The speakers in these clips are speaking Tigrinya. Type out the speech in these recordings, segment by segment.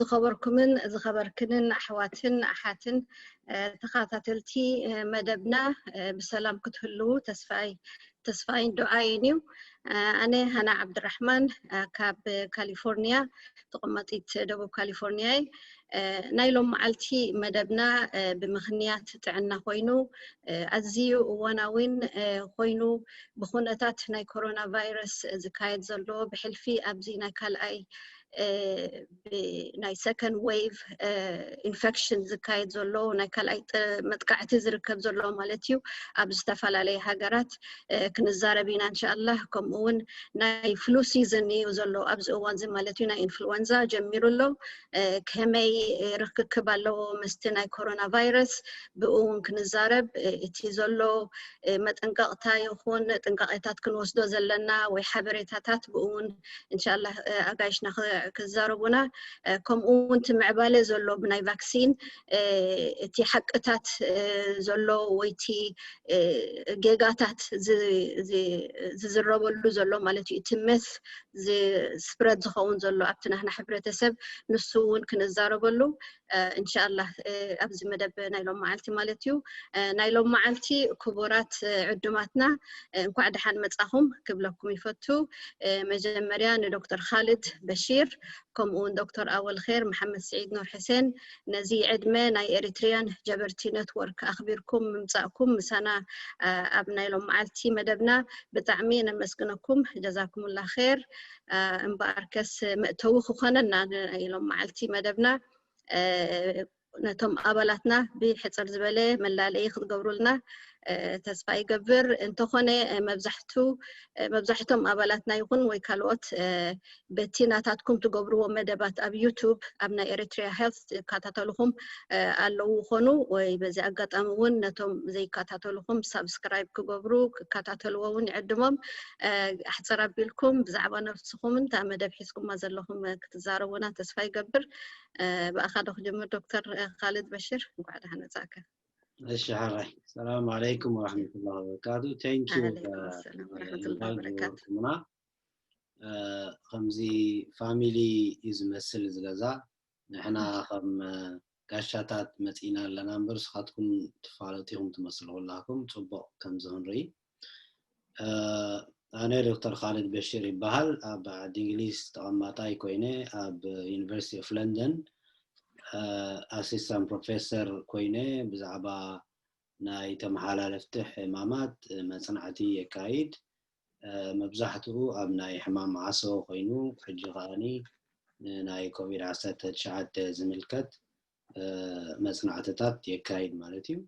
ዝኸበርኩምን ዝኸበርክንን ኣሕዋትን ኣሓትን ተኸታተልቲ መደብና፣ ብሰላም ክትህልዉ ተስፋይ ተስፋይን ዱዓይን እዩ። ኣነ ሃና ዓብድራሕማን ካብ ካሊፎርኒያ፣ ተቐማጢት ደቡብ ካሊፎርኒያ እየ። ናይ ሎም መዓልቲ መደብና ብምኽንያት ጥዕና ኮይኑ፣ ኣዝዩ እዋናዊን ኮይኑ፣ ብኹነታት ናይ ኮሮና ቫይረስ ዝካየድ ዘሎ፣ ብሕልፊ ኣብዚ ናይ ካልኣይ ናይ ሰከንድ ዌቭ ኢንፌክሽን ዝካየድ ዘሎ፣ ናይ ካልኣይ መጥቃዕቲ ዝርከብ ዘሎ ማለት እዩ። ኣብ ዝተፈላለየ ሃገራት ክንዛረብ ኢና እንሻኣላህ። ከምኡ እውን ናይ ፍሉ ሲዝን እዩ ዘሎ ኣብዚ እዋን እዚ ማለት እዩ። ናይ ኢንፍሉወንዛ ጀሚሩ ኣሎ። ከመይ ርክክብ ኣለዎ ምስቲ ናይ ኮሮና ቫይረስ፣ ብኡ እውን ክንዛረብ፣ እቲ ዘሎ መጠንቀቕታ ይኹን ጥንቃቄታት ክንወስዶ ዘለና ወይ ሓበሬታታት ብኡ እውን እንሻላ ኣጋይሽና ክዛረቡና፣ ከምኡ እውን እቲ ምዕባለ ዘሎ ብናይ ቫክሲን እቲ ሓቅታት ዘሎ ወይ እቲ ጌጋታት ዝዝረበሉ ዘሎ ማለት እዩ። እቲ መስ ስፕረድ ዝኸውን ዘሎ ኣብቲ ናህና ሕብረተሰብ፣ ንሱ እውን ክንዛረበሉ እንሻላ ኣብዚ መደብ ናይ ሎም መዓልቲ ማለት እዩ። ናይ ሎም መዓልቲ ክቡራት ዕዱማትና፣ እንኳዕ ደሓን መጻኹም ክብለኩም ይፈቱ። መጀመርያ ንዶክተር ኻልድ በሺር ከምኡውን ዶክተር ኣወል ኼር መሓመድ ስዒድ ኑር ሕሴን፣ ነዚ ዕድመ ናይ ኤሪትሪያን ጀበርቲ ኔትወርክ ኣኽቢርኩም ምምጻእኩም ምሳና ኣብ ናይ ሎም መዓልቲ መደብና ብጣዕሚ ነመስግነኩም። ጀዛኩምላ ኼር። እምበኣርከስ መእተዊ ክኾነና ናይ ሎም መዓልቲ መደብና ነቶም ኣባላትና ብሕጽር ዝበለ መላለይ ክትገብሩልና ተስፋ ይገብር። እንተኾነ መብዛሕቱ መብዛሕቶም ኣባላትና ይኹን ወይ ካልኦት በቲ ናታትኩም ትገብርዎ መደባት ኣብ ዩቱብ ኣብ ናይ ኤሪትሪያ ሄልት ዝከታተልኹም ኣለዉ ኾኑ፣ ወይ በዚ ኣጋጣሚ እውን ነቶም ዘይከታተልኹም ሳብስክራይብ ክገብሩ ክከታተልዎ እውን ይዕድሞም። ኣሕፅር ኣቢልኩም ብዛዕባ ነብስኹምን እታ መደብ ሒዝኩማ ዘለኹም ክትዛረቡና ተስፋ ይገብር። ብኣኻ ዶ ክጅምር? ዶክተር ካልድ በሽር፣ እንኳዕ ደሓን መጻእካ። እሺ ሓራይ፣ ሰላም ዓለይኩም ወራሕመቱላሂ ወበረካቱ። Thank you። ዓለይኩም ሰላም ወራሕመቱላሂ ወበረካቱ። ሙና፣ ከምዚ ፋሚሊ እዩ ዝመስል እዚ ገዛ። ንሕና ከም ጋሻታት መፂና ኣለና እምበር ንስኻትኩም ትፋለጡ ኢኹም ትመስሉ ኩላኩም። ፅቡቕ ከምዚ ክንርኢ። ኣነ ዶክተር ካልድ በሽር ይበሃል። ኣብ ዓዲ እንግሊዝ ተቐማጣይ ኮይነ ኣብ ዩኒቨርሲቲ ኦፍ ለንደን ኣሲስታንት ፕሮፌሰር ኮይነ ብዛዕባ ናይ ተመሓላለፍቲ ሕማማት መፅናዕቲ የካይድ። መብዛሕትኡ ኣብ ናይ ሕማም ዓሶ ኮይኑ፣ ሕጂ ከዓኒ ንናይ ኮቪድ ዓሰርተ ትሽዓተ ዝምልከት መፅናዕትታት የካይድ ማለት እዩ።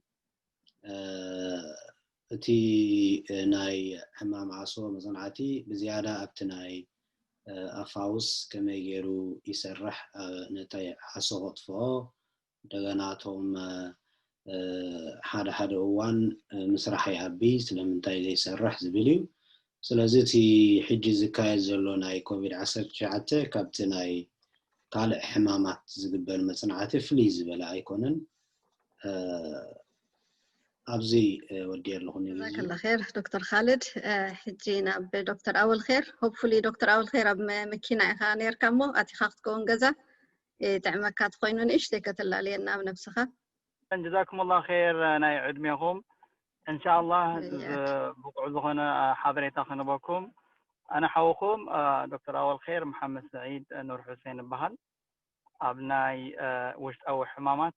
እቲ ናይ ሕማም ዓሶ መፅናዕቲ ብዝያዳ ኣብቲ ናይ ኣፋውስ ከመይ ገይሩ ይሰርሕ፣ ነቲ ዓሶ ከጥፍኦ፣ እንደገና እቶም ሓደ ሓደ እዋን ምስራሕ ይኣቢ ስለምንታይ ዘይሰርሕ ዝብል እዩ። ስለዚ እቲ ሕጂ ዝካየድ ዘሎ ናይ ኮቪድ ዓሰርተ ትሽዓተ ካብቲ ናይ ካልእ ሕማማት ዝግበር መፅናዕቲ ፍልይ ዝበለ ኣይኮነን። ኣብዚ ወዲየ ኣለኹ። ጀዛከላ ኸይር ዶክተር ካልድ። ሕጂ ናብ ዶክተር ኣወል ኸይር። ሆፕፉሊ ዶክተር ኣወል ኸይር ኣብ መኪና ኢኻ ነርካ እሞ ኣቲኻ ክትከውን ገዛ ይጥዕመካ ትኾይኑ ንእሽተይ ከተላልየና ኣብ ነብስኻ። ጀዛኩምላ ኸይር ናይ ዕድሜኹም። እንሻኣላህ ብቑዕ ዝኾነ ሓበሬታ ክንበኩም። ኣነ ሓውኹም ዶክተር ኣወል ኸይር መሓመድ ስዒድ ኑር ሑሴን እበሃል። ኣብ ናይ ውሽጣዊ ሕማማት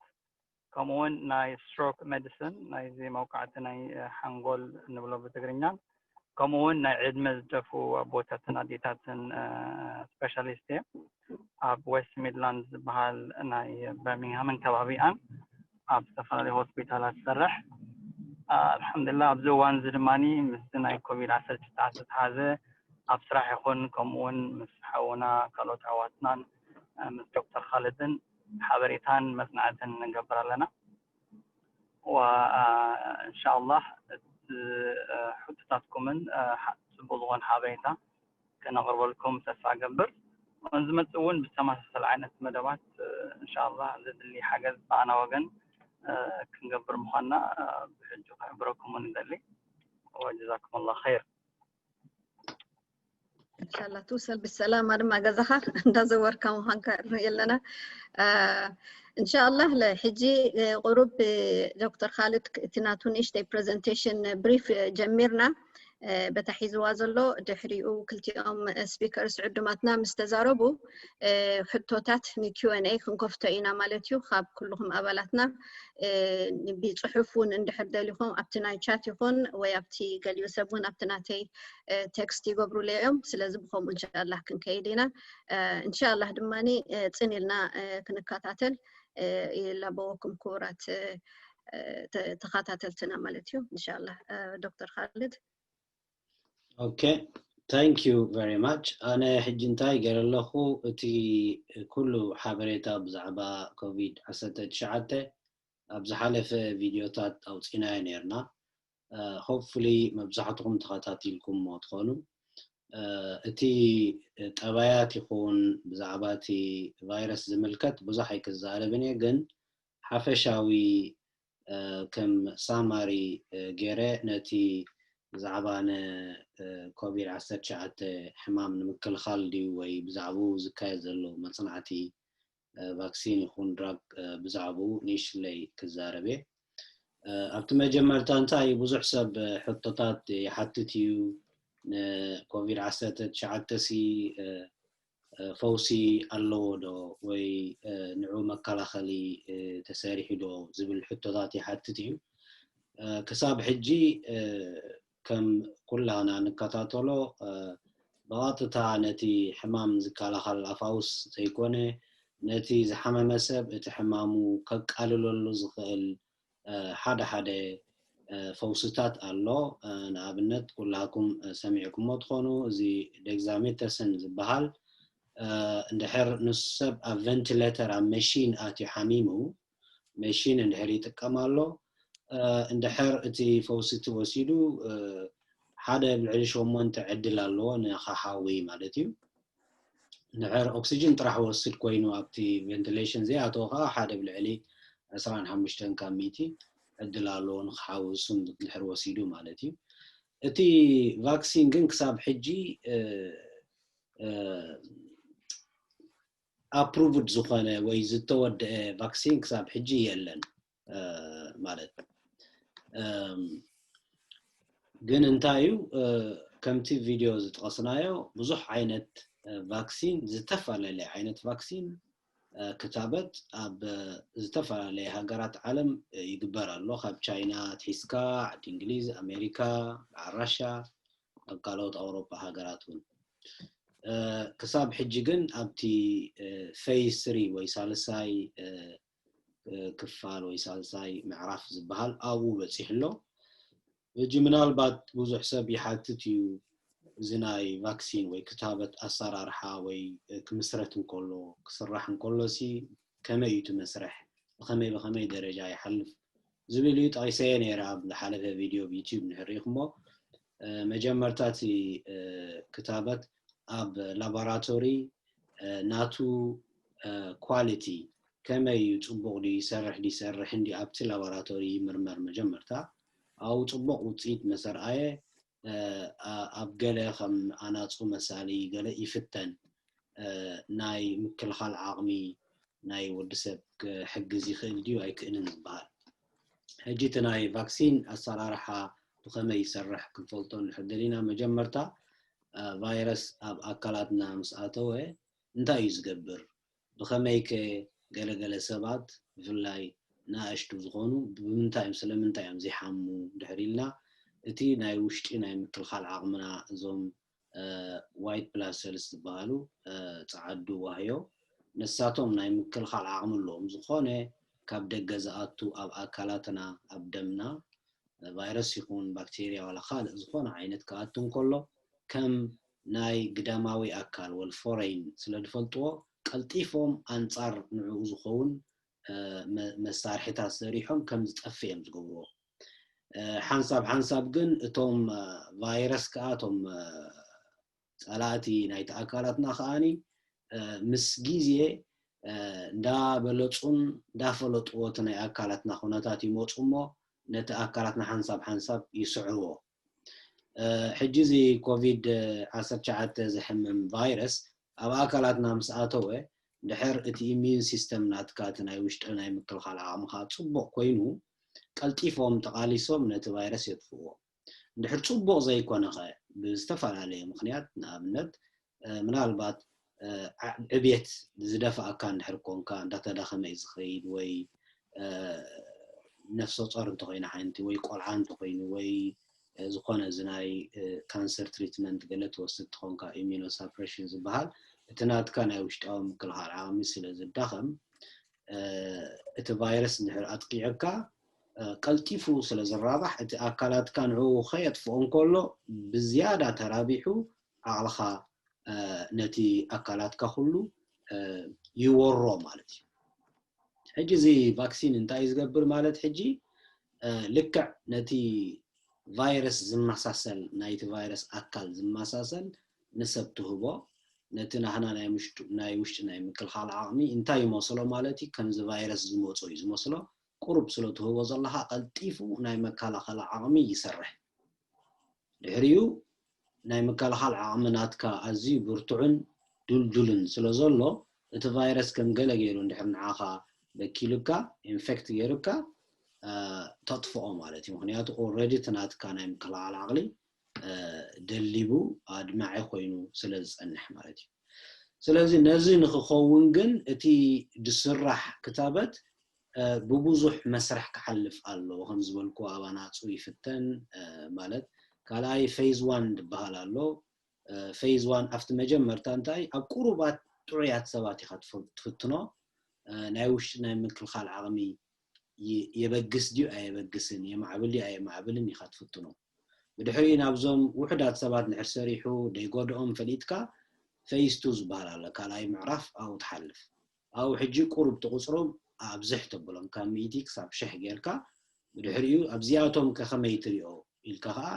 ከምኡውን ናይ ስትሮክ ሜዲሲን፣ ናይዚ መውቃዕቲ ናይ ሓንጎል እንብሎ ብትግርኛን፣ ከምኡውን ናይ ዕድመ ዝደፍኡ ኣቦታትን ኣዴታትን ስፔሻሊስት እየ። ኣብ ዌስት ሚድላንድ ዝበሃል ናይ በርሚንግሃምን ከባቢኣን ኣብ ዝተፈላለዩ ሆስፒታላት ዝሰርሕ። ኣልሓምዱላ ኣብዚ እዋን እዚ ድማ ምስ ናይ ኮቪድ ዓሰርተ ትሽዓተ ዝተሓዘ ኣብ ስራሕ ይኹን ከምኡውን ምስ ሓውና ካልኦት ኣሕዋትናን ምስ ዶክተር ካልድን ሓበሬታን መፅናዕትን ንገብር ኣለና። እንሻኣላህ ሕቶታትኩምን ፅቡቅ ዝኾነ ሓበሬታ ከነቕርበልኩም ተስፋ እገብር። ዝመፅእ እውን ብተመሳሰል ዓይነት መደባት እንሻኣላህ ዘድሊ ሓገዝ ብኣና ወገን ክንገብር ምዃንና ብሕጂ ክሕብረኩም እውን ይደሊ። ወጀዛኩም ኣላህ ኸይር። እንሻላ ትውሰል ብሰላማ ድማ ገዛኻ እንዳዘወርካ ምዃንካ ንርኢ ኣለና። እንሻላ ሕጂ ቁሩብ ዶክተር ካልድ እቲ ናቱ ንእሽተይ ፕሬዘንቴሽን ብሪፍ ጀሚርና በታ ሒዝዋ ዘሎ፣ ድሕሪኡ ክልቲኦም ስፒከርስ ዕዱማትና ምስ ተዛረቡ ሕቶታት ን Q and A ክንከፍቶ ኢና ማለት እዩ። ካብ ኩልኹም ኣባላትና ብፅሑፍ እውን እንድሕር ደሊኹም ኣብቲ ናይ ቻት ይኹን ወይ ኣብቲ ገሊኡ ሰብ እውን ኣብቲ ናተይ ቴክስት ይገብሩለይ እዮም። ስለዚ ብኸምኡ እንሻላ ክንከይድ ኢና። እንሻላ ድማ ፅን ኢልና ክንከታተል ይላበወኩም ክቡራት ተኸታተልትና ማለት እዩ። እንሻላ ዶክተር ካልድ። Okay, thank you very much። ኣነ ሕጂ እንታይ ገይረ ኣለኹ፣ እቲ ኩሉ ሓበሬታ ብዛዕባ ኮቪድ ዓሰርተ ትሽዓተ ኣብ ዝሓለፈ ቪድዮታት ኣውፂናዮ ነርና። Hopefully መብዛሕትኹም ተኸታቲልኩሞ ትኾኑ። እቲ ጠባያት ይኹን ብዛዕባ እቲ ቫይረስ ዝምልከት ብዙሕ ኣይክዛረብን እየ፣ ግን ሓፈሻዊ ከም ሳማሪ ገይረ ነቲ ብዛዕባ ን ኮቪድ ዓሰርተ ትሽዓተ ሕማም ንምክልኻል ድዩ ወይ ብዛዕባኡ ዝካየድ ዘሎ መፅናዕቲ ቫክሲን ይኹን ድራግ ብዛዕባኡ ንእሽለይ ክዛረብ እየ። ኣብቲ መጀመርታ እንታይ ብዙሕ ሰብ ሕቶታት ይሓትት እዩ፣ ንኮቪድ ዓሰርተ ትሽዓተ ሲ ፈውሲ ኣለዎ ዶ ወይ ንዑ መከላኸሊ ተሰሪሑ ዶ ዝብል ሕቶታት ይሓትት እዩ። ክሳብ ሕጂ ከም ኩላና ንከታተሎ ብቐጥታ ነቲ ሕማም ዝከላኸል ኣፋውስ ዘይኮነ፣ ነቲ ዝሓመመ ሰብ እቲ ሕማሙ ከቃልለሉ ዝኽእል ሓደ ሓደ ፈውስታት ኣሎ። ንኣብነት ኩላኩም ሰሚዕኩሞ ትኾኑ፣ እዚ ዴግዛሜተሰን ዝበሃል፣ እንድሕር ንሱ ሰብ ኣብ ቨንቲሌተር ኣብ መሽን ኣትዩ ሓሚሙ፣ መሽን እንድሕር ይጥቀም ኣሎ፣ እንድሕር እቲ ፈውሲ እቲ ወሲዱ ሓደ ኣብ ልዕሊ ሸሞንተ ዕድል ኣለዎ ንኸሓዊ ማለት እዩ። እንድሕር ኦክሲጅን ጥራሕ ወስድ ኮይኑ ኣብቲ ቨንቲሌሽን ዘይኣተወ ከዓ ሓደ ኣብ ልዕሊ ዕስራን ሓሙሽተን ካብ ሚእቲ ዕድል ኣለዎ ንክሓዊ እሱን እንድሕር ወሲዱ ማለት እዩ። እቲ ቫክሲን ግን ክሳብ ሕጂ ኣፕሩቭድ ዝኾነ ወይ ዝተወደአ ቫክሲን ክሳብ ሕጂ የለን ማለት ግን እንታይ እዩ፣ ከምቲ ቪድዮ ዝጠቐስናዮ ብዙሕ ዓይነት ቫክሲን፣ ዝተፈላለየ ዓይነት ቫክሲን ክታበት ኣብ ዝተፈላለየ ሃገራት ዓለም ይግበር ኣሎ። ካብ ቻይና ኣትሒዝካ ዓዲ እንግሊዝ፣ ኣሜሪካ፣ በዓል ራሻ፣ ኣብ ካልኦት ኣውሮፓ ሃገራት እውን ክሳብ ሕጂ ግን ኣብቲ ፌዝ ስሪ ወይ ሳልሳይ ክፋል ወይ ሳልሳይ ምዕራፍ ዝበሃል ኣብኡ በፂሑ ኣሎ። ሕጂ ምናልባት ብዙሕ ሰብ ይሓትት እዩ፣ እዚ ናይ ቫክሲን ወይ ክታበት ኣሰራርሓ ወይ ክምስረት እንከሎ ክስራሕ እንከሎ ሲ ከመይ እዩ እቲ መስርሕ፣ ብኸመይ ብኸመይ ደረጃ ይሓልፍ ዝብል እዩ። ጠቒሰየ ነይረ ኣብ ዝሓለፈ ቪድዮ ኣብ ዩቲዩብ እንድሕር ርኢኹሞ። መጀመርታ እቲ ክታበት ኣብ ላቦራቶሪ ናቱ ኳሊቲ ከመይ እዩ፣ ፅቡቕ ድዩ፣ ይሰርሕ ድዩ ይሰርሕን ድዩ ኣብቲ ላቦራቶሪ ይምርመር መጀመርታ። ኣብኡ ፅቡቕ ውፅኢት መሰርኣየ ኣብ ገለ ከም ኣናፁ መሳሊ ገለ ይፍተን፣ ናይ ምክልኻል ዓቕሚ ናይ ወዲ ሰብ ክሕግዝ ይኽእል ድዩ ኣይክእልን ዝበሃል። ሕጂ እቲ ናይ ቫክሲን ኣሰራርሓ ብኸመይ ይሰርሕ ክንፈልጦ እንድሕር ደሊና፣ መጀመርታ ቫይረስ ኣብ ኣካላትና ምስ ኣተወ እንታይ እዩ ዝገብር፣ ብኸመይ ከ ገለገለ ሰባት ብፍላይ ንኣሽቱ ዝኾኑ ብምንታይ እዮም፣ ስለምንታይ እዮም ዘይሓሙ እንድሕር ኢልና፣ እቲ ናይ ውሽጢ ናይ ምክልኻል ዓቕምና እዞም ዋይት ብላድ ሰልስ ዝበሃሉ ፃዓዱ ዋህዮ፣ ንሳቶም ናይ ምክልኻል ዓቕሚ ኣለዎም። ዝኾነ ካብ ደገ ዝኣቱ ኣብ ኣካላትና ኣብ ደምና ቫይረስ ይኹን ባክቴርያ ዋላ ካልእ ዝኾነ ዓይነት ክኣቱ እንከሎ ከም ናይ ግዳማዊ ኣካል ወል ፎረይን ስለ ዝፈልጥዎ ቀልጢፎም ኣንፃር ንዕኡ ዝኸውን መሳርሒታት ሰሪሖም ከም ዝጠፍእ እዮም ዝገብርዎ። ሓንሳብ ሓንሳብ ግን እቶም ቫይረስ ከዓ እቶም ፀላእቲ ናይቲ ኣካላትና ከዓኒ ምስ ግዜ እንዳበለፁን እንዳፈለጥዎ እቲ ናይ ኣካላትና ኩነታት ይመፁ እሞ ነቲ ኣካላትና ሓንሳብ ሓንሳብ ይስዕርዎ። ሕጂ እዚ ኮቪድ ዓሰርተ ትሽዓተ ዘሕምም ቫይረስ ኣብ ኣካላትና ምስ ኣተወ፣ ድሕር እቲ ኢሚዩን ሲስተም ናትካ፣ እቲ ናይ ውሽጢ ናይ ምክልኻል ዓቕምኻ ጽቡቕ ኮይኑ፣ ቀልጢፎም ተቓሊሶም ነቲ ቫይረስ የጥፍእዎ። እንድሕር ጽቡቕ ዘይኮነኸ፣ ብዝተፈላለየ ምኽንያት፣ ንኣብነት ምናልባት ዕብየት ዝደፍኣካ እንድሕር ኮንካ፣ እንዳተዳኸመ እዩ ዝኸይድ፣ ወይ ነፍሰ ጾር እንተኮይና ሓንቲ፣ ወይ ቆልዓ እንተኮይኑ፣ ወይ ዝኾነ እዚ ናይ ካንሰር ትሪትመንት ገለ ትወስድ ትኾንካ፣ ኢሚኖሳፕሬሽን ዝበሃል፣ እቲ ናትካ ናይ ውሽጣዊ ምክልኻል ዓቕሚ ስለ ዝዳኸም፣ እቲ ቫይረስ እንድሕር ኣጥቂዐካ፣ ቀልጢፉ ስለ ዝራባሕ፣ እቲ ኣካላትካ ንዕኡ ከየጥፍኦ እንከሎ፣ ብዝያዳ ተራቢሑ ዓቕልኻ ነቲ ኣካላትካ ኩሉ ይወሮ ማለት እዩ። ሕጂ እዚ ቫክሲን እንታይ እዩ ዝገብር ማለት፣ ሕጂ ልክዕ ነቲ ቫይረስ ዝመሳሰል፣ ናይቲ ቫይረስ ኣካል ዝመሳሰል ንሰብ ትህቦ፣ ነቲ ናህና ናይ ውሽጢ ናይ ምክልኻል ዓቕሚ እንታይ ይመስሎ ማለት እዩ፣ ከምዚ ቫይረስ ዝመጾ እዩ ዝመስሎ። ቁሩብ ስለ ትህቦ ዘለኻ፣ ቀልጢፉ ናይ መከላኸሊ ዓቕሚ ይሰርሕ። ድሕሪኡ ናይ ምክልኻል ዓቕሚ ናትካ ኣዝዩ ብርቱዕን ድልዱልን ስለ ዘሎ፣ እቲ ቫይረስ ከም ገለ ገይሩ እንድሕር ንዓኻ በኪሉካ፣ ኢንፌክት ገይሩካ፣ ተጥፍኦ ማለት እዩ። ምክንያቱ ኦልሬዲ እቲ ናትካ ናይ ምክልኻል ዓቕሊ ደሊቡ ኣድማዒ ኮይኑ ስለ ዝጸንሕ ማለት እዩ። ስለዚ ነዚ ንክኸውን ግን እቲ ዝስራሕ ክታበት ብብዙሕ መስርሕ ክሓልፍ ኣለዎ። ከም ዝበልኩ ኣብ ኣናጹ ይፍተን፣ ማለት ካልኣይ ፌዝ ዋን ዝበሃል ኣሎ። ፌዝ ዋን ኣብቲ መጀመርታ እንታይ ኣብ ቁሩባት ጥዑያት ሰባት ኢኻ ትፍትኖ። ናይ ውሽጢ ናይ ምክልኻል ዓቕሚ የበግስ ድዩ ኣየበግስን፣ የማዕብል ድዩ ኣየማዕብልን ኢኻ ትፍትኖ። ብድሕሪኡ ናብዞም ውሑዳት ሰባት ንድሕር ሰሪሑ ደይጎድኦም ፈሊጥካ፣ ፌዝ ቱ ዝበሃል ኣሎ፣ ካልኣይ ምዕራፍ ኣብኡ ትሓልፍ። ኣብኡ ሕጂ ቁሩብ ትቑጽሮም ኣብዝሕ ተብሎም፣ ካብ ሚእቲ ክሳብ ሽሕ ጌርካ፣ ብድሕሪኡ ኣብዚኣቶም ከ ከመይ ትሪኦ ኢልካ ከኣ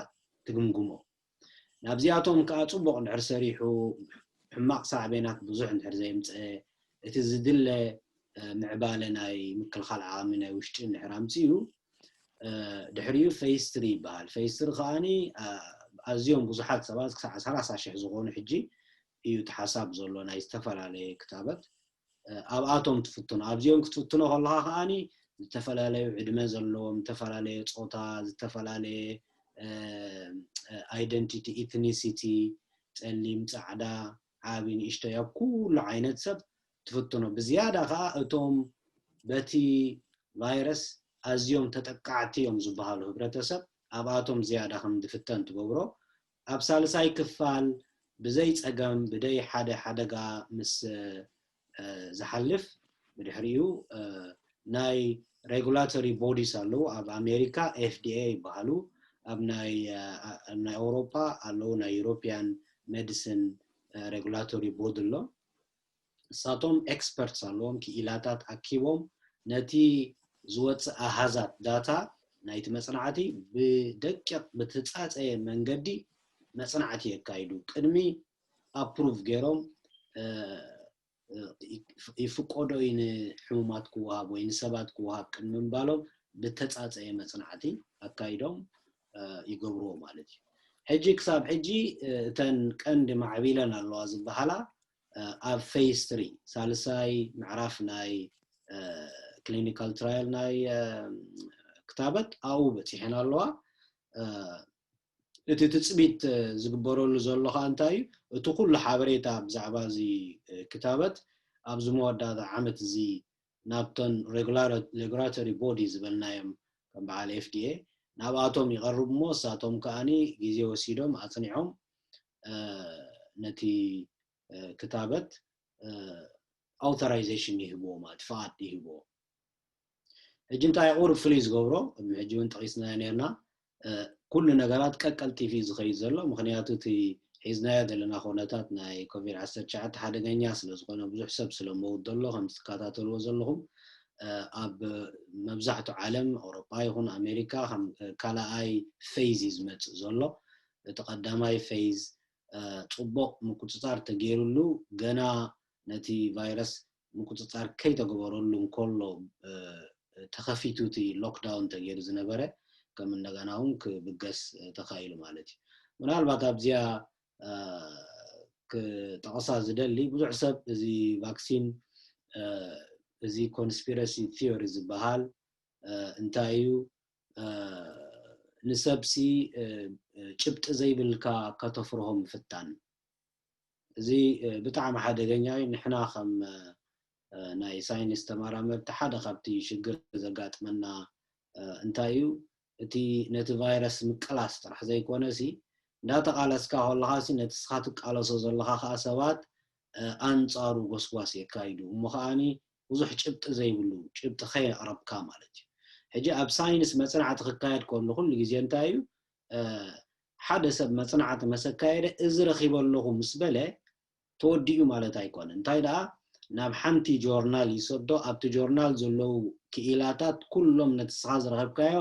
ትግምግሞ። ናብዚኣቶም ከኣ ጽቡቕ እንድሕር ሰሪሑ፣ ሕማቕ ሳዕቤናት ብዙሕ እንድሕር ዘየምጽአ፣ እቲ ዝድለ ምዕባለ ናይ ምክልኻል ዓቕሚ ናይ ውሽጢ እንድሕር ኣምጺኡ፣ ድሕሪኡ ፌዝ ትሪ ይበሃል። ፌዝ ትሪ ከኣኒ ኣዝዮም ብዙሓት ሰባት፣ ክሳዕ ሰላሳ ሽሕ ዝኾኑ ሕጂ እዩ እቲ ሓሳብ ዘሎ፣ ናይ ዝተፈላለየ ክታበት ኣብኣቶም ትፍትኖ። ኣብዚኦም ክትፍትኖ ከለኻ ከኣኒ ዝተፈላለዩ ዕድመ ዘለዎም፣ ዝተፈላለየ ጾታ፣ ዝተፈላለየ ኣይደንቲቲ፣ ኢትኒሲቲ፣ ጸሊም፣ ጻዕዳ፣ ዓቢ፣ ንእሽተይ፣ ኣብ ኩሉ ዓይነት ሰብ ትፍትኖ። ብዝያዳ ከኣ እቶም በቲ ቫይረስ ኣዝዮም ተጠቃዕቲ እዮም ዝበሃሉ ህብረተሰብ፣ ኣብኣቶም ዝያዳ ከም ዝፍተን ትገብሮ። ኣብ ሳልሳይ ክፋል ብዘይ ጸገም፣ ብደይ ሓደ ሓደጋ ምስ ዝሓልፍ፣ ብድሕሪኡ ናይ ሬጉላቶሪ ቦዲስ ኣለዉ። ኣብ ኣሜሪካ ኤፍ ዲ ኤ ይበሃሉ፣ ኣብ ናይ ኣውሮፓ ኣለዉ፣ ናይ ዩሮፒያን ሜዲሲን ሬጉላቶሪ ቦዲ ኣሎ። ንሳቶም ኤክስፐርትስ ኣለዎም፣ ክኢላታት ኣኪቦም ነቲ ዝወፅእ ኣሃዛት፣ ዳታ ናይቲ መፅናዕቲ ብደቂቕ ብተፃፀየ መንገዲ መፅናዕቲ የካይዱ። ቅድሚ ኣፕሩቭ ገይሮም ይፍቀዶ እዩ ንሕሙማት ክወሃብ ወይ ንሰባት ክወሃብ ቅድሚ ምባሎም ብተፃፀየ መፅናዕቲ ኣካይዶም ይገብርዎ ማለት እዩ። ሕጂ ክሳብ ሕጂ እተን ቀንዲ ማዕቢለን ኣለዋ ዝበሃላ ኣብ ፌዝ ትሪ፣ ሳልሳይ ምዕራፍ ናይ ክሊኒካል ትራያል ናይ ክታበት ኣብኡ በፂሐን ኣለዋ። እቲ ትፅቢት ዝግበረሉ ዘሎ ከዓ እንታይ እዩ? እቲ ኩሉ ሓበሬታ ብዛዕባ እዚ ክታበት ኣብዚ መወዳእታ ዓመት እዚ ናብተን ሬጉላቶሪ ቦዲ ዝበልናዮም ከም በዓል ኤፍ ዲ ኤ ናብኣቶም ይቐርብ እሞ እሳቶም ከዓኒ ግዜ ወሲዶም ኣፅኒዖም ነቲ ክታበት ኣውቶራይዜሽን ይህብዎ ማለት ፍቓድ ይህብዎ። ሕጂ እንታይ ቁሩብ ፍልይ ዝገብሮ፣ ቅድሚ ሕጂ እውን ጠቒስናዮ ነርና፣ ኩሉ ነገራት ቀቀልጢፍ እዩ ዝኸይድ ዘሎ። ምክንያቱ እቲ ሒዝናዮ ዘለና ኩነታት ናይ ኮቪድ ዓሰርተ ትሽዓተ ሓደገኛ ስለ ዝኾነ ብዙሕ ሰብ ስለ መውት ዘሎ ከም ትከታተልዎ ዘለኹም ኣብ መብዛሕቱ ዓለም ኣውሮጳ ይኹን ኣሜሪካ ከም ካልኣይ ፌዝ እዩ ዝመፅእ ዘሎ። እቲ ቀዳማይ ፌዝ ፅቡቕ ምቁፅፃር ተገይሩሉ ገና ነቲ ቫይረስ ምቁፅፃር ከይተገበረሉ እንከሎ ተኸፊቱ እቲ ሎክዳውን ተገይሩ ዝነበረ ከም እንደገና እውን ክብገስ ተኻኢሉ ማለት እዩ። ምናልባት ኣብዚኣ ክጠቕሳ ዝደሊ፣ ብዙሕ ሰብ እዚ ቫክሲን፣ እዚ ኮንስፒረሲ ቲዮሪ ዝበሃል እንታይ እዩ? ንሰብሲ ጭብጢ ዘይብልካ ከተፍርሆ ምፍታን። እዚ ብጣዕሚ ሓደገኛ እዩ። ንሕና ከም ናይ ሳይንስ ተመራመርቲ ሓደ ካብቲ ሽግር ዘጋጥመና እንታይ እዩ? እቲ ነቲ ቫይረስ ምቅላስ ጥራሕ ዘይኮነ ሲ፣ እንዳተቃለስካ ከለኻ ሲ ነቲ ስኻ ትቃለሶ ዘለኻ ከዓ ሰባት ኣንጻሩ ጎስጓስ የካይዱ። እሞ ከዓኒ ብዙሕ ጭብጢ ዘይብሉ፣ ጭብጢ ከየቕረብካ ማለት እዩ። ሕጂ ኣብ ሳይንስ መጽናዕቲ ክካየድ ከሎ ኩሉ ግዜ እንታይ እዩ? ሓደ ሰብ መጽናዕቲ መሰካየደ እዚ ረኺበ ኣለኹ ምስ በለ ተወዲኡ ማለት ኣይኮነን። እንታይ ደኣ ናብ ሓንቲ ጆርናል ይሰዶ፣ ኣብቲ ጆርናል ዘለዉ ክኢላታት ኩሎም ነቲ ስኻ ዝረኸብካዮ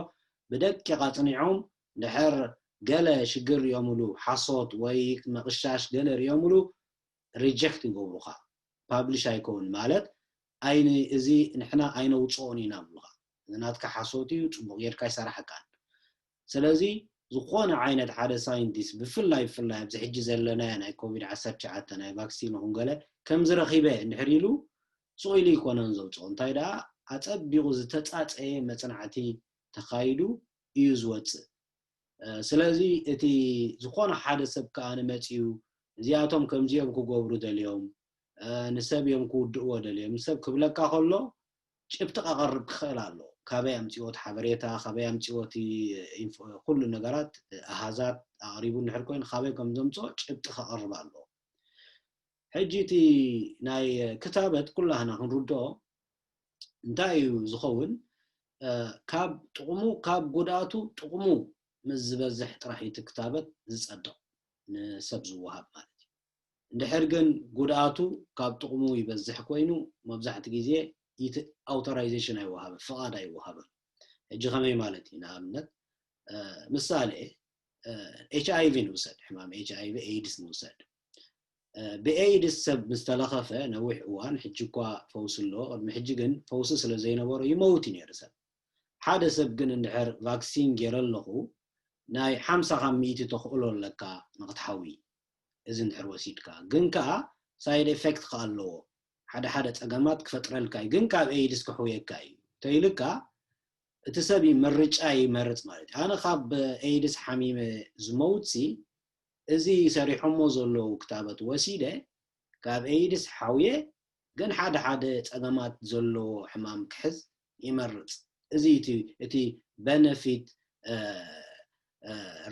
ብደቂቕ ኣጽኒዖም፣ ድሕር ገለ ሽግር ሪኦምሉ፣ ሓሶት ወይ መቕሻሽ ገለ ሪኦምሉ ሪጀክት ይገብሩኻ። ፓብሊሽ ኣይከውን ማለት ኣይን-፣ እዚ ንሕና ኣይነውፅኦን ኢና ብሉኻ። እዚ ናትካ ሓሶት እዩ፣ ፅቡቕ ጌርካ ኣይሰራሕካን። ስለዚ ዝኾነ ዓይነት ሓደ ሳይንቲስት ብፍላይ ብፍላይ ኣብዚ ሕጂ ዘለናዮ ናይ ኮቪድ ዓሰርተ ትሽዓተ ናይ ቫክሲን ይኹን ገለ ከምዚ ረኺበ እንድሕር ኢሉ ስቕ ኢሉ ኣይኮነን ዘውፅኦ። እንታይ ደኣ ኣፀቢቑ ዝተፃፀየ መፅናዕቲ ተኻይዱ እዩ ዝወፅእ። ስለዚ እቲ ዝኾነ ሓደ ሰብ ከዓ ንመፅዩ እዚኣቶም ከምዚኦም ክገብሩ ደልዮም፣ ንሰብ እዮም ክውድእዎ ደልዮም፣ ንሰብ ክብለካ ከሎ ጭብጢ ከቐርብ ክኽእል ኣሎ። ካበይ ኣምፅዎ እቲ ሓበሬታ፣ ካበይ ኣምፅዎ እቲ ኩሉ ነገራት፣ ኣሃዛት ኣቕሪቡ እንድሕር ኮይኑ ካበይ ከም ዘምፅኦ ጭብጢ ከቐርብ ኣሎ። ሕጂ እቲ ናይ ክታበት ኩላህና ክንርድኦ እንታይ እዩ ዝኸውን? ካብ ጥቕሙ፣ ካብ ጉድኣቱ ጥቕሙ ምስ ዝበዝሕ ጥራሕ እቲ ክታበት ዝጸድቕ ንሰብ ዝወሃብ ማለት እዩ። እንድሕር ግን ጉድኣቱ ካብ ጥቕሙ ይበዝሕ ኮይኑ መብዛሕቲ ግዜ ኣውቶራይዜሽን ኣይወሃብን፣ ፍቓድ ኣይወሃብን። ሕጂ ከመይ ማለት እዩ? ንኣብነት ምሳሌ ኤች ኣይ ቪ ንውሰድ፣ ሕማም ኤች ኣይ ቪ ኤይድስ ንውሰድ። ብኤይድስ ሰብ ምስተለኸፈ ነዊሕ እዋን፣ ሕጂ እኳ ፈውሲ ኣሎ፣ ቅድሚ ሕጂ ግን ፈውሲ ስለ ዘይነበሮ ይመውት እዩ ነይሩ ሰብ። ሓደ ሰብ ግን እንድሕር ቫክሲን ገይረ ኣለኹ ናይ ሓምሳ ካብ ሚእቲ ተኽእሎ ኣለካ ንክትሓዊ፣ እዚ እንድሕር ወሲድካ። ግን ከኣ ሳይድ ኤፌክት ከኣ ኣለዎ፣ ሓደ ሓደ ጸገማት ክፈጥረልካ እዩ፣ ግን ካብ ኤይድስ ክሕውየካ እዩ ተይልካ፣ እቲ ሰብ እዩ ምርጫ ይመርጽ ማለት እዩ። ኣነ ካብ ኤይድስ ሓሚመ ዝመውትሲ እዚ ሰሪሖሞ ዘለዉ ክታበት ወሲደ ካብ ኤይድስ ሓውየ፣ ግን ሓደ ሓደ ጸገማት ዘለዎ ሕማም ክሕዝ ይመርጽ። እዚ እቲ፣ እቲ በነፊት፣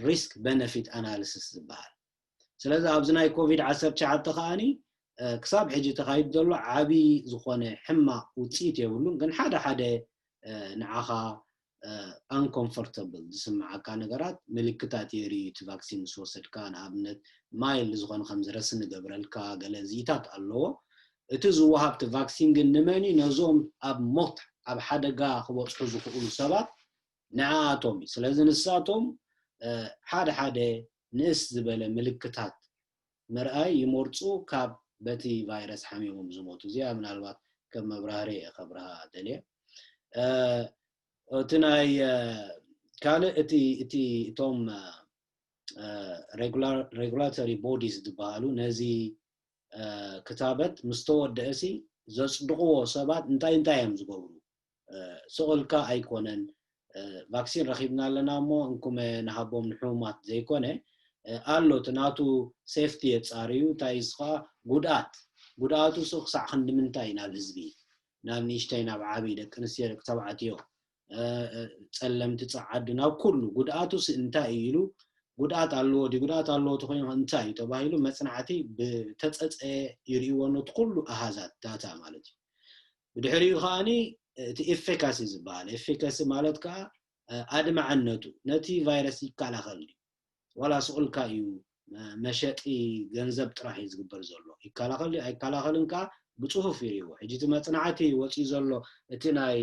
ሪስክ በነፊት ኣናሊሲስ ዝበሃል። ስለዚ ኣብዚ ናይ ኮቪድ ዓሰርተ ትሽዓተ ከዓኒ ክሳብ ሕጂ ተኻይዱ ዘሎ ዓቢ ዝኾነ ሕማቕ ውጽኢት የብሉን፣ ግን ሓደ ሓደ ንዓኻ ኣንኮምፎርተብል ዝስምዓካ ነገራት ምልክታት የርኢ እቲ ቫክሲን ምስ ወሰድካ። ንኣብነት ማይልድ ዝኾነ ከም ዝረስኒ ገብረልካ ገለ ዝኢታት ኣለዎ። እቲ ዝወሃብ እቲ ቫክሲን ግን ንመን እዩ? ነዞም ኣብ ሞት ኣብ ሓደጋ ክበጽሑ ዝኽእሉ ሰባት ንዓኣቶም እዩ። ስለዚ ንሳቶም ሓደ ሓደ ንእስ ዝበለ ምልክታት ምርኣይ ይመርጹ ካብ በቲ ቫይረስ ሓሚሞም ዝሞቱ። እዚኣ ምናልባት ከም መብራህርሂ እየ ከብርሃ ደልየ። እቲ ናይ ካልእ እቲ፣ እቲ እቶም ሬጉላተሪ ቦዲስ ዝበሃሉ ነዚ ክታበት ምስ ተወደእሲ ዘጽድቕዎ ሰባት እንታይ እንታይ እዮም ዝገብሩ? ስቕልካ ኣይኮነን። ቫክሲን ረኺብና ኣለና እሞ እንኩመ ንሃቦም ንሕሙማት ዘይኮነ፣ ኣሎ እቲ ናቱ ሴፍቲ የጻርዩ። እንታይ እዚ ከዓ ጉድኣት፣ ጉድኣቱ ሱ ክሳዕ ክንዲ ምንታይ ናብ ህዝቢ፣ ናብ ንእሽተይ ናብ ዓብይ፣ ደቂ ኣንስትዮ፣ ደቂ ተባዕትዮ፣ ጸለምቲ፣ ጸዓዱ፣ ናብ ኩሉ ጉድኣቱ ሲ እንታይ እዩ ኢሉ፣ ጉድኣት ኣለዎ ድዩ? ጉድኣት ኣለዎ ተኮይኑ እንታይ እዩ ተባሂሉ መጽናዕቲ ብተጸጸየ ይርእይዎ ነቲ ኩሉ ኣሃዛት ዳታ ማለት እዩ። ብድሕሪኡ ከዓኒ እቲ ኤፌካሲ ዝበሃል፣ ኤፌካሲ ማለት ከዓ ኣድማዕነቱ ነቲ ቫይረስ ይከላኸል ድዩ? ዋላ ስቕልካ እዩ፣ መሸጢ ገንዘብ ጥራሕ እዩ ዝግበር ዘሎ። ይከላኸል ድዩ ኣይከላኸልን ከዓ ብጽሁፍ ይርእይዎ። ሕጂ እቲ መጽናዕቲ ወፂኡ ዘሎ እቲ ናይ፣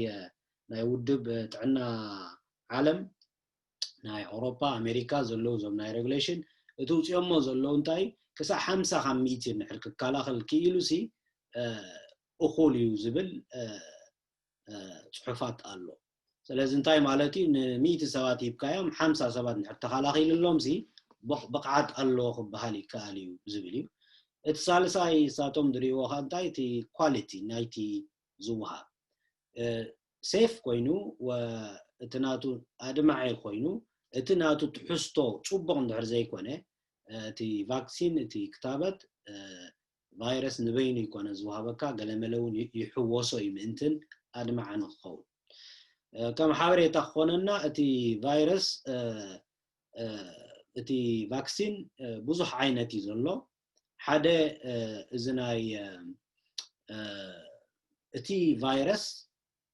ናይ ውድብ ጥዕና ዓለም ናይ ኣውሮፓ ኣሜሪካ ዘለዉ እዞም ናይ ሬጉሌሽን እቲ ውፅኦሞ ዘለዉ እንታይ ክሳብ ሓምሳ ካብ ሚእቲ እንድሕር ክከላኸል ክኢሉ ሲ እኹል እዩ ዝብል ፅሑፋት ኣሎ። ስለዚ እንታይ ማለት እዩ? ንሚእቲ ሰባት ሂብካዮም ሓምሳ ሰባት እንድሕር ተኸላኺልሎም ሲ ብቕዓት ኣለዎ ክበሃል ይከኣል እዩ ዝብል እዩ። እቲ ሳልሳይ እሳቶም ዝርእይዎ ከዓ እንታይ፣ እቲ ኳሊቲ ናይቲ ዝወሃብ ሴፍ ኮይኑ፣ እቲ ናቱ ኣድማዒ ኮይኑ፣ እቲ ናቱ ትሕዝቶ ፅቡቕ እንድሕር ዘይኮነ፣ እቲ ቫክሲን፣ እቲ ክታበት ቫይረስ ንበይኑ ይኮነ ዝወሃበካ፣ ገለመለ እውን ይሕወሶ እዩ ምእንትን ኣድማዒ ንክኸውን። ከም ሓበሬታ ክኾነና፣ እቲ ቫይረስ፣ እቲ ቫክሲን ብዙሕ ዓይነት እዩ ዘሎ። ሓደ፣ እዚ ናይ እቲ ቫይረስ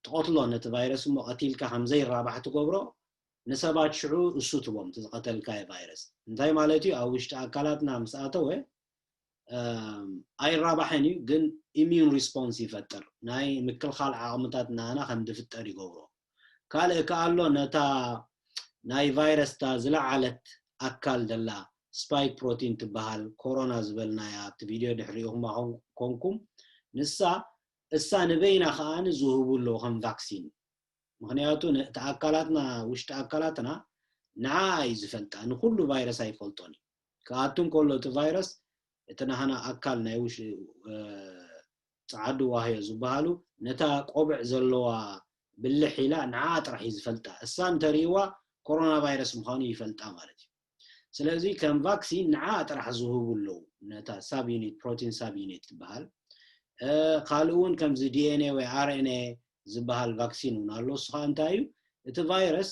ትቐትሎ፣ ነቲ ቫይረስ እሞ ቀቲልካ ከም ዘይራባሕ ትገብሮ፣ ንሰባት ሽዑ እሱ ትቦም፣ እቲ ዝቐተልካዮ ቫይረስ። እንታይ ማለት እዩ? ኣብ ውሽጢ ኣካላትና ምስ ኣተወ ኣይራባሕን እዩ፣ ግን ኢሚዩን ሪስፖንስ ይፈጥር፣ ናይ ምክልኻል ዓቕምታት ናና ከም ዝፍጠር ይገብሮ። ካልእ ከኣሎ፣ ነታ ናይ ቫይረስታ ዝለዓለት ኣካል ደላ ስፓይክ ፕሮቲን ትበሃል፣ ኮሮና ዝበልናያ ኣብቲ ቪድዮ ድሕሪኹማ ኮንኩም፣ ንሳ እሳ ንበይና ከኣ ዝህቡ ኣለዉ ከም ቫክሲን። ምክንያቱ እቲ ኣካላትና፣ ውሽጢ ኣካላትና ንዓ እዩ ዝፈልጣ፣ ንኩሉ ቫይረስ ኣይፈልጦን እዩ። ክኣቱ እንከሎ እቲ ቫይረስ፣ እቲ ናህና ኣካል ናይ ውሽ ፃዓዱ ዋህዮ ዝበሃሉ፣ ነታ ቆብዕ ዘለዋ ብልሕ ኢላ ንዓ ጥራሕ እዩ ዝፈልጣ። እሳ እንተርእይዋ ኮሮና ቫይረስ ምዃኑ ይፈልጣ ማለት እዩ። ስለዚ ከም ቫክሲን ንዓ ጥራሕ ዝህቡ ኣለዉ፣ ነታ ሳብ ዩኒት፣ ፕሮቲን ሳብ ዩኒት ትበሃል። ካልእ እውን ከምዚ ዲኤንኤ ወይ ኣርኤንኤ ዝበሃል ቫክሲን እውን ኣሎ። እሱ ከዓ እንታይ እዩ? እቲ ቫይረስ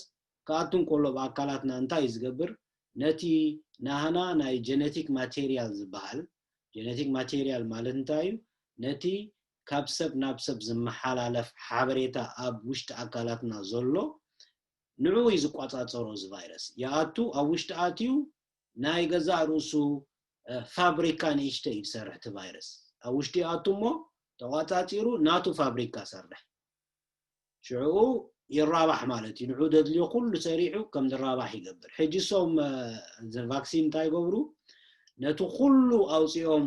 ክኣቱ እንከሎ ብኣካላትና እንታይ እዩ ዝገብር? ነቲ ናህና ናይ ጀነቲክ ማቴሪያል ዝበሃል፣ ጀነቲክ ማቴሪያል ማለት እንታይ እዩ? ነቲ ካብ ሰብ ናብ ሰብ ዝመሓላለፍ ሓበሬታ ኣብ ውሽጢ ኣካላትና ዘሎ፣ ንዕኡ እዩ ዝቋጻጸሮ እዚ ቫይረስ። ይኣቱ፣ ኣብ ውሽጢ ኣትዩ ናይ ገዛእ ርእሱ ፋብሪካ ንእሽተ እዩ ዝሰርሕ እቲ ቫይረስ። ኣብ ውሽጢ ይኣቱ እሞ ተቋጻጺሩ ናቱ ፋብሪካ ሰርሕ። ሽዕኡ ይራባሕ ማለት እዩ። ንዑ ደድልዮ ኩሉ ሰሪሑ ከም ዝራባሕ ይገብር። ሕጂ ሶም ቫክሲን እንታይ ይገብሩ? ነቲ ኩሉ ኣውፂኦም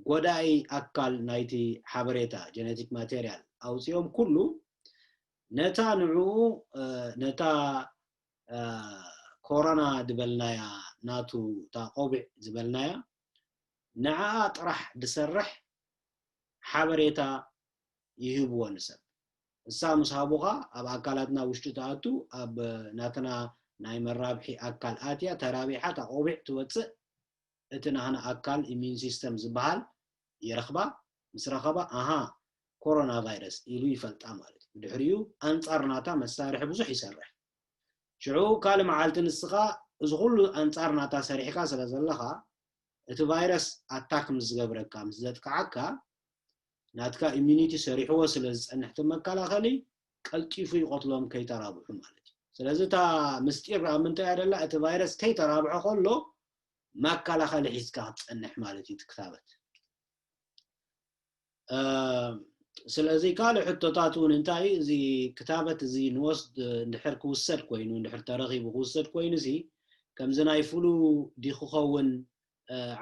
ጎዳኢ ኣካል ናይቲ ሓበሬታ ጀነቲክ ማቴሪያል ኣውፂኦም ኩሉ ነታ ንዑ ነታ ኮሮና ዝበልናያ ናቱ እታ ቆቢዕ ዝበልናያ ንዓኣ ጥራሕ ዝሰርሕ ሓበሬታ ይህብዎ ንሰብ። እሳ ምስ ሃቡኻ ኣብ ኣካላትና ውሽጢ ትኣቱ፣ ኣብ ናትና ናይ መራብሒ ኣካል ኣትያ ተራቢሓ እታ ቆቢዕ ትወፅእ። እቲ ናህና ኣካል ኢሚዩን ሲስተም ዝበሃል ይረኽባ። ምስ ረኸባ ኣሃ ኮሮና ቫይረስ ኢሉ ይፈልጣ ማለት እዩ። ብድሕሪኡ ኣንፃር ናታ መሳርሒ ብዙሕ ይሰርሕ። ሽዑ ካልእ መዓልቲ ንስኻ እዚ ኩሉ ኣንፃር ናታ ሰሪሕካ ስለ ዘለኻ እቲ ቫይረስ ኣታክ ምስ ዝገብረካ ምስ ዘጥቅዓካ ናትካ ኢሚዩኒቲ ሰሪሕዎ ስለ ዝፀንሕ እቲ መከላኸሊ ቀልጢፉ ይቐትሎም ከይተራብሑ ማለት እዩ። ስለዚ እታ ምስጢር ኣብ ምንታይ እያ ደላ? እቲ ቫይረስ ከይተራብሐ ከሎ መከላኸሊ ሒዝካ ክትፀንሕ ማለት እዩ እቲ ክታበት። ስለዚ ካልእ ሕቶታት እውን እንታይ እዩ? እዚ ክታበት እዚ ንወስድ እንድሕር ክውሰድ ኮይኑ እንድሕር ተረኺቡ ክውሰድ ኮይኑ ሲ ከምዚ ናይ ፍሉ ድዩ ክኸውን?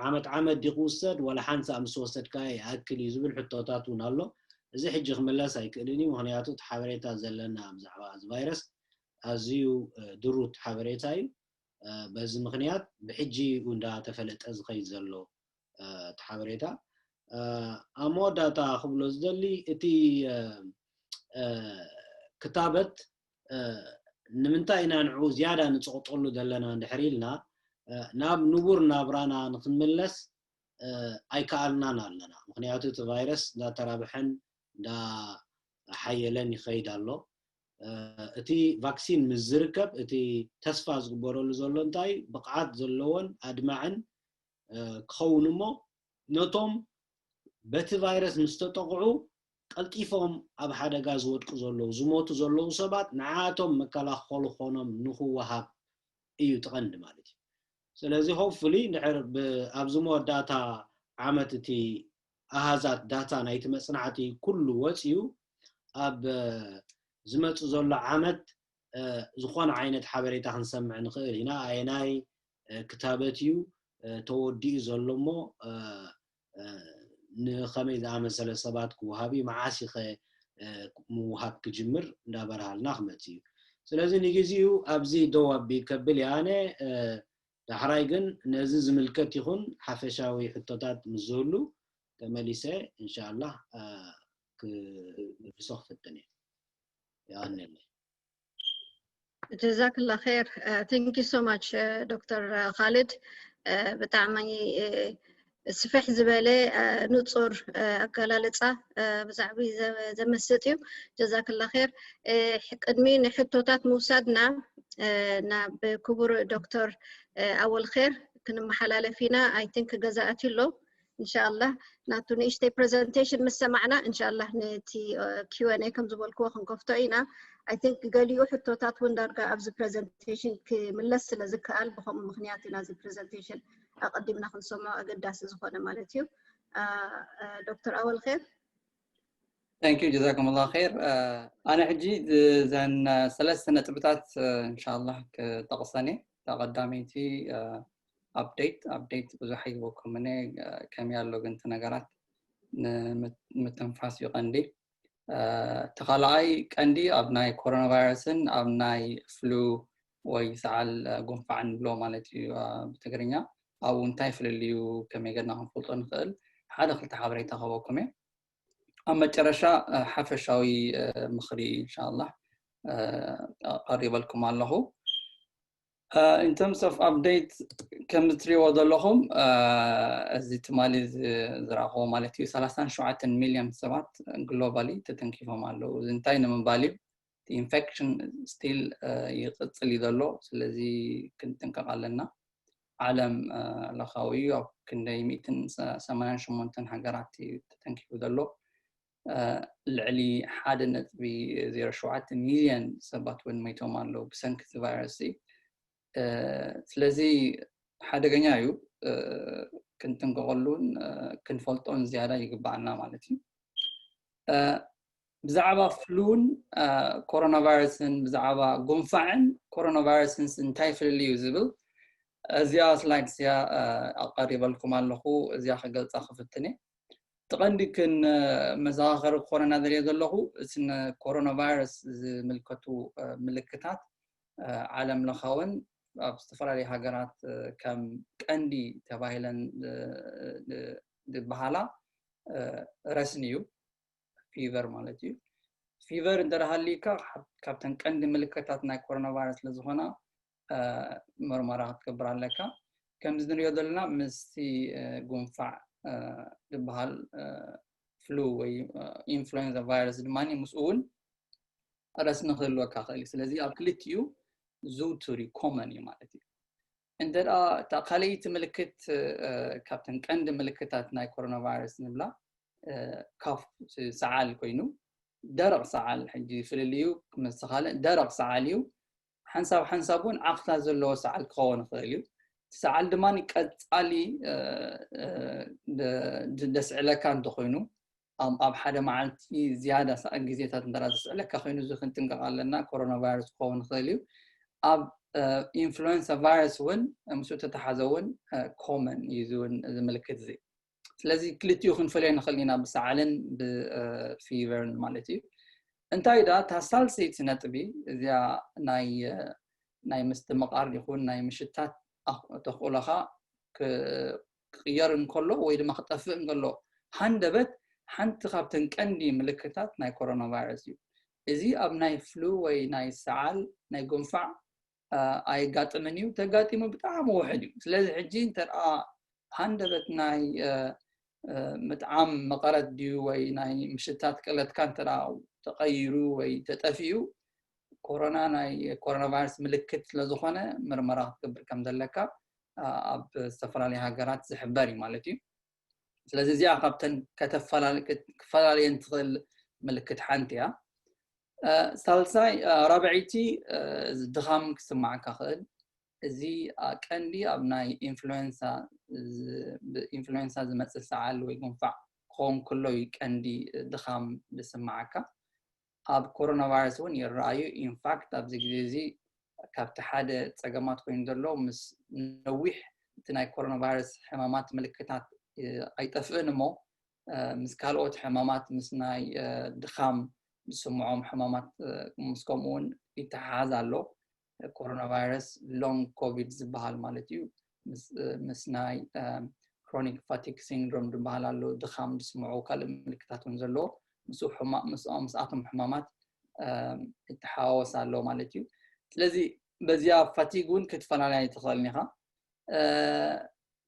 ዓመት ዓመት ድዩ ክውሰድ ዋላ ሓንሳእ ምስ ወሰድካ ይኣክል እዩ ዝብል ሕቶታት እውን ኣሎ። እዚ ሕጂ ክምለስ ኣይክእልን እዩ፣ ምክንያቱ እቲ ሓበሬታ ዘለና ብዛዕባ እዚ ቫይረስ ኣዝዩ ድሩት ሓበሬታ እዩ። በዚ ምክንያት ብሕጂ እዩ እንዳተፈለጠ ዝኸይድ ዘሎ እቲ ሓበሬታ። ኣብ መወዳእታ ክብሎ ዝደሊ እቲ ክታበት ንምንታይ ኢና ንዑ ዝያዳ ንፅቕጠሉ ዘለና እንድሕር ኢልና ናብ ንቡር ናብራና ንክንምለስ ኣይከኣልናን ኣለና። ምክንያቱ እቲ ቫይረስ እንዳተራብሐን እንዳሓየለን ይኸይድ ኣሎ። እቲ ቫክሲን ምስ ዝርከብ እቲ ተስፋ ዝግበረሉ ዘሎ እንታይ ብቕዓት ዘለዎን ኣድማዕን ክኸውን እሞ ነቶም በቲ ቫይረስ ምስ ተጠቕዑ ቀልጢፎም ኣብ ሓደጋ ዝወድቁ ዘለዉ ዝሞቱ ዘለዉ ሰባት ንዓቶም መከላኸሊ ክኾኖም ንክወሃብ እዩ ትቐንዲ ማለት እዩ። ስለዚ ሆፕፉሊ እንድሕር ኣብዚ መወዳእታ ዓመት እቲ ኣሃዛት ዳታ ናይቲ መፅናዕቲ ኩሉ ወፂኡ ኣብ ዝመፅ ዘሎ ዓመት ዝኾነ ዓይነት ሓበሬታ ክንሰምዕ ንኽእል ኢና። ኣየናይ ክታበት እዩ ተወዲኡ ዘሎ እሞ ንኸመይ ዝኣመሰለ ሰባት ክወሃብ እዩ፣ መዓስ ኸ ምውሃብ ክጅምር እንዳበርሃልና ክመፅ እዩ። ስለዚ ንግዜኡ ኣብዚ ደው ኣቢ ከብል እየ ኣነ። ዳሕራይ ግን ነዚ ዝምልከት ይኹን ሓፈሻዊ ሕቶታት ምስ ዝህሉ ተመሊሰ እንሻላህ ክምልሶ ክፍትን እየ። የቐንየለይ። ጀዛክላ ኸይር። Thank you so much ዶክተር ካሊድ። ብጣዕሚ ስፍሕ ዝበለ ንፁር ኣገላልፃ ብዛዕባ ዘመስጥ እዩ። ጀዛክላ ኸይር። ቅድሚ ንሕቶታት ምውሳድና ናብ ክቡር ዶክተር ኣወል ኸይር ክንመሓላለፍ ኢና። I think ገዛእቲ ኣሎ። እንሻላህ ናቱ ንእሽተይ ፕሬዘንቴሽን ምስ ሰማዕና እንሻላህ ነቲ Q and A ከም ዝበልክዎ ክንከፍቶ ኢና። I think ገሊኡ ሕቶታት እውን ዳርጋ ኣብዚ ፕሬዘንቴሽን ክምለስ ስለ ዝከኣል ብከምኡ ምክንያት ኢና እዚ ፕሬዘንቴሽን ኣቐዲምና ክንሰምዖ ኣገዳሲ ዝኾነ ማለት እዩ። ዶክተር ኣወል ኸይር። Thank you ጀዛኩም ላ ኸይር። ኣነ ሕጂ ዘን ሰለስተ ነጥብታት እንሻላህ ክጠቕሰን እየ። እታ ቀዳመይቲ ኣፕዴት ኣፕዴት ብዙሕ ኣይህበኩም እነ ከመይ ኣሎ ግን እቲ ነገራት ንምትንፋስ እዩ ቀንዲ። እቲ ካልኣይ ቀንዲ ኣብ ናይ ኮሮና ቫይረስን ኣብ ናይ ፍሉ ወይ ሰዓል ጉንፋዕ ንብሎ ማለት እዩ ብትግርኛ። ኣብኡ እንታይ ፍልልዩ ከመይ ገርና ክንፈልጦ ንኽእል ሓደ ክልተ ሓበሬታ ክህበኩም እየ። ኣብ መጨረሻ ሓፈሻዊ ምኽሪ እንሻላህ ቀሪበልኩም ኣለኹ። In terms of update ከም እትሪእዎ ዘለኹም እዚ ትማሊ ዝረኣኽዎ ማለት እዩ ሰላሳን ሸውዓተን ሚልዮን ሰባት ግሎባሊ ተተንኪፎም ኣለዉ። እዚ እንታይ ንምባል እዩ? ኢንፌክሽን ስቲል ይቕፅል እዩ ዘሎ። ስለዚ ክንጥንቀቕ ኣለና። ዓለም ለኻዊ እዩ ኣብ ክንደይ ሚእትን ሰማንያን ሸሞንተን ሃገራት እዩ ተተንኪፉ ዘሎ። ልዕሊ ሓደ ነጥቢ ዜሮ ሸውዓተ ሚልዮን ሰባት እውን መይቶም ኣለዉ ብሰንኪ እዚ ቫይረስ። ስለዚ ሓደገኛ እዩ። ክንጥንቀቐሉን ክንፈልጦን ዝያዳ ይግባኣና ማለት እዩ። ብዛዕባ ፍሉን ኮሮና ቫይረስን ብዛዕባ ጉንፋዕን ኮሮና ቫይረስን እንታይ ፍልልዩ ዝብል እዚኣ ስላይድ እዚኣ ኣቐሪበልኩም ኣለኹ። እዚኣ ክገልፃ ክፍትን እየ። እቲ ቀንዲ ክንመዘኻኸሪ ክኾነና ዘሪኦ ዘለኹ እቲ ንኮሮና ቫይረስ ዝምልከቱ ምልክታት ዓለም ለኻውን ኣብ ዝተፈላለዩ ሃገራት ከም ቀንዲ ተባሂለን ዝበሃላ ረስኒ እዩ። ፊቨር ማለት እዩ። ፊቨር እንተደሃሊካ ካብተን ቀንዲ ምልክታት ናይ ኮሮና ቫይረስ ስለዝኾና ምርመራ ክትገብር ኣለካ። ከምዚ ንሪኦ ዘለና ምስቲ ጉንፋዕ ዝበሃል ፍሉ ወይ ኢንፍሉዌንዛ ቫይረስ ድማ ምስኡ እውን ረስኒ ክህልወካ ክእል እዩ። ስለዚ ኣብ ክልቲኡ ዝውቱር እዩ፣ ኮመን እዩ ማለት እዩ። እንተ እታ ካልኣይቲ ምልክት ካብተን ቀንዲ ምልክታት ናይ ኮሮና ቫይረስ ንብላ ካፍ ሰዓል ኮይኑ ደረቕ ሰዓል ሕጂ ፍልልዩ ክመስ ካልእ ደረቕ ሰዓል እዩ። ሓንሳብ ሓንሳብ እውን ዓኽታ ዘለዎ ሰዓል ክኸውን ይኽእል እዩ። እቲ ሰዓል ድማ ቀፃሊ ደስዕለካ እንተኮይኑ ኣብ ሓደ መዓልቲ ዝያዳ ግዜታት እንተ ዘስዕለካ ኮይኑ እዚ ክንጥንቀቕ ኣለና። ኮሮና ቫይረስ ክኸውን ይኽእል እዩ። ኣብ ኢንፍሉዌንሳ ቫይረስ እውን ምስኡ ተተሓዘ እውን ኮመን እዩ እዚ እውን እዚ ምልክት እዚ። ስለዚ ክልቲኡ ክንፈልዮ ንኽእል ኢና ብሰዓልን ብፊቨርን ማለት እዩ። እንታይ ዳ እታ ሳልሰይቲ ነጥቢ እዚኣ ናይ ናይ ምስትምቓር ይኹን ናይ ምሽታት ተኽእሎኻ ክቕየር እንከሎ ወይ ድማ ክጠፍእ እንከሎ ሃንደበት ሓንቲ ካብተን ቀንዲ ምልክታት ናይ ኮሮና ቫይረስ እዩ። እዚ ኣብ ናይ ፍሉ ወይ ናይ ሰዓል ናይ ጉንፋዕ ኣየጋጥምን እዩ። ተጋጢሙ ብጣዕሚ ውሕድ እዩ። ስለዚ ሕጂ እንተ ደኣ ሃንደበት ናይ ምጥዓም መቐረት ድዩ ወይ ናይ ምሽታት ቅለትካ እንተ ደኣ ተቐይሩ ወይ ተጠፊኡ ኮሮና ናይ ኮሮና ቫይረስ ምልክት ስለዝኾነ ምርመራ ክትገብር ከም ዘለካ ኣብ ዝተፈላለዩ ሃገራት ዝሕበር እዩ ማለት እዩ። ስለዚ እዚኣ ካብተን ክፈላለየን ትኽእል ምልክት ሓንቲ እያ። ሳልሳይ ራብዐይቲ ድኻም ክስማዓካ ክእል። እዚ ቀንዲ ኣብ ናይ ኢንፍሉዌንሳ ኢንፍሉዌንሳ ዝመፅእ ሰዓል ወይ ጉንፋዕ ክኸውን ከሎ እዩ ቀንዲ ድኻም ዝስማዓካ። ኣብ ኮሮና ቫይረስ እውን ይረኣዩ። ኢንፋክት ኣብዚ ግዜ እዚ ካብቲ ሓደ ፀገማት ኮይኑ ዘሎ ምስ ነዊሕ እቲ ናይ ኮሮና ቫይረስ ሕማማት ምልክታት ኣይጠፍእን እሞ ምስ ካልኦት ሕማማት ምስ ናይ ድኻም ዝስምዖም ሕማማት ምስ ከምኡ እውን ይተሓሓዝ ኣሎ። ኮሮና ቫይረስ ሎንግ ኮቪድ ዝበሃል ማለት እዩ። ምስ ናይ ክሮኒክ ፋቲግ ሲንድሮም ዝበሃል ኣሎ፣ ድኻም ዝስምዑ ካልእ ምልክታት እውን ዘለዎ፣ ምስኣቶም ሕማማት ይተሓዋወስ ኣሎ ማለት እዩ። ስለዚ በዚኣ ፋቲግ እውን ክትፈላለያ ትኽእል ኢኻ።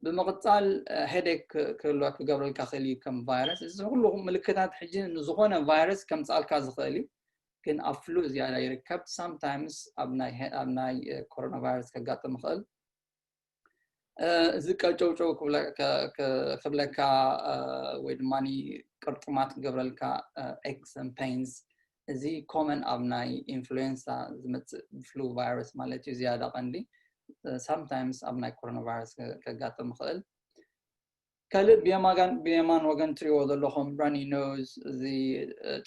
ብምቕፃል ሄዴክ ክህልዋ ክገብረልካ ክእል እዩ ከም ቫይረስ። እዚ ኩሉ ምልክታት ሕጂ ንዝኾነ ቫይረስ ከምፃልካ ዝኽእል እዩ፣ ግን ኣብ ፍሉ ዝያዳ ይርከብ። ሳምታይምስ ኣብ ናይ ኮሮና ቫይረስ ከጋጥም ይኽእል። እዚ ቀጨውጨው ክብለካ ወይ ድማ ቅርጥማት ክገብረልካ፣ ኤክስ ን ፔንስ፣ እዚ ኮመን ኣብ ናይ ኢንፍሉዌንሳ ዝመፅእ ፍሉ ቫይረስ ማለት እዩ። ዝያዳ ቀንዲ ሳምታይምስ ኣብ ናይ ኮሮና ቫይረስ ከጋጥም ይኽእል። ካልእ ብየማን ወገን ትሪእዎ ዘለኹም ራኒ ኖዝ፣ እዚ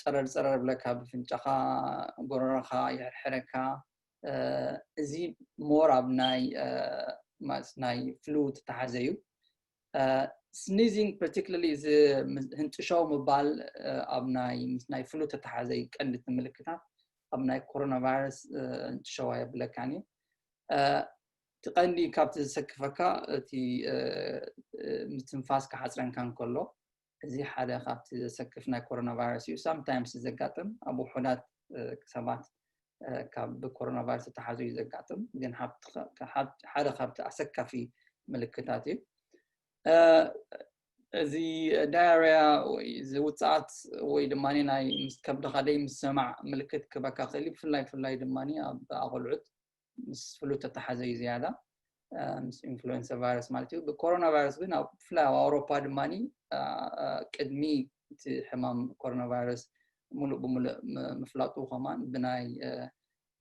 ፀረር ፀረር ብለካ፣ ብፍንጫኻ ጎረረኻ ይሕርሕረካ፣ እዚ ሞር ኣብ ናይ ናይ ፍሉ ተተሓዘ እዩ። ስኒዚንግ ፓርቲክለርሊ፣ እዚ ህንጥሻው ምባል ኣብ ናይ ምስ ናይ ፍሉ ተተሓዘ እዩ። ቀንዲ እቲ ምልክታት ኣብ ናይ ኮሮና ቫይረስ ህንጥሻው ኣየብለካን እዩ። እቲ ቀንዲ ካብቲ ዘሰክፈካ እቲ ምትንፋስ ክሓፅረንካ እንከሎ፣ እዚ ሓደ ካብቲ ዘሰክፍ ናይ ኮሮና ቫይረስ እዩ። ሳምታይምስ ዘጋጥም ኣብ ውሑዳት ሰባት ካብ ብኮሮና ቫይረስ ዝተሓዙ እዩ ዘጋጥም፣ ግን ሓደ ካብቲ ኣሰካፊ ምልክታት እዩ። እዚ ዳያርያ ወይ እዚ ውፅኣት ወይ ድማ ናይ ምስ ከብድኻ ደይ ምስማዕ ምልክት ክበካ ክእል እዩ። ብፍላይ ብፍላይ ድማ ኣብ ኣቆልዑት ምስ ፍሉ ተተሓዘ እዩ ዝያዳ፣ ምስ ኢንፍሉዌንሳ ቫይረስ ማለት እዩ። ብኮሮና ቫይረስ ግን ኣብ ብፍላይ ኣብ ኣውሮፓ ድማ ቅድሚ እቲ ሕማም ኮሮና ቫይረስ ሙሉእ ብሙሉእ ምፍላጡ ከማን ብናይ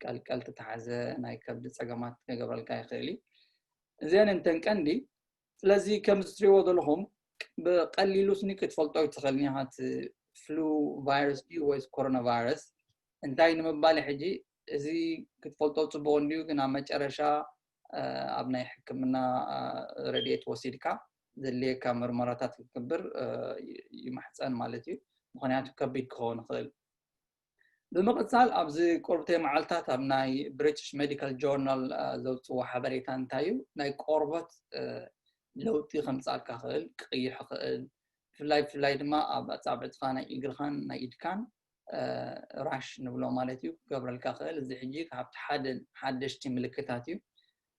ቀልቀል ተተሓዘ ናይ ከብዲ ፀገማት ክገብረልካ ይኽእል እዩ። እዚአን እንተን ቀንዲ። ስለዚ ከምዚ ትሪእዎ ዘለኹም ብቀሊሉ ስኒ ክትፈልጦ ይትኽእል ኒኻ እቲ ፍሉ ቫይረስ ድዩ ወይስ ኮሮና ቫይረስ። እንታይ ንምባል ሕጂ እዚ ክትፈልጦ ፅቡቕ እንድዩ፣ ግን ኣብ መጨረሻ ኣብ ናይ ሕክምና ረድኤት ወሲድካ ዘድልየካ ምርመራታት ክትገብር ይምሕፀን ማለት እዩ። ምኽንያቱ ከቢድ ክኸውን ይኽእል። ብምቕፃል ኣብዚ ቁርብተይ መዓልታት ኣብ ናይ ብሪቲሽ ሜዲካል ጆርናል ዘውፅዎ ሓበሬታ እንታይ እዩ፣ ናይ ቆርበት ለውጢ ከምፃልካ ክእል፣ ክቕይሕ ክእል፣ ብፍላይ ብፍላይ ድማ ኣብ ኣፃብዕትኻ ናይ እግርኻን ናይ ኢድካን ራሽ ንብሎ ማለት እዩ ክገብረልካ ክእል። እዚ ሕጂ ካብቲ ሓደ ሓደሽቲ ምልክታት እዩ።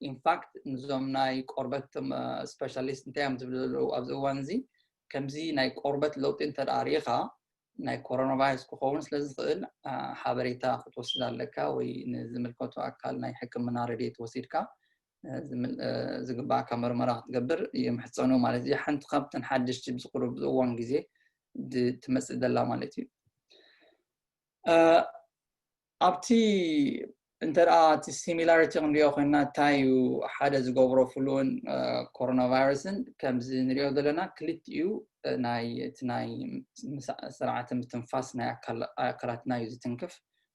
ኢንፋክት ንዞም ናይ ቆርበት ስፔሻሊስት እንታይ እዮም ዝብሉ ዘለዉ ኣብዚ እዋን እዚ፣ ከምዚ ናይ ቆርበት ለውጢ እንተ ደኣ ርኢኻ ናይ ኮሮና ቫይረስ ክኸውን ስለ ዝኽእል ሓበሬታ ክትወስድ ኣለካ ወይ ንዝምልከቶ ኣካል ናይ ሕክምና ረድኤት ወሲድካ ዝግባእካ መርመራ ክትገብር ይምሕፀኑ ማለት እዩ። ሓንቲ ካብተን ሓደሽቲ ብዝቅሩብ ዝእዋን ግዜ ትመፅእ ዘላ ማለት እዩ። ኣብቲ እንተ ደኣ እቲ ሲሚላሪቲ ክንሪኦ ኮይና እንታይ እዩ ሓደ ዝገብሮ ፍሉን ኮሮና ቫይረስን ከምዚ ንሪኦ ዘለና ክልቲኡ ናይ እቲ ናይ ስርዓተ ምትንፋስ ናይ ኣካላትና እዩ ዝትንክፍ።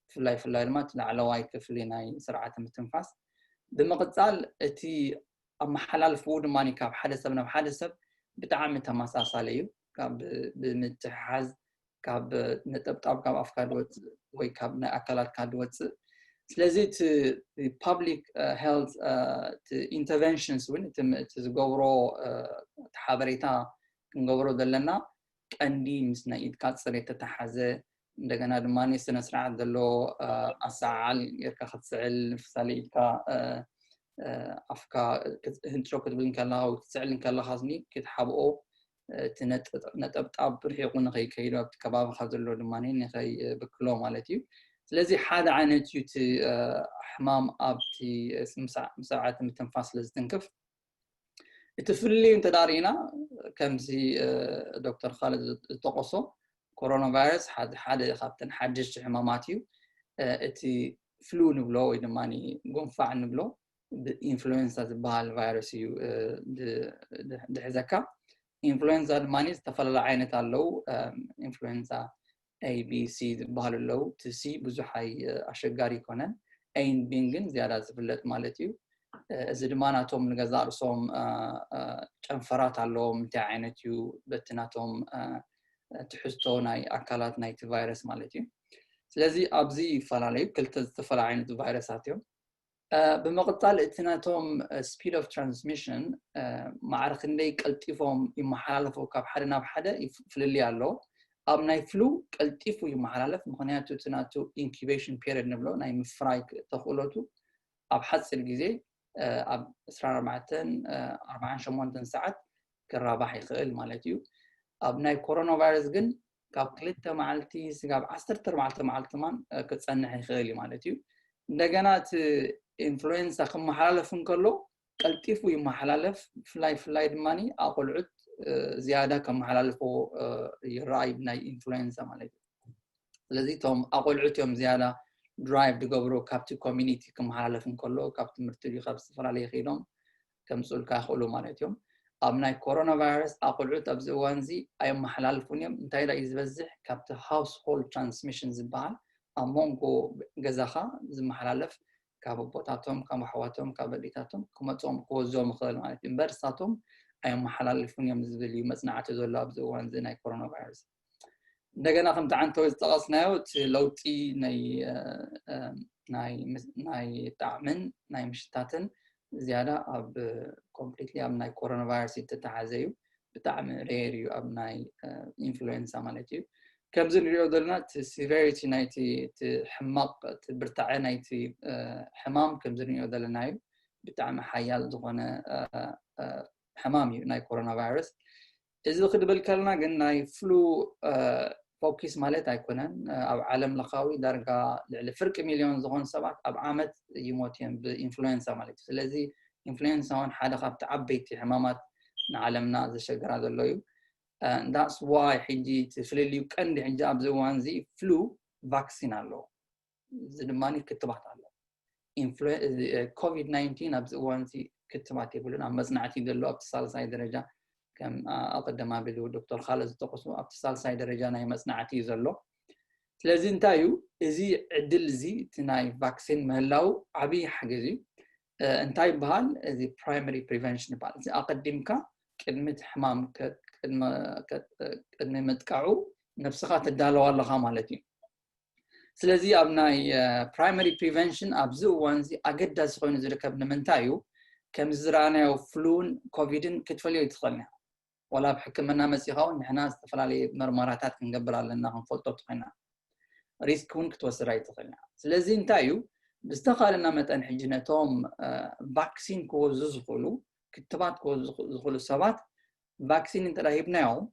ብፍላይ ብፍላይ ድማ እቲ ላዕለዋይ ክፍሊ ናይ ስርዓተ ምትንፋስ። ብምቕፃል እቲ ኣመሓላልፍኡ ድማ ካብ ሓደ ሰብ ናብ ሓደ ሰብ ብጣዕሚ ተመሳሳሊ እዩ። ካብ ብምትሕሓዝ ካብ ነጠብጣብ ካብ ኣፍካ ድወፅእ ወይ ካብ ናይ ኣካላትካ ድወፅእ። ስለዚ እቲ ፓብሊክ ሄልት ኢንተርቨንሽንስ እውን እቲ ዝገብሮ እቲ ሓበሬታ ክንገብሮ ዘለና ቀንዲ ምስ ናይ ኢድካ ፅሬት ተተሓዘ፣ እንደገና ድማ ስነ ስርዓት ዘለዎ ኣሰዓዓል ጌርካ ክትስዕል፣ ንፍሳለ ኢድካ ኣፍካ ህንጥሾ ክትብል እንከለኻ ወይ ክትስዕል እንከለኻ ስኒ ክትሓብኦ፣ እቲ ነጠብጣብ ርሒቑ ንኸይከይዱ ኣብቲ ከባቢኻ ዘሎ ድማ ንኸይብክሎ ማለት እዩ። ስለዚ ሓደ ዓይነት እዩ እቲ ሕማም ኣብቲ ስርዓተ ምትንፋስ ስለ ዝትንክፍ። እቲ ፍልልዩ እንተ ርኢና ከምዚ ዶክተር ካልድ ዝጠቀሶ ኮሮና ቫይረስ ሓደ ካብተን ሓደሽቲ ሕማማት እዩ። እቲ ፍሉ ንብሎ ወይ ድማ ጉንፋዕ ንብሎ ብኢንፍሉዌንዛ ዝበሃል ቫይረስ እዩ ድሕዘካ። ኢንፍሉዌንዛ ድማ ዝተፈላለዩ ዓይነት ኣለዉ። ኢንፍሉዌንዛ ኤ ቢ ሲ ዝበሃሉ ኣለዉ። እቲ ሲ ብዙሕ ኣይ ኣሸጋሪ ኣይኮነን። ኤን ቢን ግን ዝያዳ ዝፍለጥ ማለት እዩ። እዚ ድማ ናቶም ንገዛእ ርእሶም ጨንፈራት ኣለዎም። እንታይ ዓይነት እዩ በቲ ናቶም ትሕዝቶ ናይ ኣካላት ናይቲ ቫይረስ ማለት እዩ። ስለዚ ኣብዚ ይፈላለዩ ክልተ ዝተፈላለዩ ዓይነት ቫይረሳት እዮም። ብምቕፃል እቲ ናቶም speed of transmission ማዕረ ክንደይ ቀልጢፎም ይመሓላለፉ ካብ ሓደ ናብ ሓደ ፍልልይ ኣሎ። ኣብ ናይ flu ቀልጢፉ ይመሓላለፍ፣ ምክንያቱ እቲ ናቱ incubation period ንብሎ ናይ ምፍራይ ተኽእሎቱ ኣብ ሓፂር ግዜ ኣብ ዕስራን ኣርባዕተን ኣርባዓን ሸሞንተን ሰዓት ክራባሕ ይኽእል ማለት እዩ። ኣብ ናይ ኮሮና ቫይረስ ግን ካብ ክልተ መዓልቲ ስጋብ ዓሰርተ ኣርባዕተ መዓልቲ ማን ክፀንሕ ይኽእል እዩ ማለት እዩ። እንደገና እቲ ኢንፍሉዌንሳ ክመሓላለፍ እንከሎ ቀልጢፉ ይመሓላለፍ። ፍላይ ፍላይ ድማ ኣቆልዑት ዝያዳ ከመሓላልፎ ይረኣይ ናይ ኢንፍሉዌንሳ ማለት እዩ። ስለዚ እቶም ኣቆልዑት እዮም ዝያዳ ድራይቭ ዝገብሩ ካብቲ ኮሚኒቲ ክመሓላለፍ እንከሎ ካብ ትምህርቲ ድዩ ካብ ዝተፈላለዩ ከይዶም ከምፅኡልካ ይኽእሉ ማለት እዮም። ኣብ ናይ ኮሮና ቫይረስ ኣቆልዑት ኣብዚ እዋን እዚ ኣየመሓላልፉን እዮም። እንታይ ዳ እዩ ዝበዝሕ? ካብቲ ሃውስሆልድ ትራንስሚሽን ዝበሃል ኣብ መንጎ ገዛኻ ዝመሓላለፍ ካብ ኣቦታቶም ካብ ኣሕዋቶም ካብ ኣዴታቶም ክመፅኦም ክወዞም ይኽእል ማለት እዩ። እምበር እሳቶም ኣየመሓላልፉን እዮም ዝብል እዩ መፅናዕቲ ዘሎ ኣብዚ እዋን እዚ ናይ ኮሮና ቫይረስ። እንደገና ከምቲ ዓንተወይ ዝጠቐስናዮ እቲ ለውጢ ናይ ጣዕምን ናይ ምሽታትን ዝያዳ ኣብ ኮምፕሊትሊ ኣብ ናይ ኮሮና ቫይረስ ዝተተሓዘ እዩ። ብጣዕሚ ሬር እዩ ኣብ ናይ ኢንፍሉዌንሳ ማለት እዩ። ከምዚ ንሪኦ ዘለና እቲ ሲቨሪቲ ናይቲ እቲ ሕማቕ እቲ ብርታዐ ናይቲ ሕማም ከምዚ ንሪኦ ዘለና እዩ። ብጣዕሚ ሓያል ዝኾነ ሕማም እዩ ናይ ኮሮና ቫይረስ። እዚ ክድብል ከለና ግን ናይ ፍሉ ፎኪስ ማለት ኣይኮነን። ኣብ ዓለም ለኻዊ ዳርጋ ልዕሊ ፍርቂ ሚልዮን ዝኾኑ ሰባት ኣብ ዓመት ይሞት እዮም ብኢንፍሉዌንሳ ማለት እዩ። ስለዚ ኢንፍሉዌንሳ እውን ሓደ ካብቲ ዓበይቲ ሕማማት ንዓለምና ዘሸገራ ዘሎ እዩ። ዳስ ዋይ ሕጂ እቲ ፍልልዩ ቀንዲ ሕጂ ኣብዚ እዋን እዚ ፍሉ ቫክሲን ኣለዎ። እዚ ድማ ክትባት ኣሎ። ኮቪድ ናይንቲን ኣብዚ እዋን እዚ ክትባት የብሉን። ኣብ መፅናዕቲ ዘሎ ኣብቲ ሳልሳይ ደረጃ ከም ኣቐደም ኣቢሉ ዶክተር ካልእ ዝጠቀሱ ኣብቲ ሳልሳይ ደረጃ ናይ መፅናዕቲ እዩ ዘሎ። ስለዚ እንታይ እዩ እዚ ዕድል እዚ እቲ ናይ ቫክሲን ምህላው ዓብዪ ሓገዝ እዩ። እንታይ ይበሃል? እዚ ፕራይመሪ ፕሪቨንሽን ይበሃል። እዚ ኣቐዲምካ ቅድሚ ሕማም ቅድሚ ምጥቃዑ ነብስኻ ትዳለዋ ኣለኻ ማለት እዩ። ስለዚ ኣብ ናይ ፕራይመሪ ፕሪቨንሽን ኣብዚ እዋን እዚ ኣገዳሲ ኮይኑ ዝርከብ ንምንታይ እዩ? ከምዚ ዝረኣናዮ ፍሉን ኮቪድን ክትፈልዮ ይትኽእል ኢና። ዋላ ኣብ ሕክምና መፂኻ እውን ንሕና ዝተፈላለዩ መርመራታት ክንገብር ኣለና ክንፈልጦ ትኽእልና። ሪስክ እውን ክትወስድ ኣይትኽእልና። ስለዚ እንታይ እዩ ብዝተኻለና መጠን ሕጂ ነቶም ቫክሲን ክወዙ ዝኽእሉ ክትባት ክወዙ ዝኽእሉ ሰባት ቫክሲን እንተ ሂብናዮም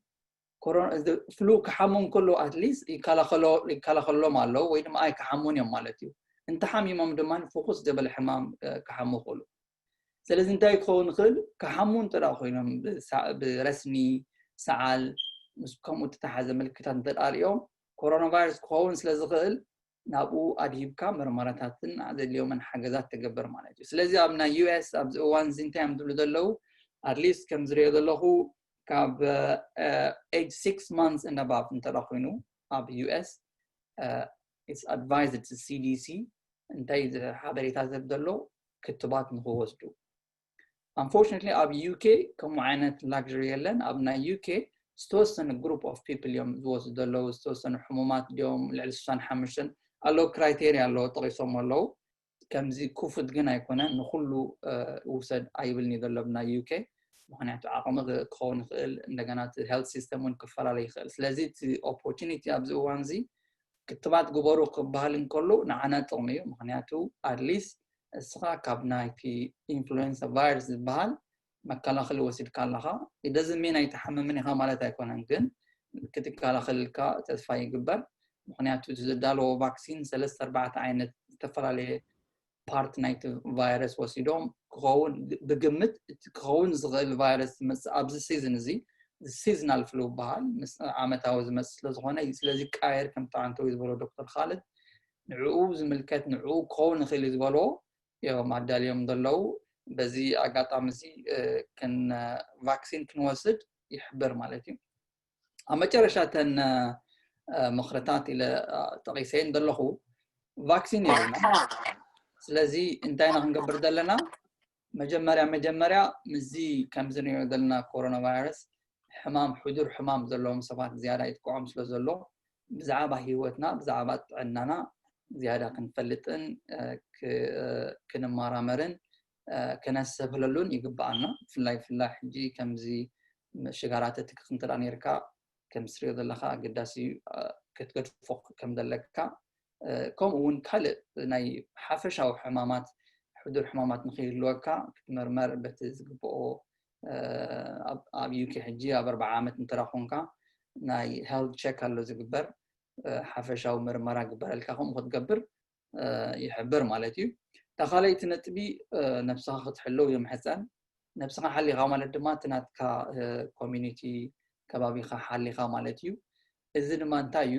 ፍሉ ክሓሙ እንከሎ ኣትሊስት ይከላኸሎም ኣለዉ ወይ ድማ ኣይክሓሙን እዮም ማለት እዩ። እንተሓሚሞም ድማ ፎኩስ ዘበለ ሕማም ክሓሙ ይኽእሉ። ስለዚ እንታይ ክኸውን ይኽእል? ክሓሙ እንተ ኮይኖም ብረስኒ፣ ሰዓል ምስ ከምኡ እተተሓዘ ምልክታት እንተ ሪኦም ኮሮና ቫይረስ ክኸውን ስለ ዝኽእል ናብኡ ኣድሂብካ መርመራታትን ዘድልዮምን ሓገዛት ትገብር ማለት እዩ። ስለዚ ኣብ ናይ ዩኤስ ኣብዚ እዋን እዚ እንታይ እዮም ዝብሉ ዘለዉ? ኣትሊስት ከም ዝሪኦ ዘለኹ ካብ ኤጅ ሲክስ ማንትስ and above እንተ ኮይኑ ኣብ ዩኤስ it's advised CDC እንታይ ሓበሬታ ዝህብ ዘሎ ክትባት ንክወስዱ። Unfortunately ኣብ ዩኬ ከምኡ ዓይነት ላግሪ የለን። ኣብ ናይ ዩኬ ዝተወሰነ ግሩፕ ኦፍ ፒፕል እዮም ዝወስዱ ዘለዉ። ዝተወሰኑ ሕሙማት ድዮም ልዕሊ ስሳን ሓሙሽተን ኣለዉ፣ ክራይቴሪያ ኣለዎ ጠቂሶም ኣለዉ። ከምዚ ክፉት ግን ኣይኮነ ንኩሉ ውሰድ ኣይብልን እዩ ዘሎ ናይ ዩኬ። ምክንያቱ ዓቕሚ ክኸውን ይኽእል፣ እንደገና እቲ ሄልት ሲስተም እውን ክፈላለ ይኽእል። ስለዚ እቲ ኦፖርቹኒቲ ኣብዚ እዋን እዚ ክትባት ግበሩ ክበሃል እንከሎ ንዓና ጥቕሚ እዩ። ምክንያቱ ኣትሊስት እስኻ ካብ ናይቲ ኢንፍሉዌንሳ ቫይረስ ዝበሃል መከላኸሊ ወሲድካ ኣለኻ። ኢደዝሜን ኣይትሓምምን ኢኻ ማለት ኣይኮነን፣ ግን ክትከላኸልልካ ተስፋ ይግበር። ምክንያቱ እቲ ዝዳለዎ ቫክሲን ሰለስተ ኣርባዕተ ዓይነት ዝተፈላለየ ፓርት ናይቲ ቫይረስ ወሲዶም ክኸውን ብግምት እቲ ክኸውን ዝኽእል ቫይረስ ዝመፅእ ኣብዚ ሲዝን እዚ ሲዝናል ፍሉ ይበሃል ምስ ዓመታዊ ዝመፅእ ስለዝኾነ እዩ። ስለዚ ቃየር ከምቲ ዓንተዊ ዝበሎ ዶክተር ካልድ ንዕኡ ዝምልከት ንዕኡ ክኸውን ይኽእል እዩ ዝበልዎ እዮም ኣዳልዮም ዘለዉ። በዚ ኣጋጣሚ እዚ ክን ቫክሲን ክንወስድ ይሕብር ማለት እዩ። ኣብ መጨረሻ ተን ምኽርታት ኢለ ጠቂሰየን ዘለኹ ቫክሲን የብልና። ስለዚ እንታይ ኢና ክንገብር ዘለና? መጀመርያ መጀመርያ ምዚ ከምዚ ንሪኦ ዘለና ኮሮና ቫይረስ ሕማም ሕዱር ሕማም ዘለዎም ሰባት ዝያዳ ይጥቅዖም ስለ ዘሎ ብዛዕባ ህይወትና ብዛዕባ ጥዕናና ዝያዳ ክንፈልጥን ክንመራመርን ክነስተብህለሉን ይግብኣና። ብፍላይ ብፍላይ ሕጂ ከምዚ ሽጋራ ተትክኽ እንተ ነርካ፣ ከም ትሪኦ ዘለኻ ኣገዳሲ እዩ ክትገድፎ ከም ዘለካ፣ ከምኡ እውን ካልእ ናይ ሓፈሻዊ ሕማማት፣ ሕዱር ሕማማት ንክይህልወካ ክትምርመር በቲ ዝግብኦ፣ ኣብ ዩኬ ሕጂ ኣብ ኣርባዓ ዓመት እንተራ ኮንካ ናይ ሄልት ቸክ ኣሎ ዝግበር፣ ሓፈሻዊ ምርመራ ግበረልካ፣ ከምኡ ክትገብር ይሕብር ማለት እዩ። እታ ካልኣይቲ ነጥቢ ነብስኻ ክትሕለው ይምሕፀን። ነብስኻ ሓሊኻ ማለት ድማ እቲ ናትካ ኮሚኒቲ፣ ከባቢኻ ሓሊኻ ማለት እዩ። እዚ ድማ እንታይ እዩ?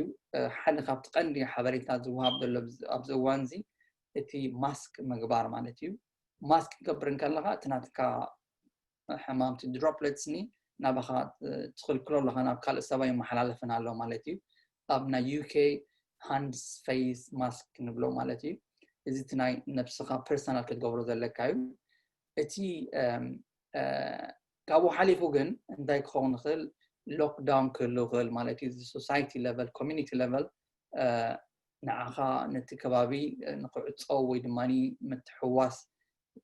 ሓደ ካብቲ ቀንዲ ሓበሬታ ዝወሃብ ዘሎ ኣብዚ እዋን እዚ እቲ ማስክ ምግባር ማለት እዩ። ማስክ ክገብር እንከለኻ እቲ ናትካ ሕማምቲ ድሮፕሌትስ ኒ ናባኻ ትኽልክሎ ኣለኻ፣ ናብ ካልእ ሰባ ይመሓላለፍን ኣሎ ማለት እዩ። ኣብ ናይ ዩኬ ሃንድስ ፌስ ማስክ ንብሎ ማለት እዩ። እዚ እቲ ናይ ነብስኻ ፐርሰናል ክትገብሮ ዘለካ እዩ። እቲ ካብኡ ሓሊፉ ግን እንታይ ክኸውን ይኽእል? ሎክዳውን ክህሉ ይኽእል ማለት እዩ። እዚ ሶሳይቲ ለቨል፣ ኮሚኒቲ ለቨል ንዓኻ ነቲ ከባቢ ንክዕፀው ወይ ድማ ምትሕዋስ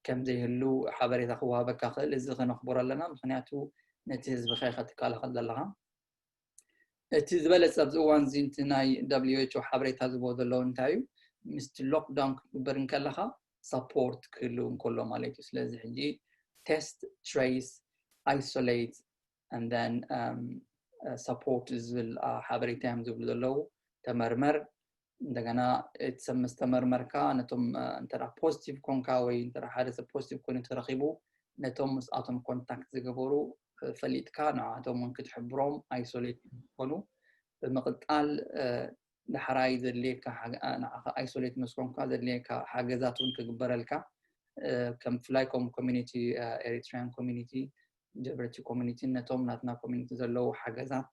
ከም ዘይህሉ ሓበሬታ ክወሃበካ ክእል። እዚ ከነኽብሮ ኣለና፣ ምክንያቱ ነቲ ህዝቢ ከ ከትከላኸል ዘለኻ። እቲ ዝበለጸ ኣብዚ እዋን እዚ እቲ ናይ ደብሊው ኤች ኦ ሓበሬታ ዝቦ ዘለዉ እንታይ እዩ? ምስቲ ሎክዳውን ክትግበር እንከለኻ ሰፖርት ክህሉ እንከሎ ማለት እዩ። ስለዚ ሕጂ ቴስት፣ ትሬስ፣ ኣይሶሌት and then ሰፖርት ዝብል ሓበሬታ እዮም ዝብሉ ዘለዉ። ተመርመር፣ እንደገና እቲ ሰብ ምስ ተመርመርካ ነቶም እንተ ፖዚቲቭ ኮንካ ወይ እንተ ሓደ ሰብ ፖዚቲቭ ኮይኑ ተረኺቡ ነቶም ምስኣቶም ኮንታክት ዝገበሩ ፈሊጥካ ንዓቶም እውን ክትሕብሮም ኣይሶሌት ዝኾኑ ብምቕጣል ዳሕራይ ዘድልየካ ንዓኻ ኣይሶሌት ምስ ኮንካ ዘድልየካ ሓገዛት እውን ክግበረልካ ከም ብፍላይ ከም ኮሚኒቲ ኤሪትሪያን ኮሚኒቲ ጀበርቲ ኮሚኒቲ ነቶም ናትና ኮሚኒቲ ዘለዉ ሓገዛት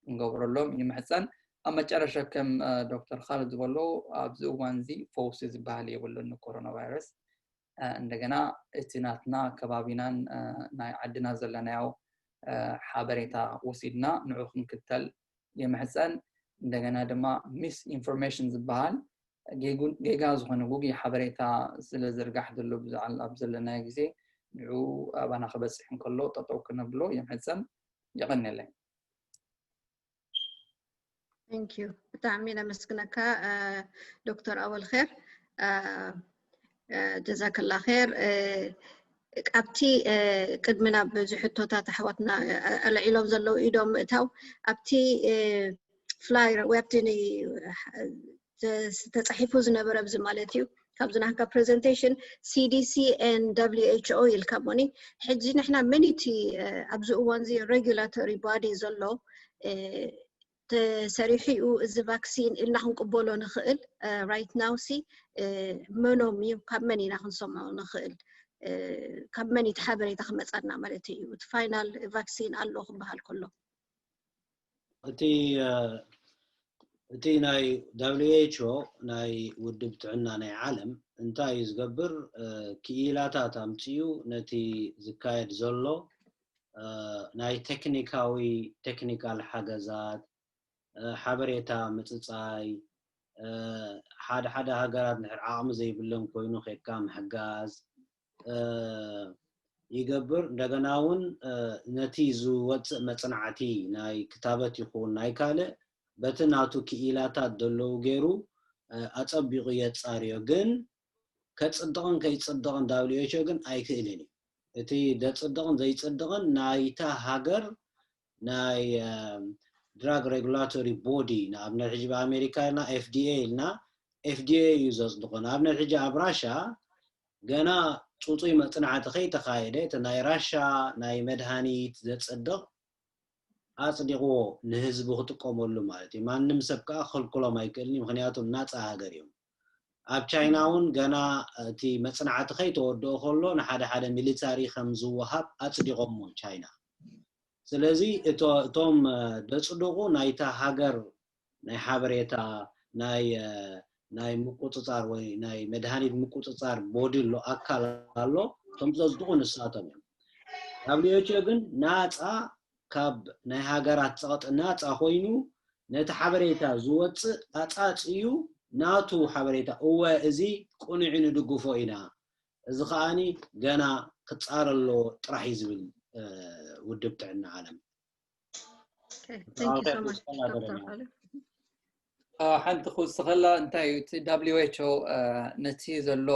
ክንገብረሎም ይምሕፀን። ኣብ መጨረሻ ከም ዶክተር ካልድ ዝበሎ ኣብዚ እዋን እዚ ፈውሲ ዝበሃል የብሉን ንኮሮና ቫይረስ። እንደገና እቲ ናትና ከባቢናን ናይ ዓድና ዘለናዮ ሓበሬታ ወሲድና ንዑ ክንክተል የምሕፀን። እንደገና ድማ ሚስ ኢንፎርሜሽን ዝበሃል ጌጋ ዝኾነ ጉጉይ ሓበሬታ ስለ ዝርጋሕ ዘሎ ኣብ ዘለናዮ ግዜ ንዑ ኣባና ክበፅሕ እንከሎ ጠጠው ክነብሎ የምሕፀን። የቐንየለይ። Thank you። ብጣዕሚ ነመስግነካ ዶክተር ኣወል ኼር፣ ጀዛከላ ኼር። ኣብቲ ቅድሚ ናብ ዝሕቶታት ኣሕዋትና ኣልዒሎም ዘለዉ ኢዶም ምእታው ኣብቲ ፍላየር ወይ ኣብቲ ተፃሒፉ ዝነበረ ኣብዚ ማለት እዩ ካብዚ ናህካ ፕሬዘንቴሽን C D C and W H O ኢልካ ሞኒ ሕጂ ንሕና መን እቲ ኣብዚ እዋን እዚ ሬጉላቶሪ ባዲ ዘሎ ተሰሪሑ እዩ እዚ ቫክሲን ኢልና ክንቅበሎ ንኽእል right now ሲ መኖም እዩ ካብ መን ኢና ክንሰምዖ ንኽእል ካብ መን እቲ ሓበሬታ ክመፀና ማለት እዩ እቲ ፋይናል ቫክሲን ኣሎ ክበሃል ከሎ እቲ እቲ ናይ W H O ናይ ውድብ ጥዕና ናይ ዓለም እንታይ እዩ ዝገብር ክኢላታት ኣምፅኡ ነቲ ዝካየድ ዘሎ ናይ ቴክኒካዊ ቴክኒካል ሓገዛት ሓበሬታ ምፅፃይ ሓደ ሓደ ሃገራት ንሕር ዓቕሚ ዘይብለን ኮይኑ ከድካ ምሕጋዝ ይገብር እንደገና እውን ነቲ ዝወፅእ መፅናዕቲ ናይ ክታበት ይኹን ናይ ካልእ በቲ ናቱ ክኢላታት ዘለዉ ገይሩ ኣፀቢቑ የፃርዮ ግን ከፅድቕን ከይፅድቕን W H O ግን ኣይክእልን እዩ እቲ ዘፅድቕን ዘይፅድቕን ናይታ ሃገር ናይ drug regulatory body ንኣብነት ሕጂ ብኣሜሪካ ኢልና F D A ኢልና F D A እዩ ዘፅድቖ ንኣብነት ሕጂ ኣብ ራሻ ገና ፅፁይ መፅናዕቲ ከይተኻየደ እቲ ናይ ራሻ ናይ መድሃኒት ዘፅድቕ ኣፅዲቕዎ ንህዝቢ ክጥቀመሉ ማለት እዩ ማንም ሰብ ከዓ ክልክሎም ኣይክእልን እዩ ምክንያቱ ናፃ ሃገር እዮም ኣብ ቻይና እውን ገና እቲ መፅናዕቲ ከይተወደኦ ከሎ ንሓደ ሓደ ሚሊታሪ ከም ዝወሃብ ኣፅዲቖሞ ቻይና ስለዚ እቶም ደፅድቑ ናይታ ሃገር ናይ ሓበሬታ ናይ ናይ ምቁፅፃር ወይ ናይ መድሃኒት ምቁፅፃር ቦዲ ኣሎ ኣካል ኣሎ እቶም ዘፅድቑ ንሳቶም እዮም W H O ግን ናፃ ካብ ናይ ሃገራት ፀቕጢ ናፃ ኮይኑ ነቲ ሓበሬታ ዝወፅእ ኣፃፅዩ ናቱ ሓበሬታ፣ እወ፣ እዚ ቅኑዕ እዩ፣ ንድግፎ ኢና፣ እዚ ከኣኒ ገና ክጻረ ኣለዎ ጥራሕ እዩ ዝብል ውድብ ጥዕና ዓለም። ሓንቲ ክውስኸላ እንታይ እዩ እቲ WHO ነቲ ዘሎ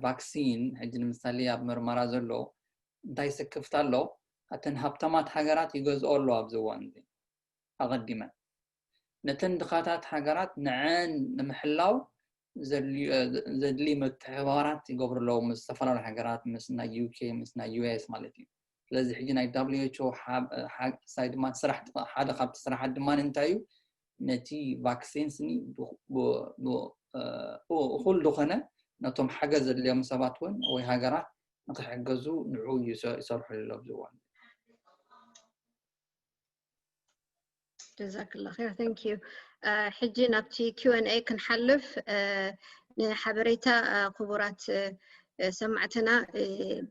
ቫክሲን ሕጂ ንምሳሌ ኣብ ምርመራ ዘሎ እንታይ ስክፍታ ኣሎ? ኣተን ሃብታማት ሃገራት ይገዝኦ ኣሎ ኣብዚ እዋን እዚ ኣቐዲመን ነተን ድኻታት ሃገራት ንዐን ንምሕላው ዘድሊ ምትሕባራት ይገብሩ ኣለዉ ምስ ዝተፈላለዩ ሃገራት ምስ ናይ UK ምስ ናይ US ማለት እዩ። ስለዚ ሕጂ ናይ WHO ሳይ ድማ ሓደ ካብቲ ስራሓት ድማ እንታይ እዩ ነቲ ቫክሲን ስኒ እኹል ዝኾነ ነቶም ሓገዝ ዘድልዮም ሰባት እውን ወይ ሃገራት ንክሕገዙ ንዑ ይሰርሑ ኣለዉ ኣብዚ እዋን። ጀዛክላ ር thank you። ሕጂ ናብቲ Q and A ክንሓልፍ ንሓበሬታ ክቡራት ሰማዕትና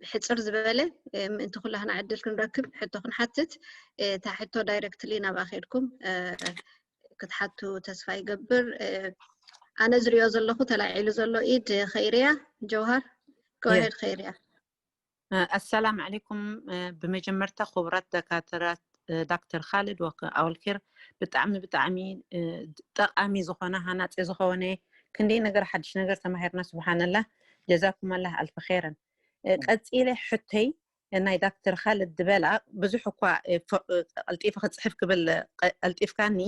ብሕፅር ዝበለ ምእንቲ ኩላህና ዕድል ክንረክብ ሕቶ ክንሓትት እታ ሕቶ directly ናብኣ ከድኩም ክትሓቱ ተስፋ ይገብር። ኣነ ዝሪኦ ዘለኹ ተላዒሉ ዘሎ ኢድ ኸይርያ ጀውሃር go ahead ኸይርያ። ኣሰላም ዓለይኩም። ብመጀመርታ ክቡራት ደካተራት ዳክተር ካልድ ወክ ኣውልኬር ብጣዕሚ ብጣዕሚ ጠቃሚ ዝኾነ ሃናፂ ዝኾነ ክንደይ ነገር ሓድሽ ነገር ተማሂርና ስብሓንላ ጀዛኩም ኣላህ ኣልፍ ኸይረን። ቀፂለ ሕቶይ ናይ ዳክተር ካልድ ዝበላ ብዙሕ እኳ ቀልጢፈ ክፅሕፍ ክብል ቀልጢፍካኒ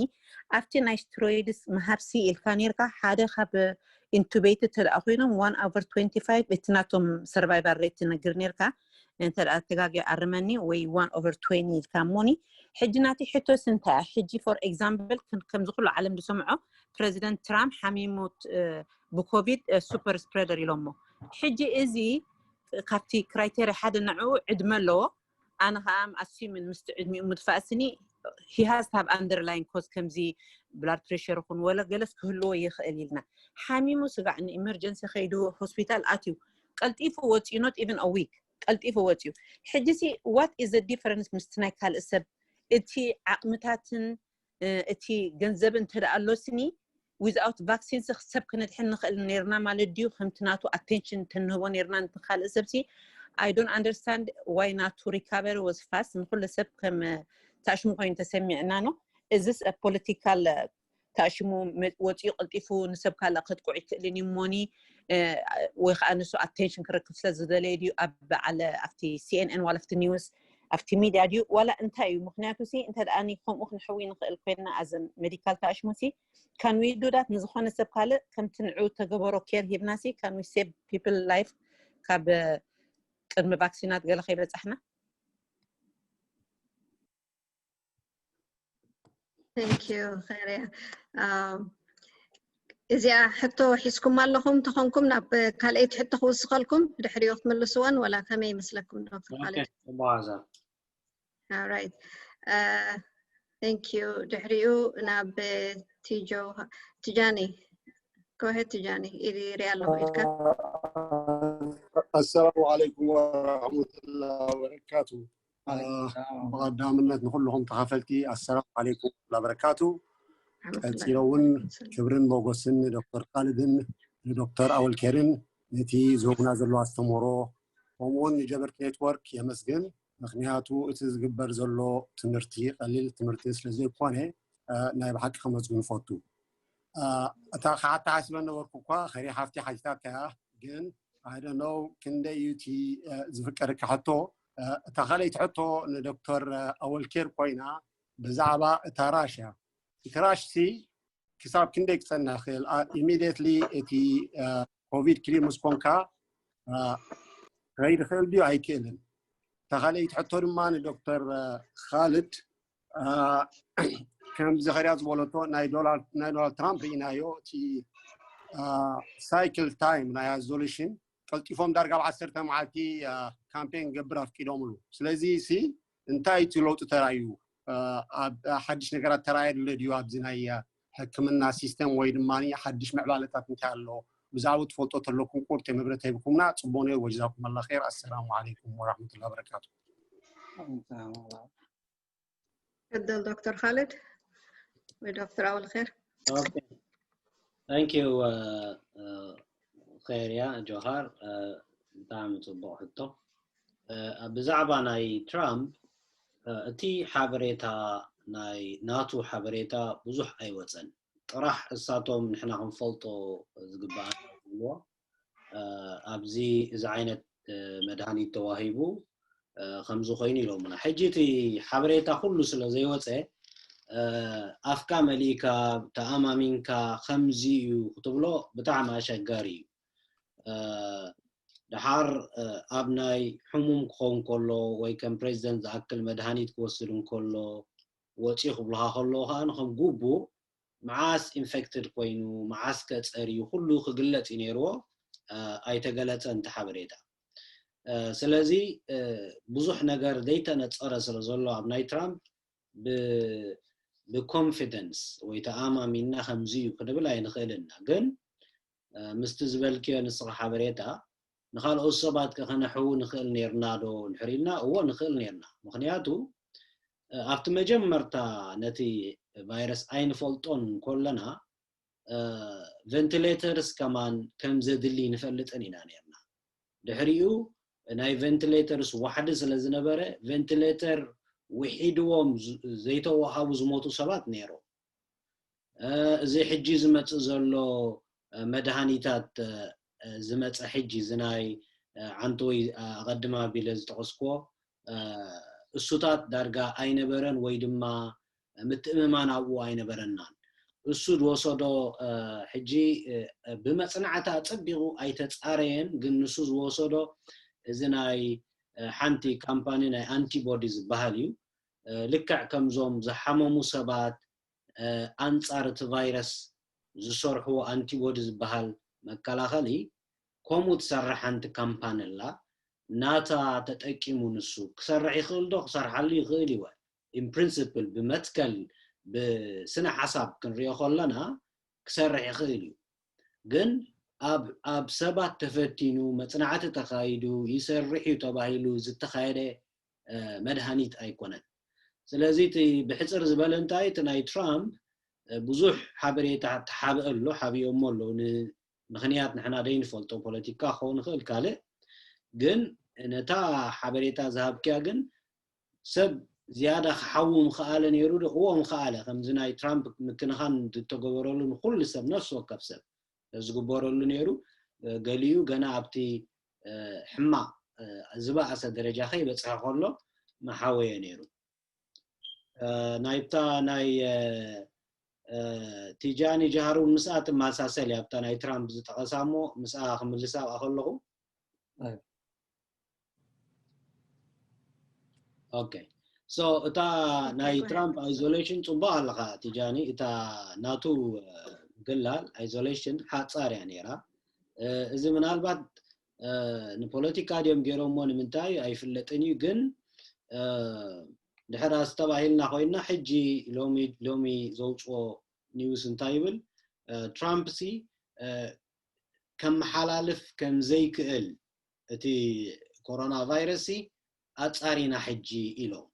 ኣብቲ ናይ ስትሮይድስ ምሃብ ሲ ኢልካ ነርካ ሓደ ካብ ኢንቱቤትድ ተደኣ ኮይኖም one over twenty five እቲ ናቶም survival rate ትነግር ነርካ እንተ ተጋጊ ኣርመኒ ወይ one over twenty ኢልካ እሞኒ ሕጂ ናቲ ሕቶስ እንታይ ሕጂ for example ከምዚ ኩሉ ዓለም ዝሰምዖ ፕረዚደንት ትራምፕ ሓሚሙ ብኮቪድ super spreader ኢሎሞ ሕጂ እዚ ካብቲ criteria ሓደ ንዕኡ ዕድመ ኣለዎ ኣነ ከዓ ኣስዩምን ምስቲ ዕድሚኡ ምድፋእስኒ he has to have underlying cause ከምዚ blood pressure ይኹን ወለ ገለስ ክህልዎ ይኽእል ኢልና ሓሚሙ ስጋዕ ን emergency ከይዱ ሆስፒታል ኣትዩ ቀልጢፉ ወፂኡ not even a week ቀልጢፉ ወፂኡ ሕጂ ሲ what is the difference ምስቲ ናይ ካልእ ሰብ እቲ ዓቕምታትን እቲ ገንዘብ እንተ ኣሎ ስኒ without vaccine ሰብ ክነድሕን ንኽእል ነርና ማለት ድዩ ከምቲ ናቱ attention ተንህቦ ነርና ንቲ ካልእ ሰብሲ I don't understand why ናቱ recovery was fast ንኩሉ ሰብ ከም ታሽሙ ኮይኑ ተሰሚዕና ነው እዚስ political ታሽሙ ወፂኡ ቀልጢፉ ንሰብ ካልእ ከጥቅዑ ይክእልን እዩ ሞኒ ወይ ከዓ ንሱ attention ክረክብ ስለ ዝደለየ ድዩ ኣብ በዓል ኣብቲ CNN ዋላ ኣብቲ news ኣብቲ ሚድያ ድዩ ዋላ እንታይ እዩ ምክንያቱ ሲ እንተ ደኣ ከምኡ ክንሕዊ ንክእል ኮይና as medical ታሽሙ ሲ can we do that ንዝኮነ ሰብ ካልእ ከምቲ ንዑ ተገበሮ care ሂብና ሲ can we save people life ካብ ቅድሚ ቫክሲናት ገለ ከይበፃሕና Thank you ኸይርያ እዚኣ ሕቶ ሒዝኩም ኣለኹም ተኾንኩም ናብ ካልኣይቲ ሕቶ ክውስኸልኩም ድሕሪኡ ክትምልስወን ወላ ከመይ ይመስለኩም ዶክተር ካልድ መዓዛ right thank you ድሕሪኡ ናብ ቲጆ ትጃኒ go ahead ትጃኒ ይሪኣ ኣለኹ ኢድካ السلام عليكم ورحمة الله وبركاته ብቐዳምነት ንኩልኹም ተኻፈልቲ ኣሰላሙ ዓለይኩም ወበረካቱ ቀፂሎ እውን ክብርን ሞጎስን ንዶክተር ካልድን ንዶክተር ኣወልኬርን ነቲ ዝህቡና ዘሎ ኣስተምህሮ ከምኡውን ንጀበርቲ ኔትወርክ የመስግን ምክንያቱ እቲ ዝግበር ዘሎ ትምህርቲ ቀሊል ትምህርቲ ስለዘይኮነ ናይ ብሓቂ ከመስግን ፈቱ እታ ክሓታ ሓሲበ ነበርኩ እኳ ከሪሓፍቲ ሓቲታትካያ ግን ኣይደነው ክንደይ እዩ እቲ ዝፍቀደካ ሕቶ እታ ካልኣይቲ ሕቶ ንዶክተር ኣወልኬር ኮይና ብዛዕባ እታ ራሽ እያ እቲ ራሽ ሲ ክሳብ ክንደይ ክፀንሕ ክእል immediately እቲ ኮቪድ ክሊር ምስ ኮንካ ክኸይድ ይኽእል ድዩ ኣይክእልን እታ ካልኣይቲ ሕቶ ድማ ንዶክተር ካልድ ከምዚ ከሪያ ዝበለቶ ናይ ዶናልድ ትራምፕ ርኢናዮ እቲ cycle time ናይ isolation ቀልጢፎም ዳርጋ ኣብ ዓሰርተ መዓልቲ ካምፔን ክገብር ኣፍቂዶምሉ ስለዚ ሲ እንታይ እቲ ለውጢ ተራእዩ ኣብ ሓድሽ ነገራት ተራእየ ድለ ድዩ ኣብዚ ናይ ሕክምና ሲስተም ወይ ድማ ሓድሽ ምዕባለታት እንታይ ኣሎ ብዛዕባ ትፈልጦ ተለኩም ቁርጥ መብረት ሂብኩምና ፅቡቅ ነይሩ ወጀዛኩም ኣላ ር ኣሰላሙ ዓለይኩም ወራሕመቱላ በረካቱ ቀደል ዶክተር ካልድ ወይ ዶክተር ኣወል ር Thank you, ኸይርያ ጆሃር። ብጣዕሚ ጽቡቕ ሕቶ። ብዛዕባ ናይ ትራምፕ፣ እቲ ሓበሬታ፣ ናይ ናቱ ሓበሬታ ብዙሕ ኣይወጸን። ጥራሕ እሳቶም ንሕና ክንፈልጦ ዝግባእ፣ ኣብዚ እዚ ዓይነት መድሃኒት ተዋሂቡ ከምዚ ኮይኑ ኢሎምና። ሕጂ እቲ ሓበሬታ ኩሉ ስለ ዘይወፀ፣ ኣፍካ መሊእካ ተኣማሚንካ ከምዚ እዩ ክትብሎ ብጣዕሚ ኣሸጋሪ እዩ። ደሓር ኣብ ናይ ሕሙም ክኸውን ከሎ ወይ ከም ፕሬዚደንት ዝኣክል መድሃኒት ክወስድ እንከሎ፣ ወፂኡ ክብልኻ ከለዉ ከዓ ንከም ግቡእ መዓስ ኢንፌክትድ ኮይኑ፣ መዓስ ከ ጸርዩ፣ ኩሉ ክግለጽ እዩ ነይርዎ። ኣይተገለጸን እቲ ሓበሬታ። ስለዚ ብዙሕ ነገር ዘይተነጸረ ስለ ዘሎ ኣብ ናይ ትራምፕ፣ ብኮንፊደንስ ወይ ተኣማሚንና ከምዚ እዩ ክንብል ኣይንኽእልን ኢና። ግን ምስቲ ዝበልክዮ ንስኻ ሓበሬታ፣ ንኻልኦት ሰባት ከ ከነሕው ንኽእል ነርና ዶ እንድሕር ኢልና፣ እዎ ንኽእል ነርና። ምኽንያቱ ኣብቲ መጀመርታ ነቲ ቫይረስ ኣይንፈልጦን ከለና፣ ቨንቲሌተርስ ከማን ከም ዘድሊ ንፈልጥን ኢና ነርና። ድሕሪኡ ናይ ቨንቲሌተርስ ዋሕዲ ስለ ዝነበረ፣ ቨንቲሌተር ውሒድዎም ዘይተዋሃቡ ዝሞቱ ሰባት ነይሮም። እዚ ሕጂ ዝመጽእ ዘሎ መድሃኒታት፣ ዝመጸ ሕጂ እዚ ናይ ዓንተወይ ኣቐድም ኣቢለ ዝጠቐስክዎ፣ እሱታት ዳርጋ ኣይነበረን ወይ ድማ ምትእምማን ኣብኡ ኣይነበረናን። እሱ ዝወሰዶ ሕጂ ብመጽናዕቲ ኣጸቢቑ ኣይተጻረየን፣ ግን ንሱ ዝወሰዶ እዚ ናይ ሓንቲ ካምፓኒ ናይ ኣንቲቦዲ ዝበሃል እዩ። ልክዕ ከምዞም ዝሓመሙ ሰባት ኣንጻር እቲ ቫይረስ ዝሰርሕዎ ኣንቲቦዲ ዝበሃል መከላኸሊ፣ ከምኡ ትሰርሕ ሓንቲ ካምፓኒ ኣላ። ናታ ተጠቂሙ ንሱ ክሰርሕ ይኽእል ዶ? ክሰርሓሉ ይኽእል እዩ። ኢን ፕሪንስፕል፣ ብመትከል፣ ብስነ ሓሳብ ክንሪኦ ከለና ክሰርሕ ይኽእል እዩ። ግን ኣብ ሰባት ተፈቲኑ፣ መጽናዕቲ ተኻይዱ፣ ይሰርሕ እዩ ተባሂሉ ዝተኻየደ መድሃኒት ኣይኮነን። ስለዚ እቲ ብሕጽር ዝበለ እንታይ፣ እቲ ናይ ትራምፕ ብዙሕ ሓበሬታ ተሓብአ ኣሎ፣ ሓቢኦሞ ኣለዉ። ንምኽንያት ንሕና ዘይንፈልጦ ፖለቲካ ክኸውን ይኽእል ካልእ፣ ግን ነታ ሓበሬታ ዝሃብክያ ግን ሰብ ዝያዳ ክሓዊ ምኽኣለ ነይሩ ዶ? እዎ ምኽኣለ። ከምዚ ናይ ትራምፕ ምክንኻን ዝተገበረሉ ንኹሉ ሰብ፣ ነፍሲ ወከፍ ሰብ ዝግበረሉ ነይሩ። ገሊኡ ገና ኣብቲ ሕማቕ ዝበኣሰ ደረጃ ከይበፅሐ ከሎ መሓወየ ነይሩ። ናይብታ ናይ ቲጃኒ ጃሃር እውን ምስኣ ትመሳሰል እያ፣ ኣብታ ናይ ትራምፕ ዝጠቐሳ እሞ ምስኣ ክምልሳ ኣብኣ ከለኹ። ኦኬ። ሶ እታ ናይ ትራምፕ ኣይዞሌሽን ጽቡቕ ኣለኻ ቲጃኒ፣ እታ ናቱ ግላል ኣይዞሌሽን ሓጻር እያ ነይራ። እዚ ምናልባት ንፖለቲካ ድዮም ገይሮሞ ንምንታይ ኣይፍለጥን እዩ፣ ግን ድሕር ኣስተባሂልና ኮይና ሕጂ ሎሚ ሎሚ ዘውፅኦ ኒውስ እንታይ ይብል? ትራምፕ ሲ ከመሓላልፍ ከም ዘይክእል እቲ ኮሮና ቫይረስ ኣጻሪና ሕጂ ኢሎም።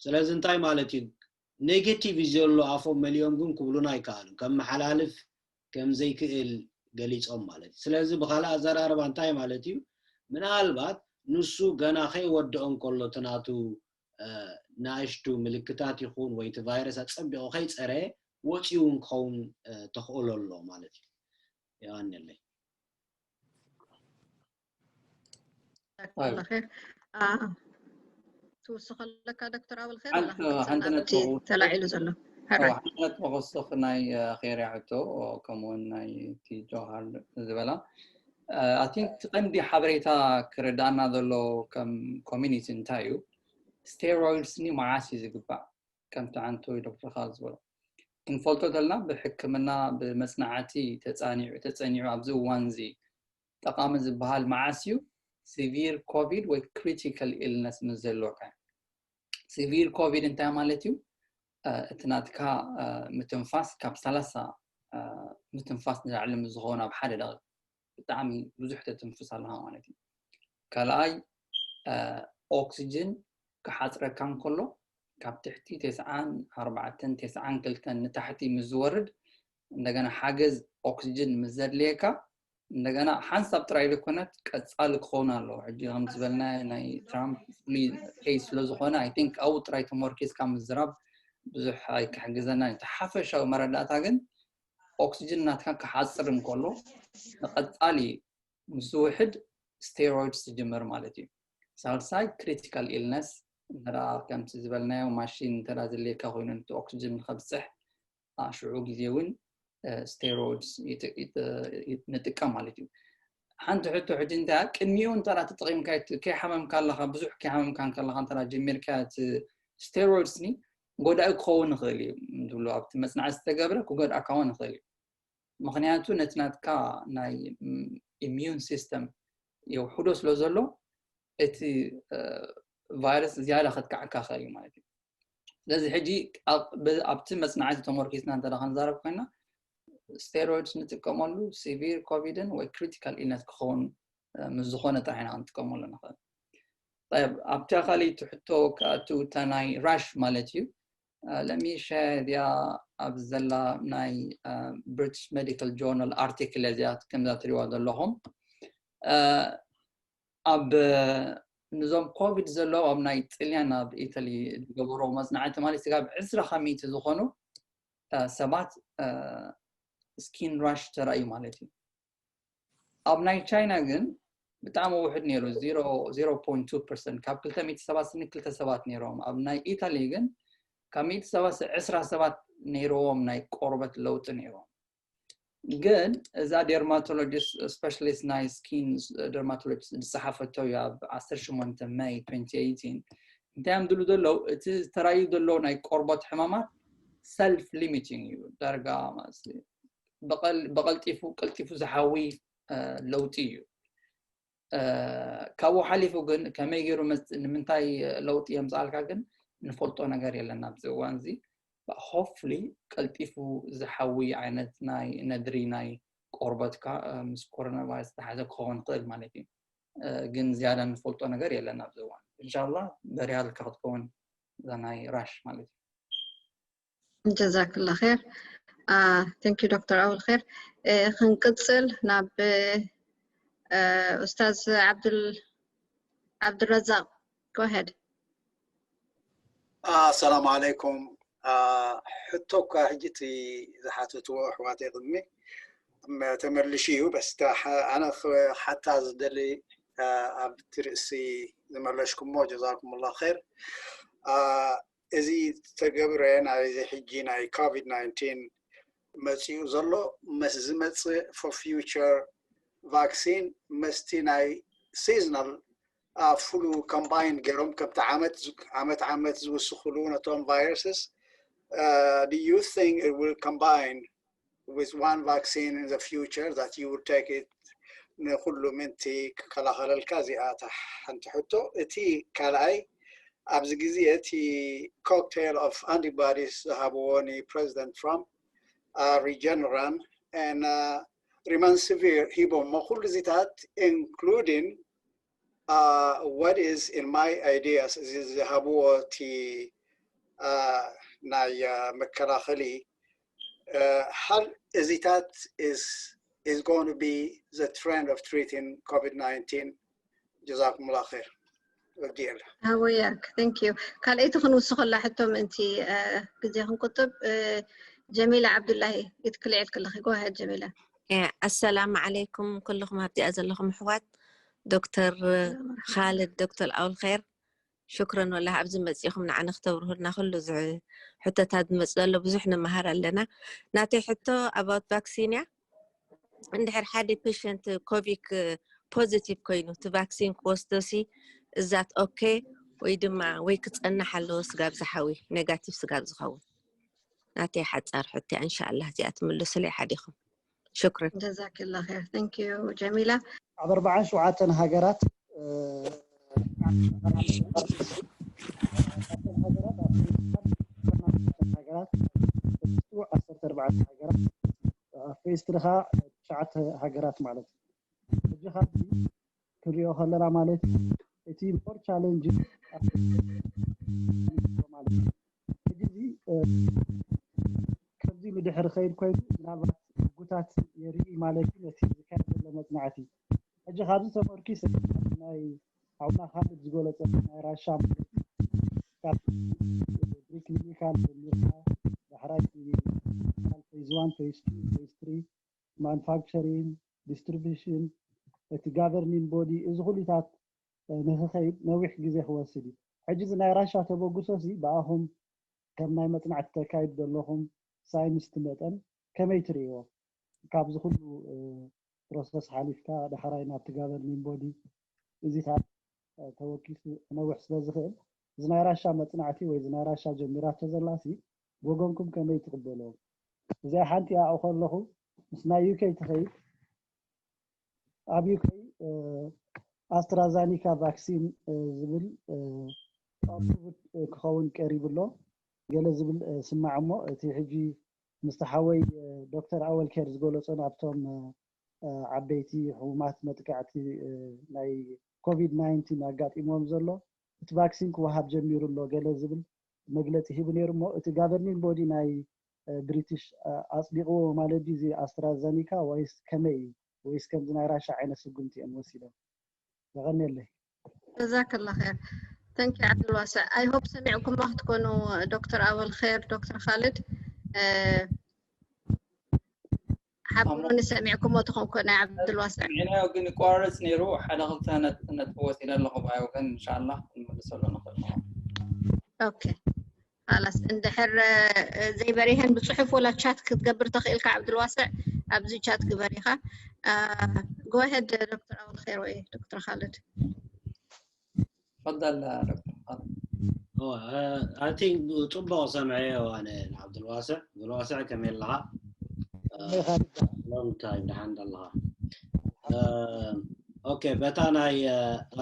ስለዚ እንታይ ማለት እዩ? ኔጌቲቭ እዩ ዘሎ ኣፎም መሊኦም ግን ክብሉና ኣይከኣሉን። ከመሓላልፍ ከም ዘይክእል ገሊጾም ማለት እዩ። ስለዚ ብኻልእ ኣዘራርባ እንታይ ማለት እዩ? ምናልባት ንሱ ገና ከይወድኦ እንከሎ እቲ ናቱ ናእሽቱ ምልክታት ይኹን ወይ እቲ ቫይረስ ኣጸቢቑ ከይጸረየ ወጺኡ እውን ክኸውን ተኽእሎ ኣሎ ማለት እዩ። የቐንየለይ። ትውስኸለካ ዶክተር ኣበልኸይር ሓንቲ ነጥቢ ተላዒሉ ዘሎ ሓንቲ ነጥቢ ክወስኽ ናይ ኸይርያ ሕቶ ከምኡውን ናይ እቲ ጆሃር ዝበላ ኣቲንክ እቲ ቀንዲ ሓበሬታ ክርዳእና ዘሎ ከም ኮሚኒቲ እንታይ እዩ? ስቴሮይድስ ኒ መዓስ እዩ ዝግባእ? ከምቲ ዓንቶ ዶክተር ካል ዝበሎ ክንፈልጦ ተልና ብሕክምና ብመፅናዕቲ ተፃኒዑ ተፀኒዑ ኣብዚ እዋን እዚ ጠቓሚ ዝበሃል መዓስ እዩ? ሲቪር ኮቪድ ወይ ክሪቲካል ኢልነስ ምስ ዘለካ። ሲቪር ኮቪድ እንታይ ማለት እዩ? እቲ ናትካ ምትንፋስ ካብ ሰላሳ ምትንፋስ ንላዕሊ ምስ ዝኾነ ኣብ ሓደ ደቂቕ ብጣዕሚ ብዙሕ ተትንፍስ ኣለኻ ማለት እዩ። ካልኣይ ኦክሲጅን ክሓፅረካ እንከሎ ካብ ትሕቲ ተስዓን ኣርባዕተን ተስዓን ክልተን ንታሕቲ ምስ ዝወርድ እንደገና ሓገዝ ኦክስጅን ምስ ዘድልየካ እንደገና ሓንሳብ ጥራይ ዘይኮነት ቀጻሊ ክኸውን ኣለዎ። ሕጂ ከም ዝበልና ናይ ትራምፕ ፍሉይ ኬስ ስለ ዝኾነ I think ኣብኡ ጥራይ ተመርኪዝካ ምዝራብ ብዙሕ ኣይክሕግዘና። እቲ ሓፈሻዊ መረዳእታ ግን ኦክስጅን ናትካ ክሓጽር እንከሎ ንቐጻሊ ምስ ዝውሕድ ስቴሮይድስ ዝጅምር ማለት እዩ። ሳልሳይ ክሪቲካል ኢልነስ እንተ ከምቲ ዝበልናዮ ማሽን እንተ ዘድልየካ ኮይኑ ነቲ ኦክስጅን ንኸብጽሕ ሽዑ ግዜ እውን ስቴሮይድስ ንጥቀም ማለት እዩ። ሓንቲ ሕቶ ሕጂ እንታይ ቅድሚኡ እንተ ተጠቂምካ ከይሓመምካ ኣለካ ብዙሕ ከይሓመምካ ከለካ እንተ ጀሚርካ እቲ ስቴሮይድስ ኒ ጎዳኢ ክኸውን ይኽእል እዩ ትብሉ ኣብቲ መፅናዕቲ ዝተገብረ ክጎድኣካ እውን ይኽእል እዩ። ምክንያቱ ነቲ ናትካ ናይ ኢሚዩን ሲስተም የውሕዶ ስለ ዘሎ እቲ ቫይረስ ዝያዳ ከጥቃዓካ ይኽእል እዩ ማለት እዩ። ስለዚ ሕጂ ኣብቲ መፅናዕቲ ተመርኪዝና እንተ ክንዛረብ ኮይና ስቴሮይድስ ንጥቀመሉ ሲቪር ኮቪድን ወይ ክሪቲካል ኢልነስ ክኸውን ምስ ዝኾነ ጥራሕ ኢና ክንጥቀመሉ ንኽእል። ኣብታ ካልኣይቲ ሕቶ ክኣቱ እታ ናይ ራሽ ማለት እዩ። ለሚሸ እዚኣ ኣብ ዘላ ናይ ብሪቲሽ ሜዲካል ጆርናል ኣርቲክል እዚኣ ከምዛ ትሪዋ ዘለኹም ኣብ ንዞም ኮቪድ ዘለዉ ኣብ ናይ ጥልያን ኣብ ኢታሊ ዝገበሮ መፅናዕቲ ማለት ስጋብ ዕስራ ካብ ሚእቲ ዝኾኑ ሰባት ስኪን ራሽ ተራእዩ ማለት እዩ። ኣብ ናይ ቻይና ግን ብጣዕሚ ውሕድ ነይሩ። ዜሮ ፖይንት ቱ ፐርሰንት ካብ ክልተ ሚእቲ ሰባት ስኒ ክልተ ሰባት ነይሮም። ኣብ ናይ ኢታሊ ግን ካብ ሚእቲ ሰባት ዕስራ ሰባት ነይርዎም ናይ ቆርበት ለውጢ ነይሮም። ግን እዛ ደርማቶሎጂስት ስፔሻሊስት ናይ ስኪን ደርማቶሎጂስት ዝፀሓፈቶ እዩ ኣብ ዓሰርተ ሸሞንተ ማይ ትወንቲ ኤይቲን። እንታይ እዮም ዝብሉ ዘለዉ እቲ ዝተራዩ ዘለዉ ናይ ቆርበት ሕማማት ሰልፍ ሊሚቲንግ እዩ ዳርጋ ብቐልጢፉ ቀልጢፉ ዝሓዊ ለውጢ እዩ። ካብኡ ሓሊፉ ግን ከመይ ገይሩ ንምንታይ ለውጢ የምፃልካ ግን ንፈልጦ ነገር የለን ኣብዚ እዋን እዚ። ሆፕፉሊ ቀልጢፉ ዝሓዊ ዓይነት ናይ ነድሪ ናይ ቆርበትካ ምስ ኮሮና ቫይረስ ዝተሓዘ ክኸውን ይኽእል ማለት እዩ። ግን ዝያዳ ንፈልጦ ነገር የለን ኣብዚ እዋን። እንሻላ በሪሃልካ ክትከውን እዛ ናይ ራሽ ማለት እዩ። ጀዛክላ ኸይር። Thank you ዶክተር ኣውል ኸይር። ክንቅፅል ናብ ኡስታዝ ዓብዱል ዓብዱልረዛቅ። Go ahead። ኣሰላሙ ዓለይኩም። ሕቶ እኳ ሕጂ እቲ ዝሓተትዎ ኣሕዋተይ ቅድሚ ተመልሹ እዩ። በስ ኣነ ሓታ ዝደሊ ኣብቲ ርእሲ ዝመለሽኩሞ ጀዛኩም ላ ኸይር። እዚ ዝተገብረ ናይዚ ሕጂ ናይ ኮቪድ ናይንቲን መፂኡ ዘሎ ምስ ዝመፅእ for future vaccine መስቲ ናይ seasonal flu combine ገይሮም ከምቲ ዓመት ዓመት ዓመት ዝውስኽሉ ነቶም viruses do you think it will combine with one vaccine in the future that you will take it ንኩሉ ምንቲ ክከላኸለልካ? እዚኣ ሓንቲ ሕቶ። እቲ ካልኣይ ኣብዚ ግዜ እቲ cocktail of antibodies ዝሃብዎ ንፕረዚደንት ትራምፕ Regeneron and remdesivir ሂቦሞ ኩሉ እዚታት including what is in my ideas እዚ ዝሃብዎ እቲ ናይ መከላኸሊ ሓል እዚታት is is going to be the trend of treating COVID nineteen. ጀዛኩም ላ ኸይር። ወዲኤላ። ኣወያክ thank you። ካልኣይቲ ክንውስኸላ ሕቶ ምእንቲ ግዜ ክንቁጥብ ጀሚላ ዓብዱላሂ ክትክልዕል ከለኺ። Go ahead ጀሚላ። ኣሰላሙ ዓለይኩም ኩልኹም ኣብዚኣ ዘለኹም ኣሕዋት ዶክተር ካልድ ዶክተር ኣውል ኸይር ሽክረን ወላ ኣብዚ መፂኹም ንዓና ክተብርሁልና ኩሉ ሕቶታት ዝመፅ ዘሎ ብዙሕ ንመሃር ኣለና። ናተይ ሕቶ about vaccine እያ። እንድሕር ሓደ patient ኮቪክ positive ኮይኑ እቲ vaccine ክወስዶ ሲ is that okay ወይ ድማ ወይ ክፀንሕ ኣለዎ ስጋብ ዝሓዊ negative ስጋብ ዝኸውን? ናተይ ሓፃር ሕቶ እያ። እንሻላ እዚኣ ትምልሱለይ ሓዲኹም። ሽክረን። ጀዛኪላ ኸይር። Thank you ጀሚላ። ኣብ ኣርባዓን ሸውዓተን ሃገራት ሃገራት ዓሰርተ ኣርባዕተ ሃገራት ኣብ ፌስት ድኻ ትሽዓተ ሃገራት ማለት እዩ። ሕጂ ካብዚ ክንሪኦ ከለና ማለት እዩ እቲ more challenge ማለት እዩ። ሕጂ እዚ ከምዚ ድሕሪ ኸይድ ኮይኑ ምናልባት ሕጉታት የርኢ ማለት እዩ ነቲ ዝካየድ ዘሎ መፅናዕቲ። ሕጂ ካብዚ ተመርኪሰ ናይ ሓውና ካልድ ዝገለፀ ናይ ራሻ ማለት ካብ ፕሪክሊኒካል ጀሚርካ ዳሕራይ ፌዝ ዋን፣ ፌዝ ቱ፣ ፌዝ ትሪ፣ ማኑፋክቸሪንግ፣ ዲስትሪቢሽን፣ እቲ ጋቨርኒንግ ቦዲ፣ እዚ ኩሉታት ንክኸይድ ነዊሕ ግዜ ክወስድ እዩ። ሕጂ እዚ ናይ ራሻ ተበግሶ ሲ ብኣኹም ከም ናይ መፅናዕቲ ተካይዱ ዘለኹም ሳይንስቲ መጠን ከመይ ትርእይዎ? ካብዚ ኩሉ ፕሮሰስ ሓሊፍካ ዳሕራይ ናብቲ ጋቨርኒንግ ቦዲ እዚታት ተወኪሱ ክነውሕ ስለ ዝኽእል፣ እዚ ናይ ራሻ መፅናዕቲ ወይ እዚ ናይ ራሻ ጀሚራቶ ዘላሲ ብወገንኩም ከመይ ትቕበልዎ? እዚኣ ሓንቲ እያ። ኣብኡ ከለኹ ምስ ናይ ዩኬ ትኸይድ። ኣብ ዩኬ ኣስትራዛኒካ ቫክሲን ዝብል ክኸውን ቀሪቡ ኣሎ። ገለ ዝብል ስማዕ እሞ እቲ ሕጂ ምስቲ ሓወይ ዶክተር ኣወል ኬር ዝገለጾ ናብቶም ዓበይቲ ሕሙማት መጥቃዕቲ ናይ ኮቪድ ናይንቲን ኣጋጢሞም ዘሎ እቲ ቫክሲን ክወሃብ ጀሚሩ ኣሎ ገለ ዝብል መግለጺ ሂቡ ነይሩ እሞ እቲ ጋቨርኒንግ ቦዲ ናይ ብሪቲሽ ኣጽዲቕዎ ማለት ድዩ እዚ ኣስትራዘኒካ ወይስ ከመይ እዩ? ወይስ ከምዚ ናይ ራሻ ዓይነት ስጉምቲ እዮም ወሲዶም? የቐንየለይ። ጀዛከላ ኸይር። ተንኪ ዓብዱልዋስዕ። I hope ሰሚዕኩሞ ክትኮኑ ዶክተር ኣወል ኸይር፣ ዶክተር ኻልድ ሓብሩኒ ሰሚዕኩሞ ትኾንኩ ናይ ዓብዱልዋስዕ። ሰሚዕናዮ ግን ይቋረጽ ነይሩ። ሓደ ክልተ ነጥቢ ወሲደ ኣለኹ ብኣይ ወገን ኢንሻላህ ክንመልሰሉ ንኽእል። ኦኬ ላስ እንድሕር ዘይበሪሀን ብፅሑፍ ወላ ቻት ክትገብር ተኽእልካ ዓብዱልዋስዕ ኣብዚ ቻት ግበር ኢኻ። Go ahead ዶክተር ኣወል ኸይር ወይ ዶክተር ኻልድ። تفضل دكتور خالد. I think ጽቡቕ ሰምዐዮ ኣነ ንዓብዱልዋስዕ። ዓብዱልዋስዕ ከመይ ኣለኻ? Long time ደሓን ኣለኻ? ኦኬ በታ ናይ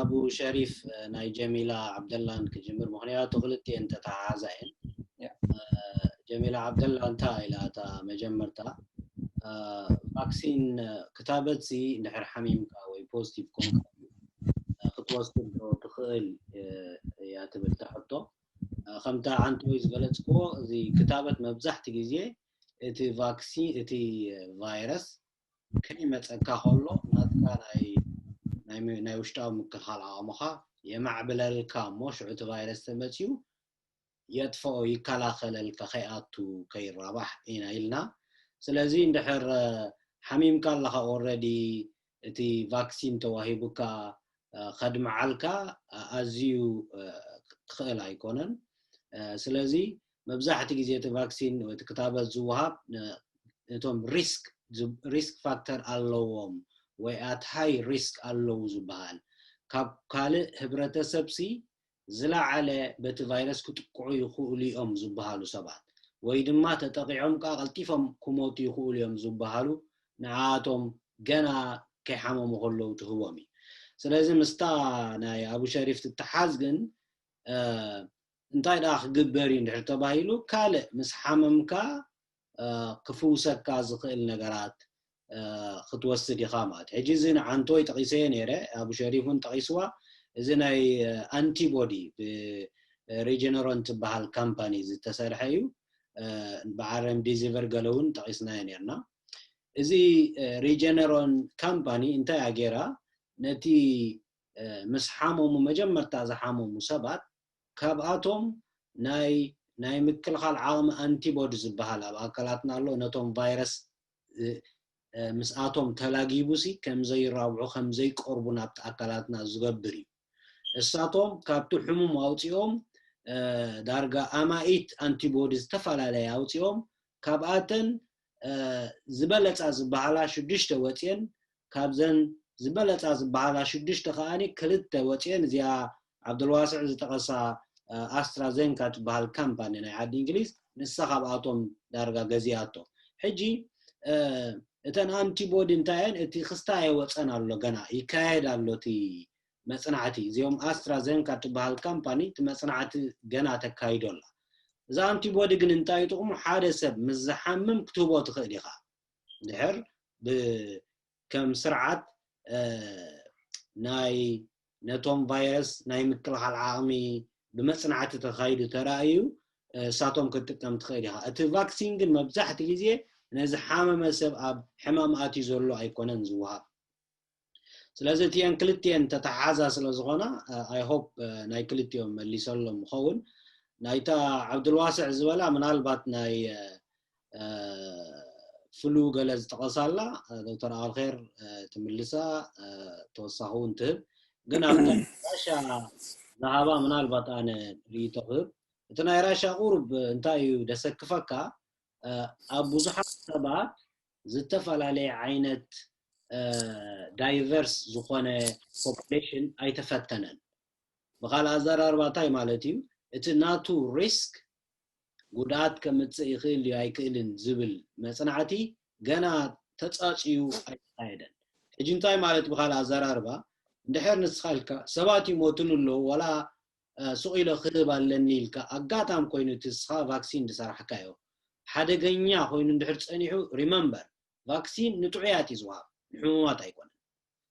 ኣቡ ሸሪፍ ናይ ጀሚላ ዓብደላን ክጅምር ምኽንያቱ ክልቲኤን ተተሓሓዛ እየን። ጀሚላ ዓብደላ እንታይ ኢላ እታ መጀመርታ ቫክሲን ክታበት ሲ እንድሕር ሓሚምካ ወይ ፖዚቲቭ ኮንካ ክትወስድ ዶ ትኽእል እያ ትብል እታ ሕቶ። ከምታ ዓንተወይ ዝገለፅክዎ እዚ ክታበት መብዛሕቲ ግዜ እቲ ቫክሲን እቲ ቫይረስ ከይመፀካ ከሎ ናትካ ናይ ናይ ውሽጣዊ ምክልኻል ዓቕምኻ የማዕብለልካ እሞ ሽዑ እቲ ቫይረስ ተመፅዩ የጥፍኦ ይከላኸለልካ ከይኣቱ ከይራባሕ ኢና ኢልና። ስለዚ እንድሕር ሓሚምካ ኣለኻ ኦረዲ እቲ ቫክሲን ተዋሂቡካ ከድምዓልካ ኣዝዩ ክኽእል ኣይኮነን። ስለዚ መብዛሕቲ ግዜ እቲ ቫክሲን ወይ እቲ ክታበት ዝወሃብ እቶም ሪስክ ሪስክ ፋክተር ኣለዎም ወይ ኣት ሃይ ሪስክ ኣለዉ ዝበሃል ካብ ካልእ ህብረተሰብሲ ዝለዓለ በቲ ቫይረስ ክጥቅዑ ይኽእሉ እዮም ዝበሃሉ ሰባት ወይ ድማ ተጠቂዖም ከዓ ቀልጢፎም ክሞቱ ይኽእሉ እዮም ዝበሃሉ ንዓቶም ገና ከይሓመሙ ከለዉ ትህቦም እዩ። ስለዚ ምስታ ናይ ኣቡ ሸሪፍ ትተሓዝ ግን እንታይ ደኣ ክግበር እዩ እንድሕር ተባሂሉ ካልእ ምስ ሓመምካ ክፍውሰካ ዝኽእል ነገራት ክትወስድ ኢኻ ማለት እዩ። ሕጂ እዚ ንዓንቶይ ጠቒሰዮ ነይረ፣ ኣቡ ሸሪፍ እውን ጠቒስዋ። እዚ ናይ ኣንቲቦዲ ብሪጀነሮን ትበሃል ካምፓኒ ዝተሰርሐ እዩ። ብዓረም ዲዚቨር ገለ እውን ጠቒስናዮ ነርና። እዚ ሪጀነሮን ካምፓኒ እንታይ እያ ገይራ ነቲ ምስ ሓመሙ መጀመርታ ዝሓመሙ ሰባት ካብኣቶም ናይ ናይ ምክልኻል ዓቕሚ ኣንቲቦዲ ዝበሃል ኣብ ኣካላትና ኣሎ ነቶም ቫይረስ ምስኣቶም ተላጊቡሲ ከም ዘይራብሑ ከም ዘይቀርቡ ናብቲ ኣካላትና ዝገብር እዩ። እሳቶም ካብቲ ሕሙም ኣውፂኦም ዳርጋ ኣማኢት ኣንቲቦዲ ዝተፈላለየ ኣውፂኦም ካብኣተን ዝበለፃ ዝበሃላ ሽዱሽተ ወፅየን ካብዘን ዝበለፃ ዝበሃላ ሽዱሽተ ከዓኒ ክልተ ወፅየን እዚኣ ዓብዱልዋስዕ ዝጠቐሳ ኣስትራዘንካ ትበሃል ካምፓኒ ናይ ዓዲ እንግሊዝ ንሳ ካብኣቶም ዳርጋ ገዚኣቶ። ሕጂ እተን ኣንቲቦዲ እንታይ እየን እቲ ክስታይ ኣይወፀን ኣሎ ገና ይካየድ ኣሎ እቲ መፅናዕቲ እዚኦም ኣስትራዘንካ ትበሃል ካምፓኒ እቲ መፅናዕቲ ገና ተካይዶ ኣላ። እዛ ኣንቲቦዲ ግን እንታይ ጥቕሙ ሓደ ሰብ ምስ ዝሓምም ክትህቦ ትኽእል ኢኻ ድሕር ከም ስርዓት ናይ ነቶም ቫይረስ ናይ ምክልኻል ዓቕሚ ብመፅናዕቲ ተኻይዱ ተራእዩ እሳቶም ክትጥቀም ትኽእል ኢኻ። እቲ ቫክሲን ግን መብዛሕቲ ግዜ ነዚ ሓመመ ሰብ ኣብ ሕማም ኣትዩ ዘሎ ኣይኮነን ዝወሃብ። ስለዚ እቲአን ክልቲአን ተተሓሓዛ ስለ ዝኾና I hope ናይ ክልቲኦም መሊሰሎም ይኸውን። ናይታ ዓብዱልዋስዕ ዝበላ ምናልባት ናይ ፍሉ ገለ ዝጠቐሳላ ዶክተር ኣልኸር ትምልሳ ተወሳኺ እውን ትህብ። ግን ኣብቲ ራሻ ዝሃባ ምናልባት ኣነ ርእይቶ ክህብ። እቲ ናይ ራሻ ቁሩብ እንታይ እዩ ደሰክፈካ፣ ኣብ ብዙሓት ሰባት ዝተፈላለየ ዓይነት ዳይቨርስ ዝኾነ ፖፑሌሽን ኣይተፈተነን። ብካልእ ኣዘራርባ እንታይ ማለት እዩ? እቲ ናቱ ሪስክ ጉድኣት ከምፅእ ይኽእል እዩ ኣይክእልን ዝብል መፅናዕቲ ገና ተፃፅዩ ኣይተኻየደን። ሕጂ እንታይ ማለት ብካልእ ኣዘራርባ እንድሕር ንስኻ ኢልካ ሰባት ይሞቱን ኣለዉ ዋላ ሱቕ ኢሎ ክህብ ኣለኒ ኢልካ ኣጋጣም ኮይኑ እቲ ንስኻ ቫክሲን ዝሰራሕካዮ ሓደገኛ ኮይኑ እንድሕር ፀኒሑ remember ቫክሲን ንጥዑያት እዩ ዝወሃብ ንሕሙማት ኣይኮነን።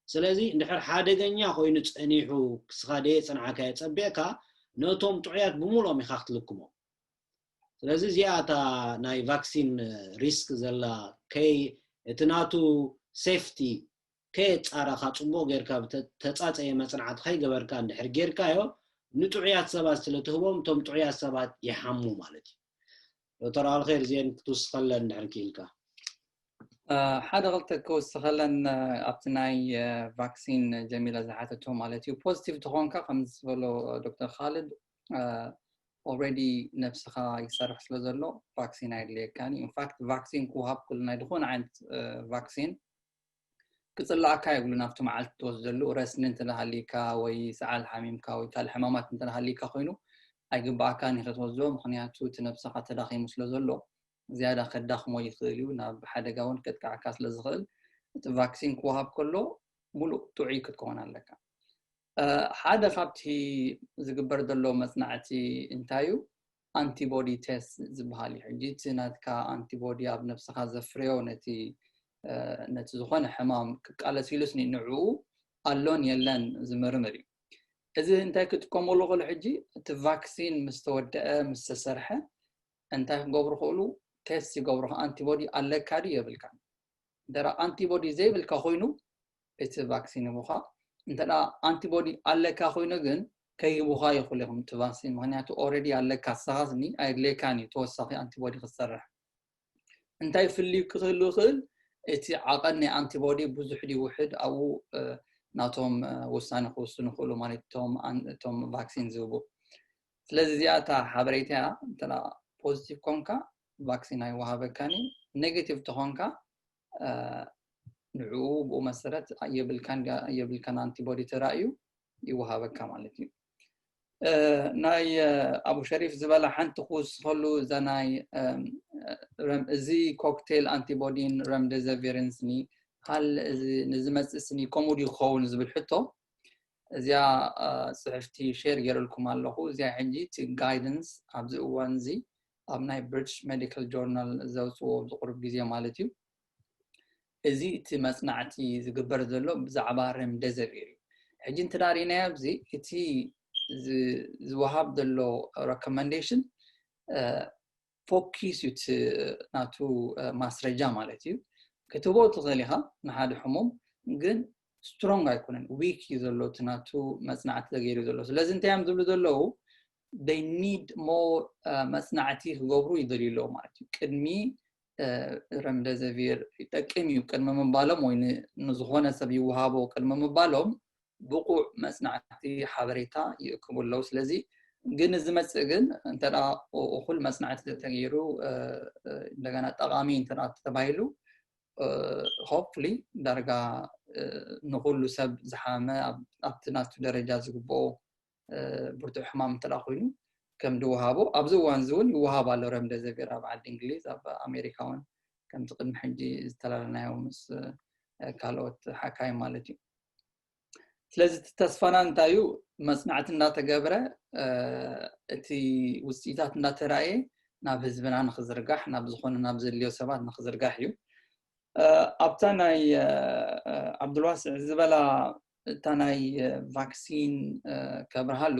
ስለዚ እንድሕር ሓደገኛ ኮይኑ ፀኒሑ ክስኻ ደየ ፅንዓካዮ ፀቢቕካ ነቶም ጥዑያት ብምሉኦም ኢኻ ክትልክሞም። ስለዚ እዚኣ እታ ናይ ቫክሲን ሪስክ ዘላ ከይ እቲ ናቱ ሴፍቲ ከየፃረኻ ፅቡቕ ጌርካ ተፃፀየ መፅናዕቲ ከይገበርካ እንድሕር ጌርካዮ ንጥዑያት ሰባት ስለ ትህቦም እቶም ጥዑያት ሰባት ይሓሙ ማለት እዩ። ዶክተር ኣልኸይር እዚአን ክትውስኸለን እንድሕር ክኢልካ። ሓደ ክልተ ክውስኸለን ኣብቲ ናይ ቫክሲን ጀሚለ ዝሓተቶ ማለት እዩ። ፖዚቲቭ ተኾንካ ከም ዝበሎ ዶክተር ካልድ already ነብስኻ ይሰርሕ ስለ ዘሎ ቫክሲን ኣየድልየካን እዩ። ኢንፋክት ቫክሲን ክወሃብ ኩሉ ናይ ዝኾነ ዓይነት ቫክሲን ክፅላኣካ የብሉን። ኣብቲ መዓልቲ ትወስደሉ ረስኒ እንተሃሊካ ወይ ሰዓል ሓሚምካ ወይ ካልእ ሕማማት እንተሃሊካ ኮይኑ ኣይግባኣካን እዩ ክትወስዶ። ምክንያቱ እቲ ነብስኻ ተዳኺሙ ስለ ዘሎ ዝያዳ ከዳኽሞ ይኽእል እዩ። ናብ ሓደጋ እውን ከጥቃዕካ ስለ ዝኽእል እቲ ቫክሲን ክወሃብ ከሎ ሙሉእ ጥዑይ ክትከውን ኣለካ። ሓደ ካብቲ ዝግበር ዘሎ መፅናዕቲ እንታይ እዩ? ኣንቲቦዲ ቴስት ዝበሃል እዩ። ሕጂ እቲ ናትካ ኣንቲቦዲ ኣብ ነብስኻ ዘፍረዮ ነቲ ነቲ ዝኾነ ሕማም ክቃለስ ኢሉስ ንዕኡ ኣሎን የለን ዝምርምር እዩ። እዚ እንታይ ክጥቀመሉ ክእሉ ሕጂ እቲ ቫክሲን ምስ ተወደአ ምስ ተሰርሐ እንታይ ክገብሩ ክእሉ ቴስት ይገብሩ ኣንቲቦዲ ኣለካ ድዩ የብልካን። እንተ ኣንቲቦዲ ዘይብልካ ኮይኑ እቲ ቫክሲን ይቡኻ። እንተ ኣንቲቦዲ ኣለካ ኮይኑ ግን ከይቡኻ ይኽእሉ እዮም እቲ ቫክሲን ምክንያቱ ኦረዲ ኣለካ ሰኻስኒ ኣየድልየካን እዩ ተወሳኺ ኣንቲቦዲ ክትሰርሕ። እንታይ ፍልዩ ክህሉ ይኽእል? እቲ ዓቐን ናይ ኣንቲቦዲ ብዙሕ ድዩ ውሕድ ኣብኡ ናቶም ውሳኔ ክውስኑ ይኽእሉ ማለት እቶም ቫክሲን ዝህቡ። ስለዚ እዚኣ እታ ሓበሬታ እያ። እንተ ፖዚቲቭ ኮንካ ቫክሲን ኣይወሃበካን እዩ። ኔጌቲቭ ተኾንካ ንዕኡ ብኡ መሰረት የብልካን የብልካን ኣንቲቦዲ ተራእዩ ይወሃበካ ማለት እዩ። ናይ ኣቡ ሸሪፍ ዝበላ ሓንቲ ክውስኸሉ እዛ ናይ እዚ ኮክቴል ኣንቲቦዲን ረምደዘቪርን ስኒ ካል ንዝመፅእ ስኒ ከምኡ ድዩ ክኸውን ዝብል ሕቶ እዚኣ ፅሕፍቲ ሼር ገይረልኩም ኣለኹ። እዚኣ ሕጂ እቲ ጋይደንስ ኣብዚ እዋን እዚ ኣብ ናይ ብሪቲሽ ሜዲካል ጆርናል ዘውፅዎ ኣብዚ ቁሩብ ግዜ ማለት እዩ። እዚ እቲ መፅናዕቲ ዝግበር ዘሎ ብዛዕባ ረምደዘቪር እዩ። ሕጂ እንተ ዳሪናዮ ኣብዚ እቲ ዝወሃብ ዘሎ ረኮመንዴሽን ፎኪስ እዩ ናቱ ማስረጃ ማለት እዩ። ክትህቦ ትኽእል ኢኻ ንሓደ ሕሙም ግን ስትሮንግ ኣይኮነን፣ ዊክ እዩ ዘሎ እቲ ናቱ መፅናዕቲ ተገይሩ ዘሎ። ስለዚ እንታይ እዮም ዝብሉ ዘለዉ they need more መፅናዕቲ ክገብሩ ይደልዩ ኣለዉ ማለት እዩ። ቅድሚ ረምደዘቪር ይጠቅም እዩ ቅድሚ ምባሎም ወይ ንዝኾነ ሰብ ይወሃቦ ቅድሚ ምባሎም ብቑዕ መፅናዕቲ ሓበሬታ ይእክቡ ኣለዉ። ስለዚ ግን ዝመፅእ ግን እንተ እኹል መፅናዕቲ ተተገይሩ እንደገና ጠቓሚ እንተ ተባሂሉ ሆፕፉሊ ዳርጋ ንኩሉ ሰብ ዝሓመ ኣብቲ ናቱ ደረጃ ዝግብኦ ብርቱዕ ሕማም እንተ ኮይኑ ከም ድወሃቦ ኣብዚ እዋን እዚ እውን ይወሃብ ኣሎ። ረምደዘቪር ኣብ ዓዲ እንግሊዝ ኣብ ኣሜሪካ እውን ከምቲ ቅድሚ ሕጂ ዝተላለናዮ ምስ ካልኦት ሓካይ ማለት እዩ። ስለዚ እቲ ተስፋና እንታይ እዩ? መፅናዕቲ እንዳተገብረ እቲ ውፅኢታት እንዳተራእየ ናብ ህዝብና ንክዝርጋሕ ናብ ዝኾነ ናብ ዘድልዮ ሰባት ንክዝርጋሕ እዩ። ኣብታ ናይ ዓብዱልዋስዕ ዝበላ እታ ናይ ቫክሲን ከብርሃሉ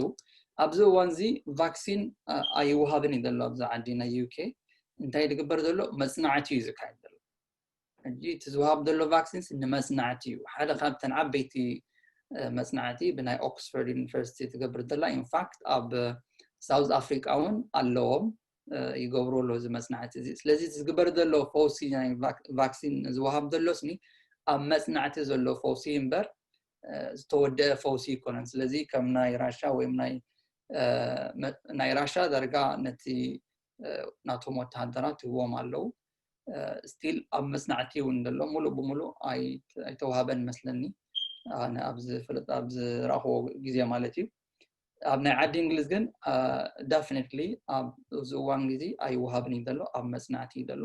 ኣብዚ እዋን እዚ ቫክሲን ኣይወሃብን እዩ ዘሎ ኣብዚ ዓዲ ናይ ዩ ኬ። እንታይ ዝግበር ዘሎ? መፅናዕቲ እዩ ዝካየድ ዘሎ። ሕጂ እቲ ዝወሃብ ዘሎ ቫክሲንስ ንመፅናዕቲ እዩ። ሓደ ካብተን ዓበይቲ መፅናዕቲ ብናይ ኦክስፎርድ ዩኒቨርሲቲ ትገብር ዘላ። ኢንፋክት ኣብ ሳውዝ ኣፍሪቃ እውን ኣለዎም፣ ይገብሩ ኣሎ እዚ መፅናዕቲ እዚ። ስለዚ ዝግበር ዘሎ ፈውሲ ናይ ቫክሲን ዝወሃብ ዘሎ ስኒ ኣብ መፅናዕቲ ዘሎ ፈውሲ እምበር ዝተወደአ ፈውሲ ይኮነን። ስለዚ ከም ናይ ራሻ ወይ ናይ ራሻ ዳርጋ ነቲ ናቶም ወተሃደራት ይህዎም ኣለዉ። ስቲል ኣብ መፅናዕቲ እውን ዘሎ፣ ሙሉእ ብሙሉእ ኣይተዋሃበን መስለኒ፣ ኣነ ኣብ ዝፈልጥ ኣብ ዝረእኽዎ ግዜ ማለት እዩ። ኣብ ናይ ዓዲ እንግሊዝ ግን ዳፍኒትሊ ኣብዚ እዋን ግዜ ኣይወሃብን እዩ ዘሎ፣ ኣብ መፅናዕቲ እዩ ዘሎ።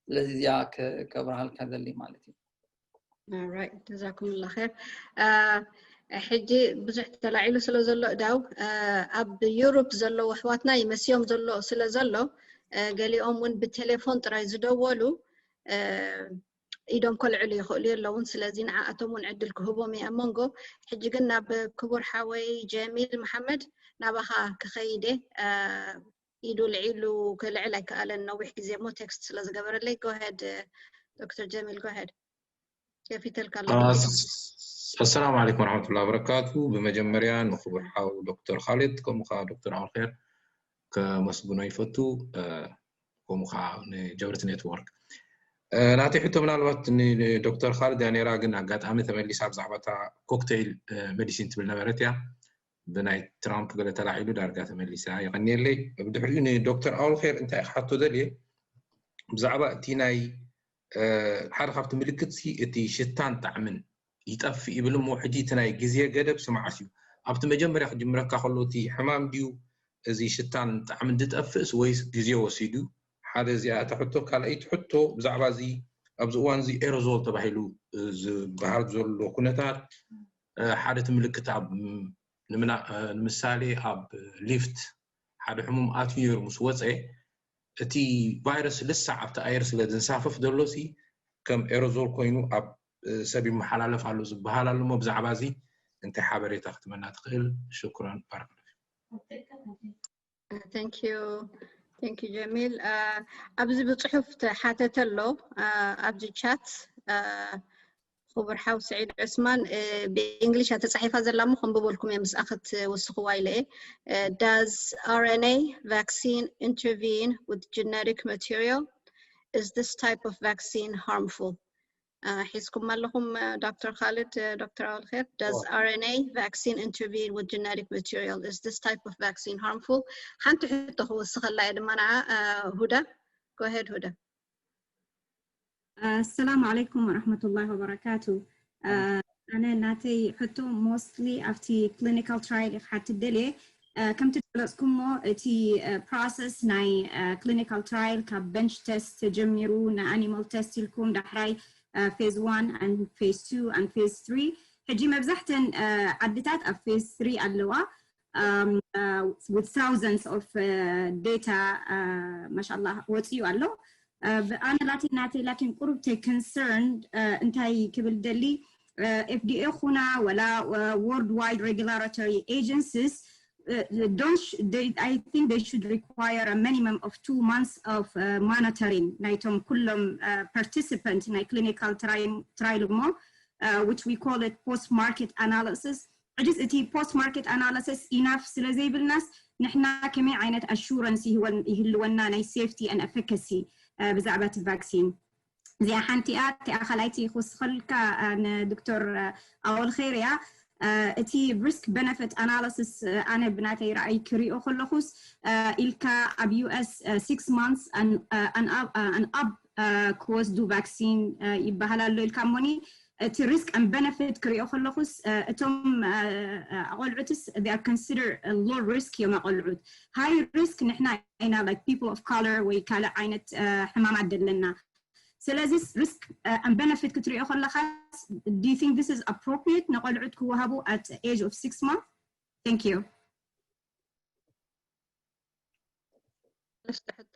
ስለዚ እዚኣ ከብርሃልካ ዘሊ ማለት እዩ። ጀዛኩም ላ ር። ሕጂ ብዙሕ ተላዒሉ ስለ ዘሎ እዳው ኣብ ዩሮፕ ዘለዉ ኣሕዋትና ይመስዮም ዘሎ ስለ ዘሎ፣ ገሊኦም እውን ብቴሌፎን ጥራይ ዝደወሉ ኢዶም ከልዕሉ ይኽእሉ የለውን። ስለዚ ንዓኣቶም እውን ዕድል ክህቦም እየ ኣብ መንጎ። ሕጂ ግን ናብ ክቡር ሓወይ ጀሚል መሓመድ ናባኻ ክኸይደ። ኢዱ ልዒሉ ክልዕል ኣይከኣለን፣ ነዊሕ ግዜ እሞ ቴክስት ስለ ዝገበረለይ። ጎሄድ ዶክተር ጀሚል፣ ጎሄድ። ከፊተልካ ኣለኹ። ኣሰላሙ ዓለይኩም ወረሕመቱላሂ ወበረካቱ። ብመጀመርያ ንክቡር ሓው ዶክተር ካሊድ ከምኡ ከዓ ዶክተር ኣልኼር ከመስግኖ ይፈቱ። ከምኡ ከዓ ንጀብርቲ ኔትወርክ። ናተይ ሕቶ ምናልባት ንዶክተር ካሊድ እያ ነይራ፣ ግን ኣጋጣሚ ተመሊሳ ብዛዕባ እታ ኮክቴይል ሜዲሲን ትብል ነበረት እያ። ብናይ ትራምፕ ገለ ተላዒሉ ዳርጋ ተመሊሳ። የቐንየለይ። ብድሕሪኡ ንዶክተር ኣውልኼር እንታይ ክሓቶ ደልየ፣ ብዛዕባ እቲ ናይ ሓደ ካብቲ ምልክት ሲ እቲ ሽታን ጣዕምን ይጠፍእ ይብል እሞ፣ ሕጂ እቲ ናይ ግዜ ገደብ ስማዓስ እዩ። ኣብቲ መጀመርያ ክጅምረካ ከሎ እቲ ሕማም ድዩ እዚ ሽታን ጣዕምን ዝጠፍእስ ወይስ ግዜ ወሲዱ? ሓደ እዚኣ እታ ሕቶ። ካልኣይቲ ሕቶ ብዛዕባ እዚ ኣብዚ እዋን እዚ ኤሮዞል ተባሂሉ ዝበሃል ዘሎ ኩነታት ሓደ እቲ ምልክት ኣብ ንምሳሌ ኣብ ሊፍት ሓደ ሕሙም ኣትዩ ነይሩ ምስ ወፀ እቲ ቫይረስ ልሳዕ ኣብቲ ኣየር ስለ ዝንሳፈፍ ዘሎ ሲ ከም ኤሮዞል ኮይኑ ኣብ ሰብ ይመሓላለፍ ኣሎ ዝበሃል ኣሎ እሞ ብዛዕባ እዚ እንታይ ሓበሬታ ክትመና ትኽእል? ሽኩራን ባረክ። Thank you. Thank you ጀሚል። ኣብዚ ብፅሑፍ ተሓተተ ኣሎ ኣብዚ ቻት ክቡር ሓው ስዒድ ዑስማን። ብእንግሊሽ ተፃሒፋ ዘላ እሞ ከንብበልኩም እየ ምስኣ ክትውስኽዋ ኢለ እየ። Does R N A vaccine intervene with genetic material? Is this type of vaccine harmful? ሒዝኩም ኣለኹም ዶክተር ካልድ፣ ዶክተር ኣውልኼር? Does R N A vaccine intervene with genetic material? Is this type of vaccine harmful? ሓንቲ ሕቶ ክውስኸላ እየ ድማ ንዓ። ሁዳ፣ go ahead ሁዳ። ኣሰላሙ ዓለይኩም ወረሕመቱላሂ ወበረካቱ። ኣነ ናተይ ሕቶ mostly ኣብቲ clinical trial እየ ክሓትት ደልየ። ከምቲ ዝገለፅኩሞ እቲ process ናይ clinical trial ካብ bench test ተጀሚሩ ን animal test ኢልኩም ዳሕራይ phase one and phase two and phase three። ሕጂ መብዛሕተን ዓድታት ኣብ phase three ኣለዋ። With thousands of data ማሻላ ወፅዩ ኣሎ። ኣነ ላኪን ናተይ ላኪን ቁሩብተይ concerned እንታይ ክብል ደሊ FDA ኩና ወላ worldwide regulatory agencies don't they, I think they should require a minimum of two months of monitoring ናይቶም ኩሎም participant ናይ clinical trial እሞ which we call it post market analysis። ሕጅስ እቲ post market analysis enough ስለ ዘይብልናስ ንሕና ከመይ ዓይነት assurance ይህልወና ናይ safety and efficacy ብዛዕባ እቲ vaccine? እዚኣ ሓንቲ እያ። እቲኣ ካልኣይቲ ክውስኸልካ ንዶክተር ኣወል ኸይር እያ። እቲ risk benefit analysis ኣነ ብናተይ ራእይ ክሪኦ ከለኹስ ኢልካ ኣብ US six months and up ክወስዱ vaccine ይበሃል ኣሎ ኢልካ እሞኒ እቲ risk and benefit ክሪኦ ከለኹስ እቶም ኣቆልዑትስ they are consider low risk እዮም ኣቆልዑት። High risk ንሕና ኢና like people of color ወይ ካልእ ዓይነት ሕማማት ዘለና። ስለዚ risk and benefit ክትሪኦ ከለኻስ do you think this is appropriate ንቆልዑት ክወሃቡ at age of six month? Thank you. ንስተ ሕቶ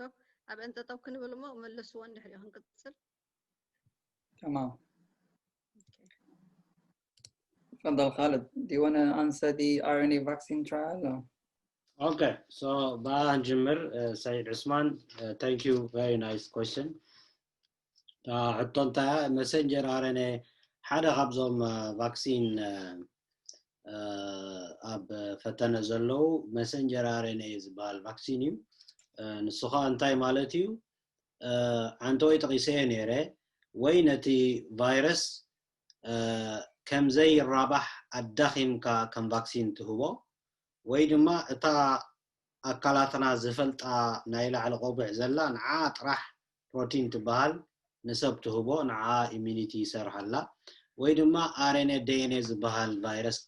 ኣብ እንጠጠው ክንብል እሞ መልስዎ እንድሕሪኦ ክንቅፅል። تمام. تفضل خالد. Do you want to answer the R N A vaccine trial? Or? Okay, so ብኣ ንጅምር። ሰይድ ዑስማን, thank you, very nice question. ሕቶ እንታይ? መሰንጀር R N A ሓደ ካብዞም ቫክሲን ኣብ ፈተነ ዘለዉ መሰንጀር R N A ዝበሃል ቫክሲን እዩ። ንሱ ከዓ እንታይ ማለት እዩ? ዓንተወይ ጠቒሰዮ ነይረ። ወይ ነቲ ቫይረስ ከምዘይራባሕ ኣዳኺምካ ከም ቫክሲን ትህቦ፣ ወይ ድማ እታ ኣካላትና ዝፈልጣ ናይ ላዕሊ ቆቡዕ ዘላ ንዓ ጥራሕ ፕሮቲን ትበሃል ንሰብ ትህቦ፣ ንዓ ኢሚኒቲ ይሰርሓላ። ወይ ድማ R N A D N A ዝበሃል ቫይረስ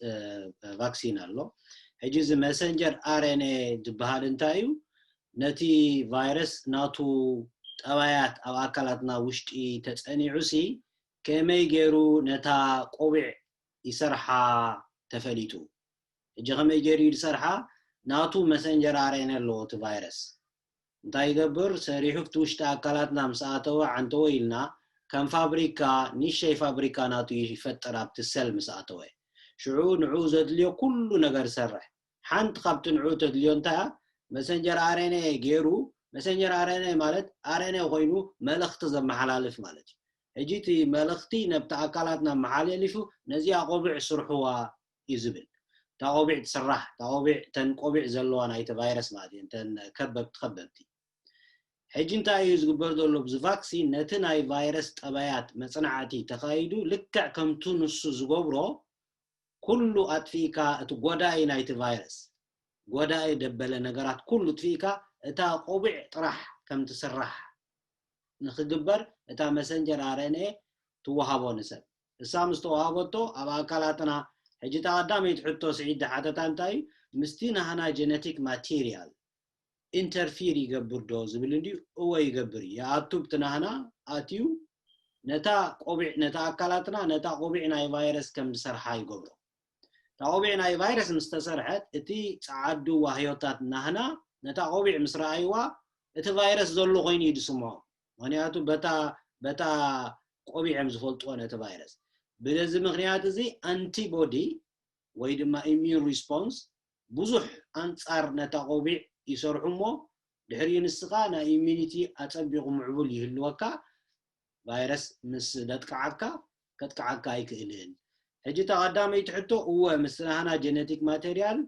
ቫክሲን ኣሎ። ሕጂ እዚ መሰንጀር R N A ዝበሃል እንታይ እዩ? ነቲ ቫይረስ ናቱ ጠባያት ኣብ ኣካላትና ውሽጢ ተጸኒዑ ሲ ከመይ ገይሩ ነታ ቆቢዕ ይሰርሓ ተፈሊጡ። ሕጂ ከመይ ገይሩ እዩ ዝሰርሓ? ናቱ መሰንጀር R N A ኣለዎ እቲ ቫይረስ። እንታይ ይገብር? ሰሪሑ ኣብቲ ውሽጢ ኣካላትና ምስ ኣተወ ዓንተወ ኢልና ከም ፋብሪካ፣ ንእሽተይ ፋብሪካ ናቱ ይፈጥር ኣብቲ ሰል ምስ ኣተወ። ሽዑ ንዕኡ ዘድልዮ ኩሉ ነገር ይሰርሕ። ሓንቲ ካብቲ ንዕኡ ተድልዮ እንታይ እያ? መሰንጀር R N A ገይሩ። መሰንጀር R N A ማለት R N A ኮይኑ መልእኽቲ ዘመሓላልፍ ማለት እዩ። ሕጂ እቲ መልእኽቲ ነብቲ ኣካላትና መሓላሊፉ ነዚኣ ቆቢዕ ስርሕዋ እዩ ዝብል። እታ ቆቢዕ ትስራሕ፣ እታ ቆቢዕ፣ እተን ቆቢዕ ዘለዋ ናይቲ ቫይረስ ማለት እዩ፣ እተን ከበብቲ ከበብቲ። ሕጂ እንታይ እዩ ዝግበር ዘሎ? ብዚ ቫክሲን ነቲ ናይ ቫይረስ ጠባያት መጽናዕቲ ተኻይዱ፣ ልክዕ ከምቱ ንሱ ዝገብሮ ኩሉ ኣጥፊእካ፣ እቲ ጎዳኢ ናይቲ ቫይረስ፣ ጎዳኢ ደበለ ነገራት ኩሉ ኣጥፊእካ፣ እታ ቆቢዕ ጥራሕ ከም ትስራሕ ንኽግበር እታ መሰንጀር R N A ትወሃቦ ንሰብ። እሳ ምስ ተዋሃበቶ ኣብ ኣካላትና፣ ሕጂ እታ ቀዳመይቲ ሕቶ ስዒድ ዝሓተታ እንታይ እዩ? ምስቲ ናህና ጀነቲክ ማቴሪያል ኢንተርፊር ይገብር ዶ ዝብል እንድዩ? እወ ይገብር እዩ። ይኣቱ ኣብቲ ናህና ኣትዩ ነታ ቆቢዕ፣ ነታ ኣካላትና ነታ ቆቢዕ ናይ ቫይረስ ከም ዝሰርሓ ይገብሮ። እታ ቆቢዕ ናይ ቫይረስ ምስ ተሰርሐት፣ እቲ ጸዓዱ ዋህዮታት ናህና ነታ ቆቢዕ ምስ ረኣይዋ፣ እቲ ቫይረስ ዘሎ ኮይኑ እዩ ዝስምዖም። ምኽንያቱ በታ በታ ቆቢዕ እዮም ዝፈልጥዎ ነቲ ቫይረስ። ብዚ ምኽንያት እዚ ኣንቲቦዲ ወይ ድማ ኢሚዩን ሪስፖንስ ብዙሕ ኣንጻር ነታ ቆቢዕ ይሰርሑ እሞ፣ ድሕሪኡ ንስኻ ናይ ኢሚዩኒቲ ኣጸቢቑ ምዕቡል ይህልወካ፣ ቫይረስ ምስ ደጥቅዓካ ከጥቅዓካ ኣይክእልን። ሕጂ እታ ቀዳመይቲ ሕቶ፣ እወ፣ ምስ ናህና ጀነቲክ ማቴሪያል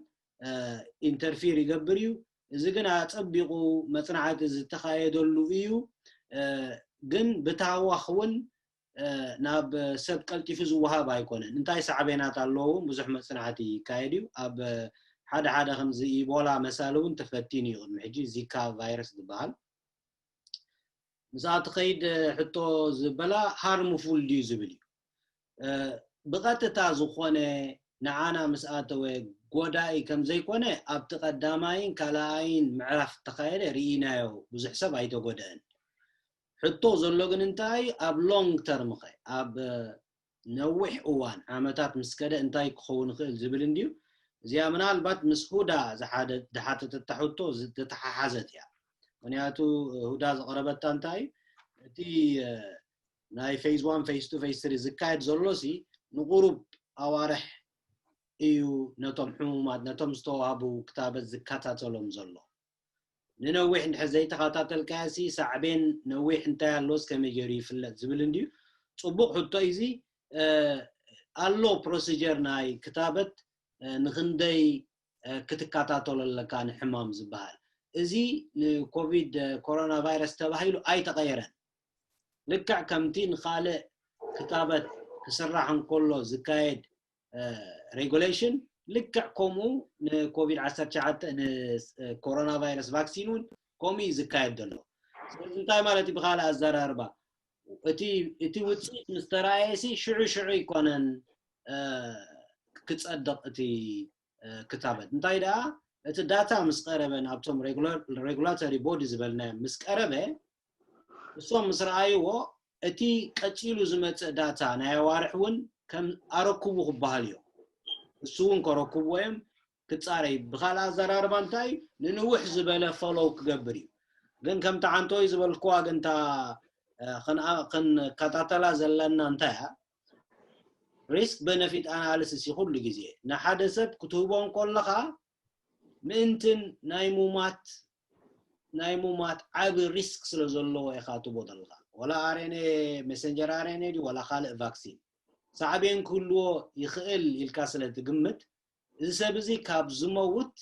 ኢንተርፊር ይገብር እዩ። እዚ ግን ኣጸቢቑ መጽናዕቲ ዝተኻየደሉ እዩ። ግን ብታህዋኽ እውን ናብ ሰብ ቀልጢፉ ዝወሃብ ኣይኮነን። እንታይ ሳዕቤናት ኣለዎ እውን ብዙሕ መጽናዕቲ ይካየድ እዩ። ኣብ ሓደ ሓደ ከምዚ ኢቦላ መሳሊ እውን ተፈቲኑ እዩ ቅድሚ ሕጂ፣ ዚካ ቫይረስ ዝበሃል። ምስኣ ትኸይድ ሕቶ ዝበላ ሃርምፉል ድዩ ዝብል እዩ። ብቐጥታ ዝኾነ ንዓና ምስ ኣተወ ጎዳኢ ከም ዘይኮነ ኣብቲ ቀዳማይን ካልኣይን ምዕራፍ ተኻየደ ርኢናዮ፣ ብዙሕ ሰብ ኣይተጎደአን። ሕቶ ዘሎ ግን እንታይ ኣብ ሎንግ ተርም ኸ፣ ኣብ ነዊሕ እዋን ዓመታት ምስ ከደ እንታይ ክኸውን ይኽእል ዝብል እንድዩ። እዚኣ ምናልባት ምስ ሁዳ ዝሓተተታ ሕቶ ዝተተሓሓዘት እያ። ምክንያቱ ሁዳ ዝቐረበታ እንታይ እቲ ናይ ፌዝ ዋን፣ ፌዝ ቱ፣ ፌዝ ትሪ ዝካየድ ዘሎ ሲ ንቁሩብ ኣዋርሕ እዩ ነቶም ሕሙማት፣ ነቶም ዝተዋህቡ ክታበት ዝከታተሎም ዘሎ። ንነዊሕ እንድሕር ዘይተኸታተልካዮ ሲ ሳዕቤን ነዊሕ እንታይ ኣሎስ ከመይ ገይሩ ይፍለጥ ዝብል እንድዩ። ጽቡቕ ሕቶ እዩ እዚ። ኣሎ ፕሮሲጀር ናይ ክታበት ንክንደይ ክትከታተሎ ኣለካ ንሕማም ዝበሃል። እዚ ንኮቪድ ኮሮና ቫይረስ ተባሂሉ ኣይተቐየረን። ልክዕ ከምቲ ንኻልእ ክታበት ክስራሕ እንከሎ ዝካየድ ሬጉሌሽን ልክዕ ከምኡ ንኮቪድ ዓሰርተ ትሽዓተ ንኮሮና ቫይረስ ቫክሲን እውን ከምኡ እዩ ዝካየድ ዘሎ። ስለዚ እንታይ ማለት እዩ? ብካልእ ኣዘራርባ እቲ ውፅኢት ምስ ተረኣየ ሲ ሽዑ ሽዑ ኣይኮነን ክፀድቕ እቲ ክታበት። እንታይ ደኣ እቲ ዳታ ምስ ቀረበ ናብቶም ሬጉላተሪ ቦዲ ዝበልናዮም ምስ ቀረበ እሶም ምስ ረኣይዎ እቲ ቀፂሉ ዝመፅእ ዳታ ናይ ኣዋርሕ እውን ከም ኣረክቡ ክበሃል እዮም። እሱ እውን ከረክብዎ እዮም ክፃረይ። ብካልእ ኣዘራርባ እንታይ ንንውሕ ዝበለ ፎሎው ክገብር እዩ። ግን ከምቲ ዓንቶይ ዝበልክዋ ግን እታ ክንከታተላ ዘለና እንታይ እያ? risk benefit analysis እዩ ኩሉ ግዜ። ንሓደ ሰብ ክትህቦ እንከለኻ ምእንትን ናይ ሙማት ናይ ሙማት ዓቢ risk ስለ ዘለዎ ኢኻ ትቦ ዘለኻ። ወላ RNA፣ messenger RNA ድዩ ወላ ካልእ ቫክሲን ሳዕቤን ክህልዎ ይኽእል ኢልካ ስለ ትግምት፣ እዚ ሰብ እዚ ካብ ዝመውት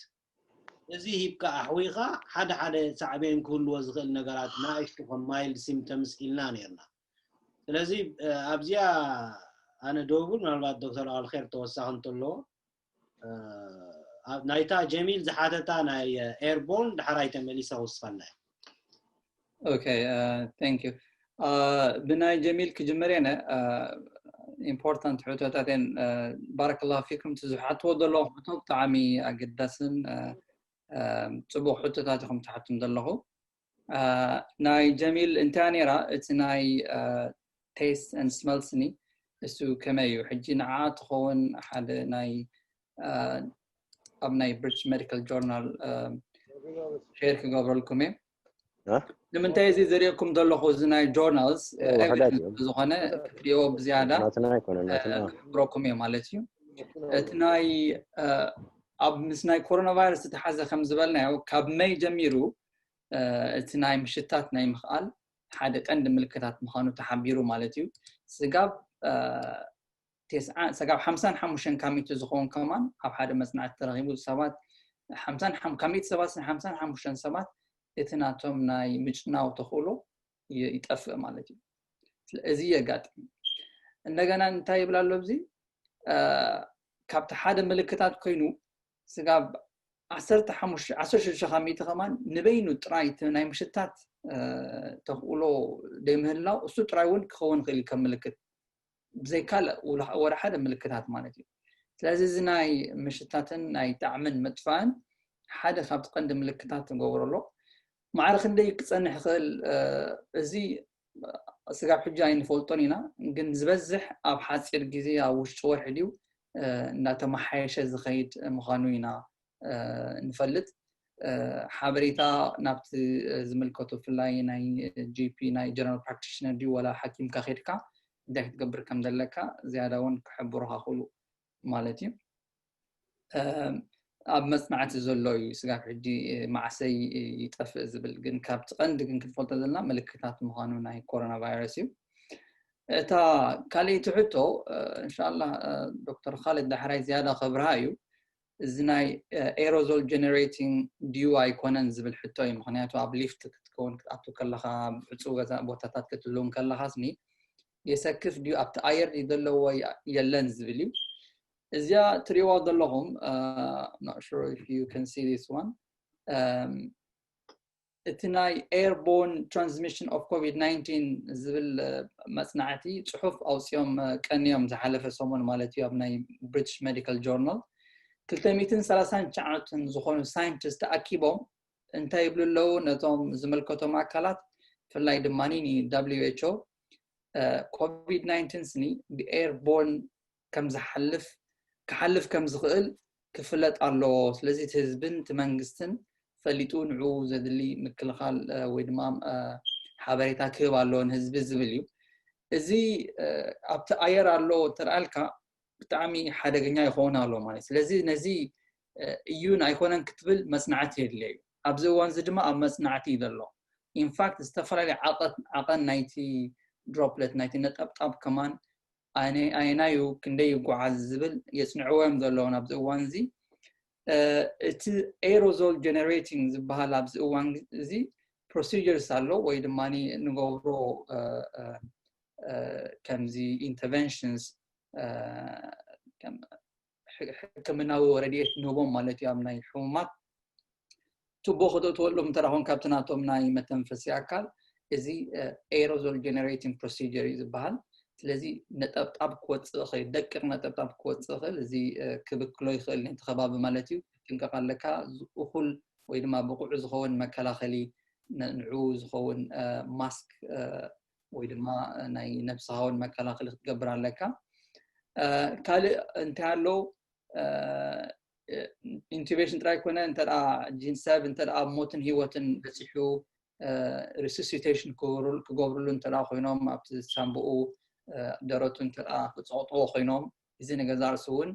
እዚ ሂብካ ኣሕዊኻ ሓደ ሓደ ሳዕቤን ክህልዎ ዝኽእል ነገራት ንኣሽቱ ከም mild symptoms ኢልና ነርና። ስለዚ ኣብዚኣ ኣነ ደውብል፣ ምናልባት ዶክተር ኣልኼር ተወሳኺ እንተለዎ ናይታ ጀሚል ዝሓተታ ናይ airborne ድሓራይ ተመሊሰ ክውስኸልና። Okay, thank you. ብናይ ጀሚል ክጅምር እየ። ኢምፖርታንት ሕቶታት እየን። ባረከላሁ ፊኩም። እቲ ዝሓትዎ ዘለኹ ሕቶ ብጣዕሚ ኣገዳስን ጽቡቕ ሕቶታት ኢኹም ትሓቱም ዘለኹ። ናይ ጀሚል እንታይ ነይራ እቲ ናይ taste and smells ኒ እሱ ከመይ እዩ? ሕጂ ንዓ ትኸውን ሓደ ናይ ኣብ ናይ British Medical Journal share ክገብረልኩም እየ። ንምንታይ እዚ ዘሪእኩም ዘለኹ እዚ ናይ journals ዝኾነ ክትሪእዎ ብዝያዳ ክሕብረኩም እየ ማለት እዩ። እቲ ናይ ኣብ ምስ ናይ coronavirus ዝተሓዘ ከም ዝበልናዮ ካብ መይ ጀሚሩ እቲ ናይ ምሽታት ናይ ምኽኣል ሓደ ቀንዲ ምልክታት ምዃኑ ተሓቢሩ ማለት እዩ። ስጋብ ስጋብ ሓምሳን ሓሙሽተን ካብ ሚእቲ ዝኸውን ከማን ኣብ ሓደ መጽናዕቲ ተረኺቡ። ሰባት ሓምሳን ካብ ሚእቲ ሰባት ሓምሳን ሓሙሽተን ሰባት እቲ ናቶም ናይ ምጭናው ተኽእሎ ይጠፍእ ማለት እዩ። እዚ የጋጥም። እንደገና እንታይ ይብል ኣሎ ኣብዚ ካብቲ ሓደ ምልክታት ኮይኑ ስጋብ ዓሰርተ ሓሙሽተ ዓሰርተ ሽዱሽተ ካብ ሚእቲ ከማን ንበይኑ ጥራይ እቲ ናይ ምሽታት ተኽእሎ ደይምህላው እሱ ጥራይ እውን ክኸውን ይኽእል ከም ምልክት ብዘይካልእ ወደ ሓደ ምልክታት ማለት እዩ። ስለዚ እዚ ናይ ምሽታትን ናይ ጣዕምን ምጥፋእን ሓደ ካብቲ ቀንዲ ምልክታት ትገብሮ ኣሎ። ማዕረ ክንደይ ክጸንሕ ይኽእል እዚ ስጋብ ሕጂ ኣይንፈልጦን ኢና፣ ግን ዝበዝሕ ኣብ ሓፂር ግዜ ኣብ ውሽጢ ወርሒ ድዩ እንዳተመሓየሸ ዝኸይድ ምዃኑ ኢና ንፈልጥ። ሓበሬታ ናብቲ ዝምልከቶ ብፍላይ ናይ GP ናይ general practitioner ድዩ ወላ ሓኪምካ ከድካ እንታይ ክትገብር ከም ዘለካ ዝያዳ እውን ክሕብሩኻ ክእሉ ማለት እዩ። ኣብ መፅናዕቲ ዘሎ እዩ ስጋብ ሕጂ መዓሰይ ይጠፍእ ዝብል፣ ግን ካብቲ ቀንዲ ግን ክንፈልጦ ዘለና ምልክታት ምዃኑ ናይ ኮሮና ቫይረስ እዩ። እታ ካልኣይቲ ሕቶ እንሻላ ዶክተር ካልድ ዳሕራይ ዝያዳ ከብርሃ እዩ። እዚ ናይ aerosol generating ድዩ ኣይኮነን ዝብል ሕቶ እዩ። ምክንያቱ ኣብ ሊፍት ክትከውን ክትኣቱ ከለካ ዕፁው ገዛ ቦታታት ክትህልው ከለካ ስኒ የሰክፍ ድዩ ኣብቲ ኣየር ድዩ ዘለዎ የለን ዝብል እዩ። እዚኣ ትሪእዋ ዘለኹም not sure if you can see this one እቲ ናይ airborne transmission of COVID nineteen ዝብል መፅናዕቲ ፅሑፍ ኣውፅኦም ቀንዮም ዝሓለፈ ሰሙን ማለት እዩ ኣብ ናይ British Medical Journal ክልተ ሚእትን ሰላሳን ትሽዓተን ዝኾኑ ሳይንቲስት ተኣኪቦም እንታይ ይብሉ ኣለዉ ነቶም ዝምልከቶም ኣካላት ብፍላይ ድማ ን WHO COVID nineteen ስኒ ብ airborne ከም ዝሓልፍ ክሓልፍ ከም ዝኽእል ክፍለጥ ኣለዎ። ስለዚ እቲ ህዝብን እቲ መንግስትን ፈሊጡ ንዕኡ ዘድሊ ምክልኻል ወይ ድማ ሓበሬታ ክህብ ኣለዎ ንህዝቢ ዝብል እዩ። እዚ ኣብቲ ኣየር ኣሎ እንተልካ ብጣዕሚ ሓደገኛ ይኸውን ኣሎ ማለት። ስለዚ ነዚ እዩን ኣይኮነን ክትብል መፅናዕቲ የድልዮ እዩ። ኣብዚ እዋን እዚ ድማ ኣብ መፅናዕቲ እዩ ዘሎ። ኢንፋክት ዝተፈላለዩ ዓቐን ናይቲ ድሮፕለት ናይቲ ነጠብጣብ ከማን ኣየናዩ ክንደይ ይጓዓዝ ዝብል የፅንዕዎ እዮም ዘለዉ ኣብዚ እዋን እዚ። እቲ aerosol generating ዝበሃል ኣብዚ እዋን እዚ procedures ኣሎ ወይ ድማ ንገብሮ ከምዚ interventions ሕክምናዊ ረድኤት ንህቦም ማለት እዩ ኣብ ናይ ሕሙማት ቱቦ ክተእትወሎም እንተ ኾን ካብቲ ናቶም ናይ መተንፈሲ ኣካል እዚ aerosol generating procedure እዩ ዝበሃል። ስለዚ ነጠብጣብ ክወፅእ ይኽእል፣ ደቂቕ ነጠብጣብ ክወፅእ ይኽእል። እዚ ክብክሎ ይኽእል ነቲ ከባቢ ማለት እዩ። ትጥንቀቕ ኣለካ። እኹል ወይ ድማ ብቑዕ ዝኸውን መከላኸሊ ንዕኡ ዝኸውን ማስክ ወይ ድማ ናይ ነብስኻ እውን መከላኸሊ ክትገብር ኣለካ። ካልእ እንታይ ኣሎ? ኢንቱቤሽን ጥራይ ኮነ እንተ ጂን ሰብ እንተ ኣብ ሞትን ህይወትን በፂሑ resuscitation ክገብርሉ እንተ ኮይኖም ኣብቲ ሳምብኡ ደረቱ እንተ ክፅቕጥዎ ኮይኖም፣ እዚ ንገዛ ርእሱ እውን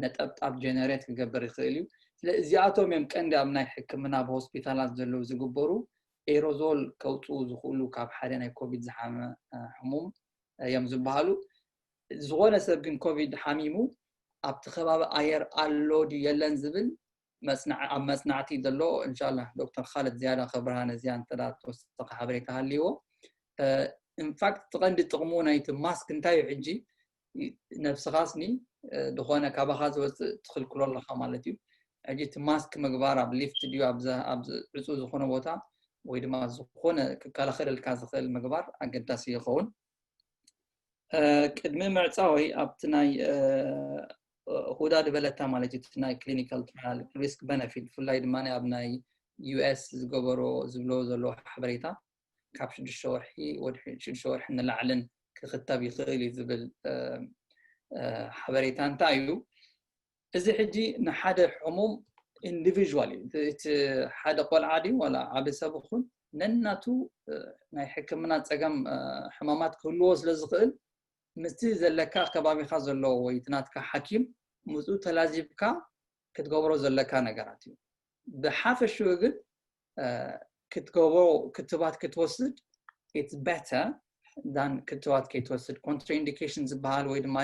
ነጠብጣብ ጀነሬት ክገብር ይኽእል እዩ። ስለ እዚኣቶም እዮም ቀንዲ ኣብ ናይ ሕክምና ኣብ ሆስፒታላት ዘለዉ ዝግበሩ ኤሮዞል ከውፅኡ ዝኽእሉ ካብ ሓደ ናይ ኮቪድ ዝሓመ ሕሙም እዮም ዝበሃሉ። ዝኾነ ሰብ ግን ኮቪድ ሓሚሙ ኣብቲ ከባቢ ኣየር ኣሎ ድዩ የለን ዝብል ኣብ መፅናዕቲ ዘሎ እንሻላ ዶክተር ካልድ ዝያዳ ከብርሃ ነዚያ እንተ ተወሰኸ ሓበሬታ ሃልይዎ። ኢንፋክት እቲ ቀንዲ ጥቕሙ ናይቲ ማስክ እንታይ እዩ ሕጂ? ነብስኻስኒ ዝኾነ ካባኻ ዝወፅእ ትኽልክሎ ኣለኻ ማለት እዩ። ሕጂ እቲ ማስክ ምግባር ኣብ ሊፍት ድዩ ኣብ ዕፁ ዝኾነ ቦታ ወይ ድማ ዝኾነ ክከላኸለልካ ዝኽእል ምግባር ኣገዳሲ ይኸውን። ቅድሚ ምዕፃወይ ኣብቲ ናይ ሁዳ ድበለታ ማለት እዩ ናይ ክሊኒካል ትራያል ሪስክ በነፊት ብፍላይ ድማ ኣብ ናይ ዩኤስ ዝገበሮ ዝብሎ ዘሎ ሓበሬታ ካብ ሽዱሽተ ወርሒ ወድሒ ሽዱሽተ ወርሒ ንላዕልን ክኽተብ ይኽእል እዩ ዝብል ሓበሬታ እንታይ እዩ? እዚ ሕጂ ንሓደ ሕሙም ኢንዲቪዥዋል እዩ። እቲ ሓደ ቆልዓ ድዩ ዋላ ዓቢ ሰብ ይኹን ነናቱ ናይ ሕክምና ፀገም ሕማማት ክህልዎ ስለ ዝኽእል ምስቲ ዘለካ ከባቢኻ ዘለዎ ወይ እቲ ናትካ ሓኪም ምስኡ ተላዚብካ ክትገብሮ ዘለካ ነገራት እዩ። ብሓፈሽኡ ግን ክትገብሮ ክትባት ክትወስድ it's better than ክትባት ከይትወስድ። ኮንትራኢንዲኬሽን ዝበሃል ወይ ድማ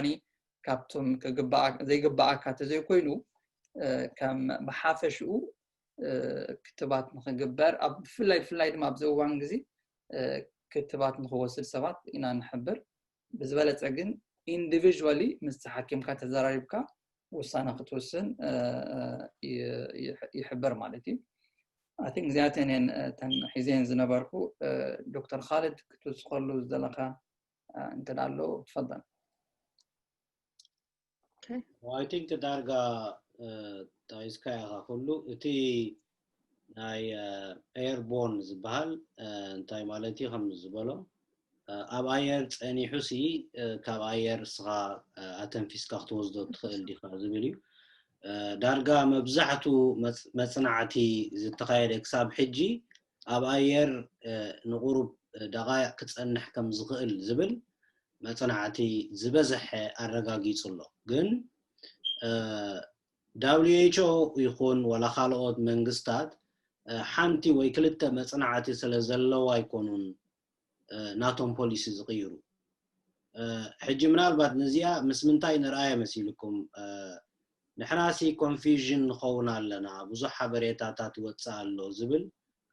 ካብቶም ዘይግባኣካ ተዘይኮይኑ ከም ብሓፈሽኡ ክትባት ንክግበር ብፍላይ ብፍላይ ድማ ኣብዚ እዋን ግዜ ክትባት ንክወስድ ሰባት ኢና ንሕብር። ብዝበለፀ ግን ኢንዲቪዥዋሊ ምስቲ ሓኪምካ ተዘራሪብካ ውሳነ ክትውስን ይሕብር ማለት እዩ። I think እዚኣተን እየን ተን ሒዘን ዝነበርኩ። ዶክተር ካልድ ክትውስኸሉ ዝደለካ እንተ ኣሎ ትፈደል። I think ዳርጋ ጣይስካ ኢኻ ኩሉ እቲ ናይ ኤርቦርን ዝበሃል እንታይ ማለት እዩ ከም ዝበሎ ኣብ ኣየር ጸኒሑ ሲ ካብ ኣየር ስኻ ኣተንፊስካ ክትወስዶ ትኽእል ዲኻ ዝብል እዩ። ዳርጋ መብዛሕቱ መጽናዕቲ ዝተኻየደ ክሳብ ሕጂ ኣብ ኣየር ንቁሩብ ደቃይቕ ክጸንሕ ከም ዝኽእል ዝብል መጽናዕቲ ዝበዝሐ ኣረጋጊጹ ኣሎ። ግን WHO ይኹን ወላ ካልኦት መንግስታት ሓንቲ ወይ ክልተ መጽናዕቲ ስለ ዘለዋ ኣይኮኑን ናቶም ፖሊሲ ዝቕይሩ። ሕጂ ምናልባት ነዚኣ ምስ ምንታይ ንርኣየ መሲልኩም? ንሕናሲ ኮንፊዥን ንኸውን ኣለና፣ ብዙሕ ሓበሬታታት ይወፅእ ኣሎ ዝብል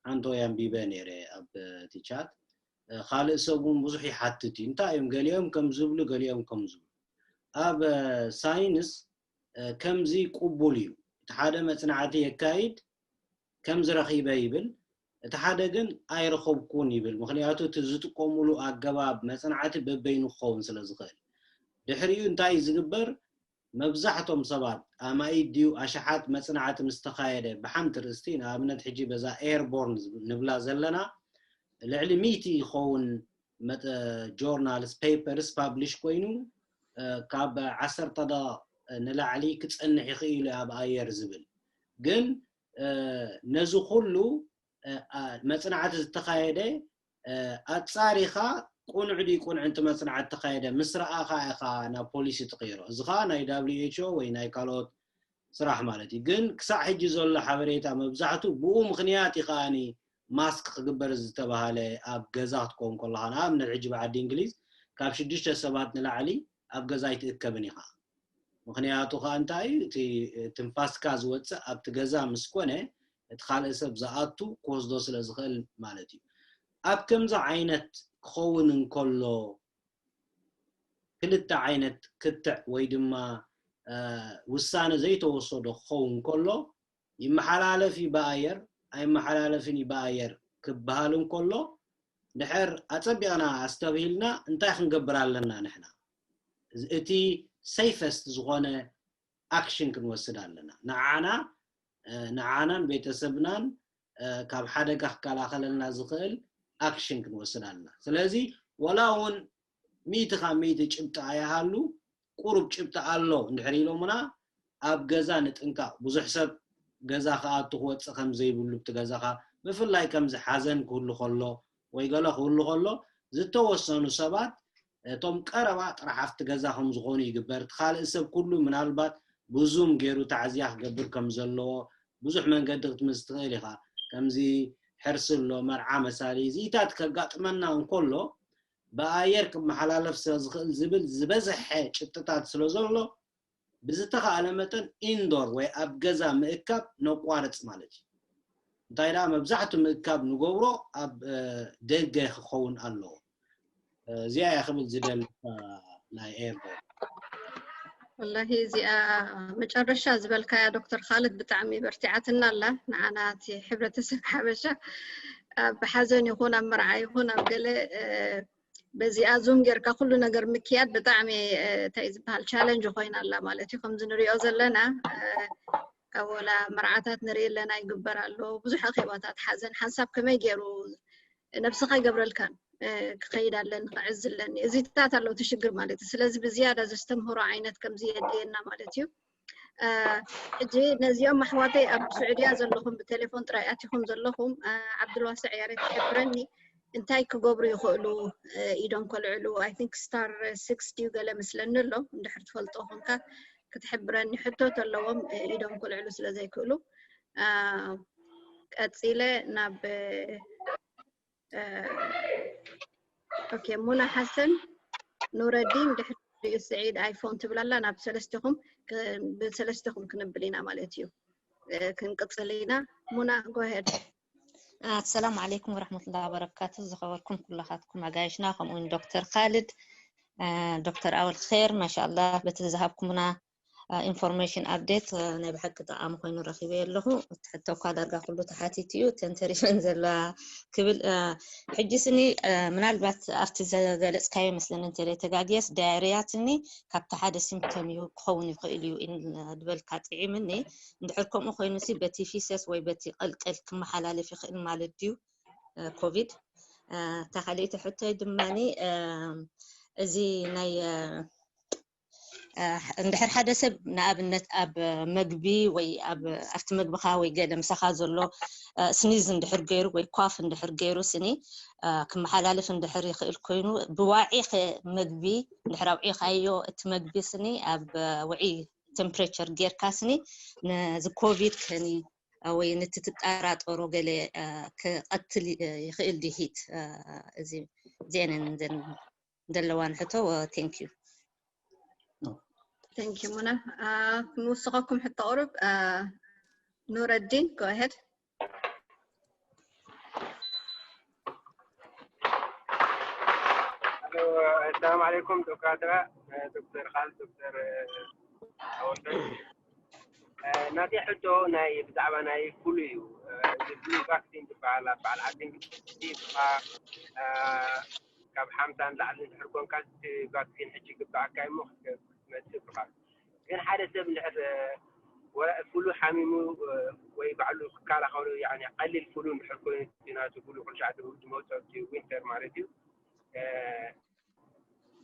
ሓንቲ ወይ ኣንቢበ ነይረ ኣብ እቲ ቻት። ካልእ ሰብ እውን ብዙሕ ይሓትት እዩ። እንታይ እዮም ገሊኦም ከም ዝብሉ ገሊኦም ከም ዝብሉ። ኣብ ሳይንስ ከምዚ ቅቡል እዩ። እቲ ሓደ መፅናዕቲ የካይድ ከምዚ ረኺበ ይብል፣ እቲ ሓደ ግን ኣይረኸብኩን ይብል። ምክንያቱ እቲ ዝጥቀሙሉ ኣገባብ መፅናዕቲ በበይኑ ክኸውን ስለ ዝኽእል። ድሕሪኡ እንታይ ዝግበር? መብዛሕቶም ሰባት ኣማኢት ድዩ ኣሽሓት መፅናዕቲ ምስ ተኻየደ ብሓንቲ ርእስቲ ንኣብነት ሕጂ በዛ ኤርቦርን ንብላ ዘለና ልዕሊ ሚእቲ ይኸውን ጆርናልስ ፔፐርስ ፓብሊሽ ኮይኑ ካብ ዓሰርተ ደቂቕ ንላዕሊ ክፀንሕ ይኽእል ኣብ ኣየር ዝብል ግን ነዚ ኩሉ መፅናዕቲ ዝተኻየደ ኣፃሪኻ ቁኑዕ ድዩ ቁኑዕ እንት መፅናዕቲ ተኻየደ ምስ ረኣኻ ኢኻ ናብ ፖሊሲ ትቕይሮ። እዚ ኸዓ ናይ WHO ወይ ናይ ካልኦት ስራሕ ማለት እዩ። ግን ክሳዕ ሕጂ ዘሎ ሓበሬታ መብዛሕቱ ብኡ ምኽንያት እዩ ከዓኒ ማስክ ክግበር ዝተባሃለ ኣብ ገዛ ክትከውን ከለኻ ንኣብነት ሕጂ ብዓዲ እንግሊዝ ካብ ሽዱሽተ ሰባት ንላዕሊ ኣብ ገዛ ኣይትእከብን ኢኻ። ምኽንያቱ ከዓ እንታይ እዩ? እቲ ትንፋስካ ዝወፅእ ኣብቲ ገዛ ምስ ኮነ እቲ ካልእ ሰብ ዝኣቱ ክወስዶ ስለ ዝኽእል ማለት እዩ። ኣብ ከምዚ ዓይነት ክኸውን እንከሎ ክልተ ዓይነት ክትዕ ወይ ድማ ውሳነ ዘይተወሰዶ ክኸውን ከሎ ይመሓላለፍ እዩ ብኣየር ኣይመሓላለፍን እዩ ብኣየር ክበሃል እንከሎ ድሕር ኣፀቢቕና ኣስተብሂልና እንታይ ክንገብር ኣለና ንሕና እቲ ሴፈስት ዝኾነ ኣክሽን ክንወስድ ኣለና ንዓና ንዓናን ቤተሰብናን ካብ ሓደጋ ክከላኸለልና ዝኽእል ኣክሽን ክንወስድ ኣለና ስለዚ ወላ እውን ሚእቲ ካብ ሚእቲ ጭብጢ ኣይሃሉ ቁሩብ ጭብጢ ኣሎ እንድሕር ኢሎምና ኣብ ገዛ ንጥንቀቕ ብዙሕ ሰብ ገዛ ክኣቱ ክወፅእ ከም ዘይብሉ ብቲ ገዛኻ ብፍላይ ከምዚ ሓዘን ክህሉ ከሎ ወይ ገለ ክህሉ ከሎ ዝተወሰኑ ሰባት እቶም ቀረባ ጥራሕ ኣብቲ ገዛ ከም ዝኾኑ ይግበር። እቲ ካልእ ሰብ ኩሉ ምናልባት ብዙም ገይሩ ታዕዝያ ክገብር ከም ዘለዎ ብዙሕ መንገዲ ክትምዝ ትኽእል ኢኻ። ከምዚ ሕርሲ ኣሎ፣ መርዓ መሳሊ፣ እዚታት ከጋጥመና እንከሎ ብኣየር ክመሓላለፍ ስለ ዝኽእል ዝብል ዝበዝሐ ጭብጥታት ስለ ዘሎ ብዝተኻእለ መጠን ኢንዶር ወይ ኣብ ገዛ ምእካብ ነቋርጽ ማለት እዩ። እንታይ ደኣ መብዛሕቱ ምእካብ ንገብሮ ኣብ ደገ ክኸውን ኣለዎ። እዚኣ እያ ክብል ዝደሊ ናይ ኤርቦ ወላሂ እዚኣ መጨረሻ ዝበልካያ ዶክተር ካልድ ብጣዕሚ በርቲዓትና ኣላ። ንዓና እቲ ሕብረተሰብ ሓበሻ ኣብ ሓዘን ይኹን ኣብ መርዓ ይኹን ኣብ ገለ በዚኣ ዙም ጌርካ ኩሉ ነገር ምክያድ ብጣዕሚ እንታይ ዝበሃል ቻለንጅ ኮይና ኣላ ማለት እዩ። ከምዚ ንሪኦ ዘለና ኣብ ወላ መርዓታት ንርኢ ኣለና ይግበር ኣሎ ብዙሕ ኣኼባታት ሓዘን ሓንሳብ ከመይ ገይሩ ነብስኻ ይገብረልካን ክኸይድ ኣለኒ ክዕዝ ኣለኒ እዚታት ኣለዉ ትሽግር ማለት እዩ። ስለዚ ብዝያዳ ዘስተምህሮ ዓይነት ከምዚ የድልየና ማለት እዩ። ሕጂ ነዚኦም ኣሕዋተይ ኣብ ስዑድያ ዘለኹም ብቴሌፎን ጥራይ ኣቲኹም ዘለኹም ዓብዱልዋስዕ ያሬድ ክሕብረኒ እንታይ ክገብሩ ይኽእሉ ኢዶም ከልዕሉ I think star six ድዩ ገለ መስለኒ ኣሎ እንድሕር ትፈልጦ ኮንካ ክትሕብረኒ ሕቶ ተለዎም ኢዶም ከልዕሉ ስለ ዘይክእሉ ቀፂለ ናብ okay ሙና ሓሰን ኑረዲን ድሕሪኡ ስዒድ ኣይፎን ትብል ኣላ ናብ ሰለስቲኹም ብሰለስቲኹም ክንብል ኢና ማለት እዩ ክንቅፅል ኢና ሙና go ahead ኣሰላሙ ዓለይኩም ወረሕመቱላ ወበረካቱ ዝኸበርኩም ኩላኻትኩም ኣጋይሽና ከምኡውን ዶክተር ካልድ ዶክተር ኣወል ር ማሻላ በቲ ዝሃብኩምና ኢንፎርሜሽን ኣፕዴት ናይ ብሓቂ ጠቃሚ ኮይኑ ረኪበ ኣለኹ። እቲ ሕቶ እኳ ዳርጋ ኩሉ ተሓቲቱ እዩ እተን ተሪፈን ዘለዋ ክብል ሕጂ ስኒ ምናልባት ኣብቲ ዘገለፅካዮ መስለኒ እንተ ተጋግየስ ዳያርያ ስኒ ካብቲ ሓደ ሲምፕቶም እዩ ክኸውን ይኽእል እዩ ዝበልካ ጥዒምኒ። እንድሕር ከምኡ ኮይኑ ሲ በቲ ፊሰስ ወይ በቲ ቀልቀል ክመሓላለፍ ይኽእል ማለት ድዩ ኮቪድ? እታ ካልኣይቲ ሕቶይ ድማ እዚ ናይ እንድሕር ሓደ ሰብ ንኣብነት ኣብ መግቢ ወይ ኣብቲ መግብኻ ወይ ገለ ምሳኻ ዘሎ ስኒዝ እንድሕር ገይሩ ወይ ኳፍ እንድሕር ገይሩ ስኒ ክመሓላልፍ እንድሕር ይኽእል ኮይኑ ብዋዒ መግቢ እንድሕር ኣውዒኻዮ እቲ መግቢ ስኒ ኣብ ውዒ ቴምፕሬቸር ጌርካ ስኒ ነዚ ኮቪድ ከኒ ወይ ነቲ ትጠራጠሮ ገለ ክቐትል ይኽእል ድዩ ሂት እዚ እዚአን ዘለዋን ሕቶ thank you thank you ሙና ምውስኸኩም ሕቶ ቁሩብ ኑረዲን go ahead السلام عليكم دكاترة دكتور خالد دكتور أول ናተይ ሕቶ ናይ ብዛዕባ ናይ ፍሉ እዩ እዚ ፍሉ ቫክሲን ዝበሃል ኣብ በዓል ዓዲ እንግሊዝ ካብ ሓምሳ ንላዕሊ እንድሕር ኮንካ ቫክሲን ሕጂ ይግባኣካ እሞ ክትመፅእ ብኻ ግን ሓደ ሰብ እንድሕር ፍሉ ሓሚሙ ወይ ባዕሉ ክከላኸሉ ቀሊል ፍሉ እንድሕር ኮይኑ ናቱ ፍሉ ኩልሻዕ ዝመፆ ዊንተር ማለት እዩ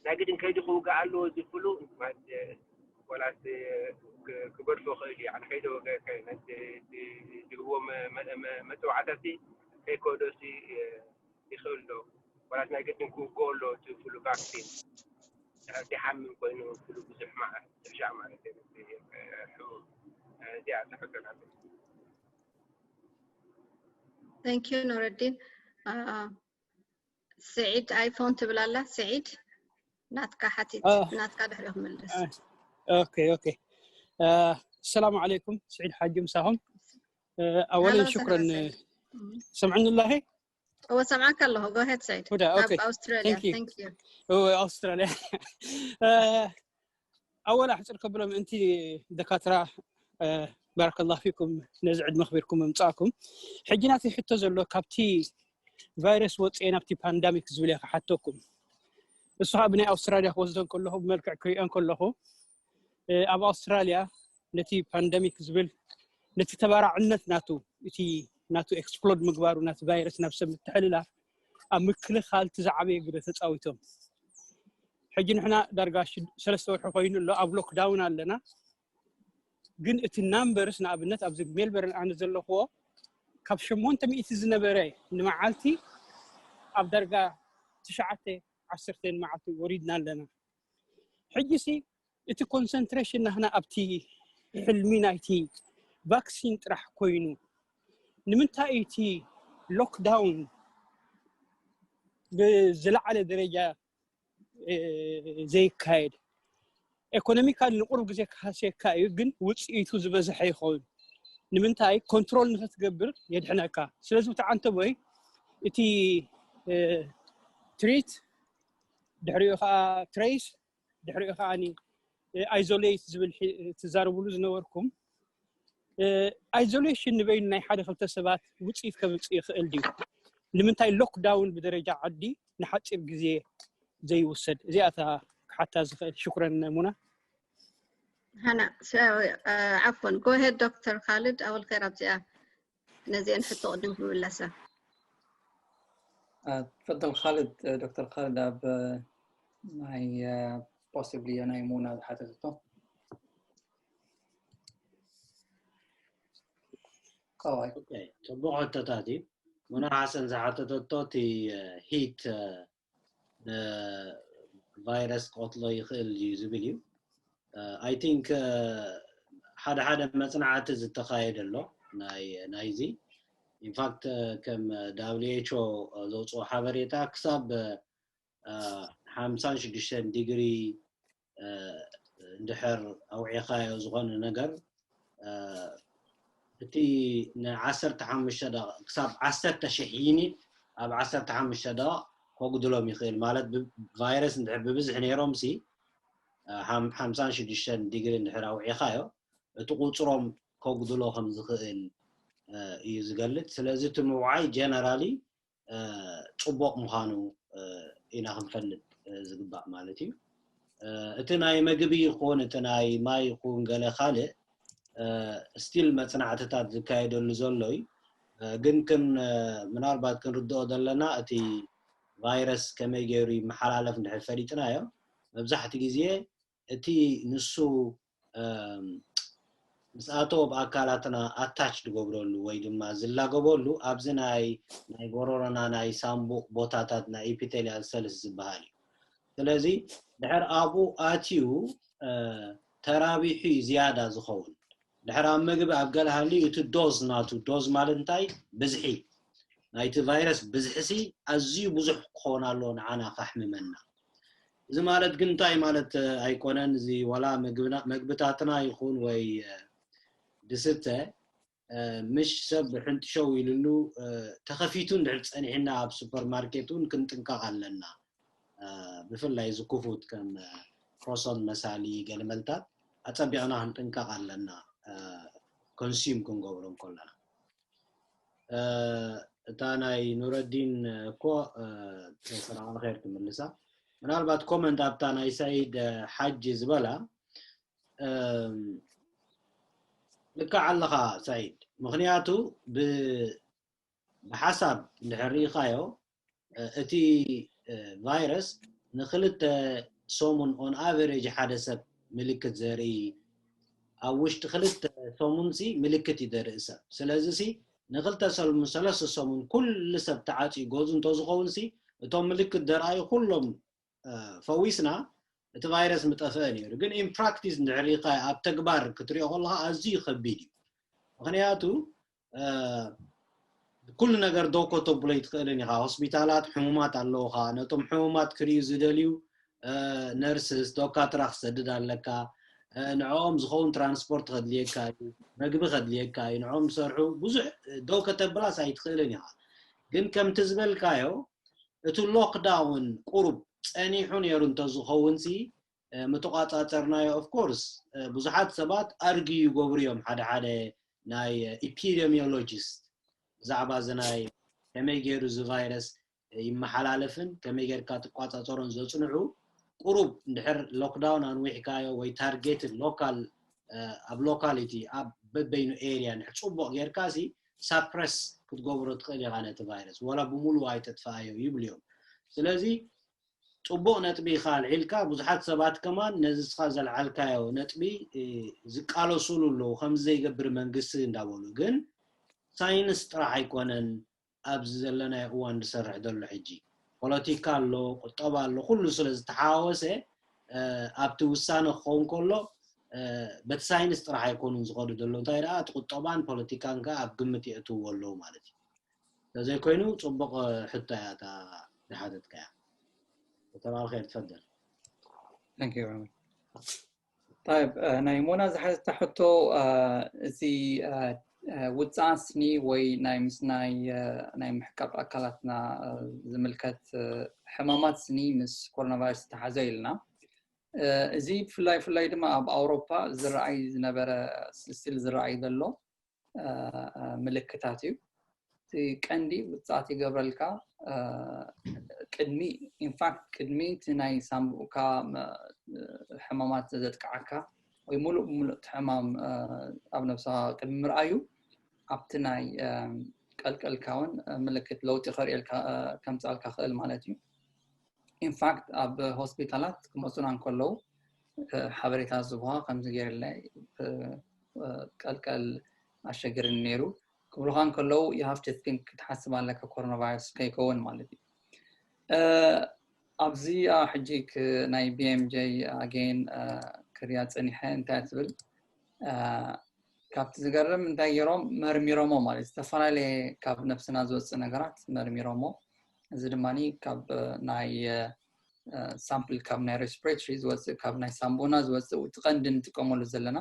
ናይ ግድን ከይዱ ክውጋእ ኣለዎ ዝፍሉ ወላስ ክገድፎ ክእል እዩ ከይደ ወገ ዝህብዎ መፅዋዕታሲ ከይከዶሲ ይኽእል ዶ ወላስ ናይ ግድን ክውግኦ ኣሎ ዝፍሉ ቫክሲን ድሓምን ኮይኑ ፍሉ ብዙሕ ዝሕሻ ማለት እዚኣ ተሕቶና Thank you ኑረዲን ስዒድ ኣይፎን ትብል ኣላ ስዒድ ናትካ ሓቲት ናትካ ድሕሪ ክምልስ okay okay السلام عليكم سعيد حاج مساهم اولا شكرا سمعني الله هو سمعك الله go ahead سعيد هدى okay أوستراليا thank you هو أوستراليا أول أحسن قبل أنت دكاترة بارك الله فيكم نزعد مخبركم ممጻكم حجي ناتي حتى زلو كابتي ቫይረስ ወፅኤ ናብቲ ፓንዳሚክ ዝብል እየ ክሓተኩም እሱ ካብ ናይ ኣውስትራልያ ክወስዶ ከለኹ ብመልክዕ ክሪኦ ከለኹ ኣብ ኣውስትራልያ ነቲ ፓንደሚክ ዝብል ነቲ ተባራዕነት ናቱ እቲ ናቱ ኤክስፕሎድ ምግባሩ ናቲ ቫይረስ ናብ ሰብ ምትሕልላፍ ኣብ ምክልኻል እቲ ዝዓበየ ግደ ተፃዊቶም ሕጂ ንሕና ዳርጋ ሰለስተ ወርሒ ኮይኑ ኣሎ ኣብ ሎክዳውን ኣለና ግን እቲ ናምበርስ ንኣብነት ኣብዚ ሜልበርን ኣነ ዘለኽዎ ካብ ሸሞንተ ሚእቲ ዝነበረ ንመዓልቲ ኣብ ዳርጋ ትሽዓተ ዓሰርተ መዓልቲ ወሪድና ኣለና። ሕጂ ሲ እቲ ኮንሰንትሬሽን ናህና ኣብቲ ሕልሚ ናይቲ ቫክሲን ጥራሕ ኮይኑ፣ ንምንታይ እቲ ሎክዳውን ብዝለዓለ ደረጃ ዘይካየድ? ኤኮኖሚካል ንቁሩብ ግዜ ክሃስየካ እዩ፣ ግን ውፅኢቱ ዝበዝሐ ይኸውን። ንምንታይ? ኮንትሮል ንክትገብር የድሕነካ። ስለዚ ብተዓንተ ቦይ እቲ ትሪት፣ ድሕሪኡ ከዓ ትሬስ፣ ድሕሪኡ ከዓ ኣይዞሌት ዝብል ትዛረብሉ ዝነበርኩም፣ ኣይዞሌሽን ንበይኑ ናይ ሓደ ክልተ ሰባት ውፅኢት ከምፅእ ይኽእል ድዩ? ንምንታይ ሎክዳውን ብደረጃ ዓዲ ንሓፂር ግዜ ዘይውሰድ? እዚኣታ ክሓታ ዝኽእል። ሽኩረን ሙና። ሃና ዓፎን ጎሄድ ዶክተር ካልድ ኣወል ኸይር ኣብዚኣ ነዚአን ሕቶ ቅድም ክምለሳ። ትፈደል ካልድ። ዶክተር ካልድ ኣብ ናይ ፖሲብሊ ናይ ሙና ዝሓተትቶ ፅቡቅ ሕቶታት እዩ። ሙና ሓሰን ዝሓተተቶ እቲ ሂት ቫይረስ ክቐትሎ ይኽእል እዩ ዝብል እዩ። ኣይ ቲንክ ሓደ ሓደ መፅናዕቲ ዝተኻየደ ኣሎ ናይዚ። ኢንፋክት ከም ዳብሊው ኤች ኦ ዘውፅኦ ሓበሬታ ክሳብ ሓምሳን ሽዱሽተን ዲግሪ እንድሕር ኣውዒኻዮ ዝኾነ ነገር እቲ ንዓሰርተ ሓሙሽተ ደቂቕ ክሳብ ዓሰርተ ሽሕ ዩኒት ኣብ ዓሰርተ ሓሙሽተ ደቂቕ ከጉድሎም ይኽእል። ማለት ቫይረስ እንድሕር ብብዝሒ ነይሮም ሲ ሓምሳን ሽዱሽተን ዲግሪ እንድሕር ኣውዒኻዮ እቲ ቁፅሮም ከጉድሎ ከም ዝኽእል እዩ ዝገልፅ። ስለዚ እቲ ምውዓይ ጀነራሊ ፅቡቕ ምዃኑ ኢና ክንፈልጥ ዝግባእ ማለት እዩ። እቲ ናይ መግቢ ይኹን እቲ ናይ ማይ ይኹን ገለ ካልእ ስቲል መፅናዕትታት ዝካየደሉ ዘሎ እዩ። ግን ክን ምናልባት ክንርድኦ ዘለና እቲ ቫይረስ ከመይ ገይሩ ይመሓላለፍ እንድሕር ፈሊጥናዮ መብዛሕቲ ግዜ እቲ ንሱ ምስ ኣተወ ብኣካላትና ኣታች ዝገብረሉ ወይ ድማ ዝላገበሉ ኣብዚ ናይ ናይ ጎረሮና ናይ ሳምቡቕ ቦታታት ናይ ኢፒቴልያል ሰልስ ዝበሃል እዩ። ስለዚ ድሕር ኣብኡ ኣትዩ ተራቢሑ እዩ ዝያዳ ዝኸውን። ድሕር ኣብ ምግቢ ኣብ ገለ ሃልዩ እቲ ዶዝ ናቱ፣ ዶዝ ማለት እንታይ? ብዝሒ ናይቲ ቫይረስ ብዝሒ ሲ ኣዝዩ ብዙሕ ክኸውን ኣለዎ ንዓና ካሕምመና። እዚ ማለት ግን እንታይ ማለት ኣይኮነን። እዚ ዋላ መግብታትና ይኹን ወይ ድስተ ምሽ ሰብ ሕንጥሸው ኢልሉ ተኸፊቱ እንድሕር ፀኒሕና ኣብ ሱፐርማርኬት እውን ክንጥንቀቕ ኣለና። ብፍላይ እዚ ክፉት ከም ክሮሶን መሳሊ ገለመልታት ኣፀቢቕና ክንጥንቀቕ ኣለና ኮንሱም ክንገብሮ እንከለና። እታ ናይ ኑረዲን እኮ ስራቕ ንኸይር ትምልሳ። ምናልባት ኮመንት ኣብታ ናይ ሰዒድ ሓጂ ዝበላ ልክዕ ኣለኻ ሰዒድ። ምኽንያቱ ብሓሳብ እንድሕር ርኢኻዮ እቲ ቫይረስ ንክልተ ሰሙን ኦን ኣቨሬጅ ሓደ ሰብ ምልክት ዘርኢ ኣብ ውሽጢ ክልተ ሰሙን ሲ ምልክት እዩ ዘርኢ ሰብ። ስለዚ ሲ ንክልተ ሰሙን ሰለስተ ሰሙን ኩሉ ሰብ ተዓፅዩ ገዙ እንተዝኸውን ሲ እቶም ምልክት ዘርኣዩ ኩሎም ፈዊስና እቲ ቫይረስ ምጠፍአ ነይሩ። ግን ኢን ፕራክቲስ እንድሕር ርኢኻዮ ኣብ ተግባር ክትሪኦ ከለኻ ኣዝዩ ከቢድ እዩ። ምኽንያቱ ኩሉ ነገር ዶ ከተብሎ ኣይትኽእልን ኢኻ። ሆስፒታላት ሕሙማት ኣለውኻ፣ ነቶም ሕሙማት ክርእዩ ዝደልዩ ነርስስ ዶካትራ ክሰድድ ኣለካ። ንዕኦም ዝኸውን ትራንስፖርት ከድልየካ እዩ፣ መግቢ ከድልየካ እዩ፣ ንዕኦም ዝሰርሑ ብዙሕ ዶ ከተብላስ ኣይትኽእልን ኢኻ። ግን ከምቲ ዝበልካዮ እቲ ሎክዳውን ቁሩብ ፀኒሑ ነይሩ እንተዝኸውን ሲ ምተቋፃፀርናዮ። ኦፍኮርስ ብዙሓት ሰባት ኣርግዩ ይገብሩ እዮም፣ ሓደ ሓደ ናይ ኢፒደሚዮሎጂስት ብዛዕባ እዚ ናይ ከመይ ገይሩ እዚ ቫይረስ ይመሓላለፍን ከመይ ጌርካ ትቋፃፀሮን ዘፅንዑ። ቁሩብ እንድሕር ሎክዳውን ኣንዊሕካዮ ወይ ታርጌትድ ሎካል ኣብ ሎካሊቲ ኣብ በበይኑ ኤርያ እንድሕር ፅቡቕ ጌርካ ሲ ሳፕረስ ክትገብሮ ትኽእል ኢኻ ነቲ ቫይረስ፣ ወላ ብሙሉኡ ኣይተጥፍኣዮ ይብሉ እዮም። ስለዚ ፅቡቕ ነጥቢ ኢኻ ኣልዒልካ። ብዙሓት ሰባት ከማን ነዚ እስኻ ዘልዓልካዮ ነጥቢ ዝቃለሱሉ ኣለዉ፣ ከምዚ ዘይገብር መንግስቲ እንዳበሉ። ግን ሳይንስ ጥራሕ ኣይኮነን ኣብዚ ዘለናዮ እዋን ዝሰርሕ ዘሎ ሕጂ። ፖለቲካ ኣሎ፣ ቁጠባ ኣሎ፣ ኩሉ ስለ ዝተሓዋወሰ ኣብቲ ውሳነ ክኸውን ከሎ በቲ ሳይንስ ጥራሕ ኣይኮኑን ዝኸዱ ዘለዉ። እንታይ ደኣ እቲ ቁጠባን ፖለቲካን ከኣ ኣብ ግምት የእትውዎ ኣለዉ ማለት እዩ። ተዘይኮይኑ ጽቡቕ ሕቶ እያ እታ ዝሓተትካያ። ዶክተር ኣልኸይር ትፈደል። طيب፣ ናይ ሞና ዝሓዘታ ሕቶ፣ እዚ ውፃእ ስኒ ወይ ናይ ምስ ናይ ናይ ምሕቃቕ ኣካላትና ዝምልከት ሕማማት ስኒ ምስ ኮሮና ቫይረስ ዝተሓዘ ኢልና። እዚ ብፍላይ ብፍላይ ድማ ኣብ ኣውሮፓ ዝረኣይ ዝነበረ፣ ስቲል ዝረኣይ ዘሎ ምልክታት እዩ። እቲ ቀንዲ ውፃት ይገብረልካ። ቅድሚ ኢንፋክት ቅድሚ እቲ ናይ ሳምቡእካ ሕማማት ዘጥቅዓካ ወይ ሙሉእ ብሙሉእ እቲ ሕማም ኣብ ነብስኻ ቅድሚ ምርኣዩ ኣብቲ ናይ ቀልቀልካ እውን ምልክት ለውጢ ከምፅኣልካ ክእል ማለት እዩ። ኢንፋክት ኣብ ሆስፒታላት ክመፁና እንከለዉ ሓበሬታ ዝህቡኻ ከምዚ ገይርለ ቀልቀል ኣሸግርኒ ነይሩ ክብሉኻ እንከለዉ you have to think ክትሓስብ ኣለካ ኮሮና ቫይረስ ከይከውን ማለት እዩ። ኣብዚኣ ሕጂ ናይ ቢ ኤም ጀይ ኣጌን ክሪያ ፀኒሐ እንታይ ትብል ካብቲ ዝገርም እንታይ ገይሮም መርሚሮሞ ማለት ዝተፈላለየ ካብ ነብስና ዝወፅእ ነገራት መርሚሮሞ። እዚ ድማ ካብ ናይ ሳምፕል ካብ ናይ ሬስፕሬትሪ ዝወፅእ ካብ ናይ ሳምቦና ዝወፅእ እቲ ቀንዲ ንጥቀመሉ ዘለና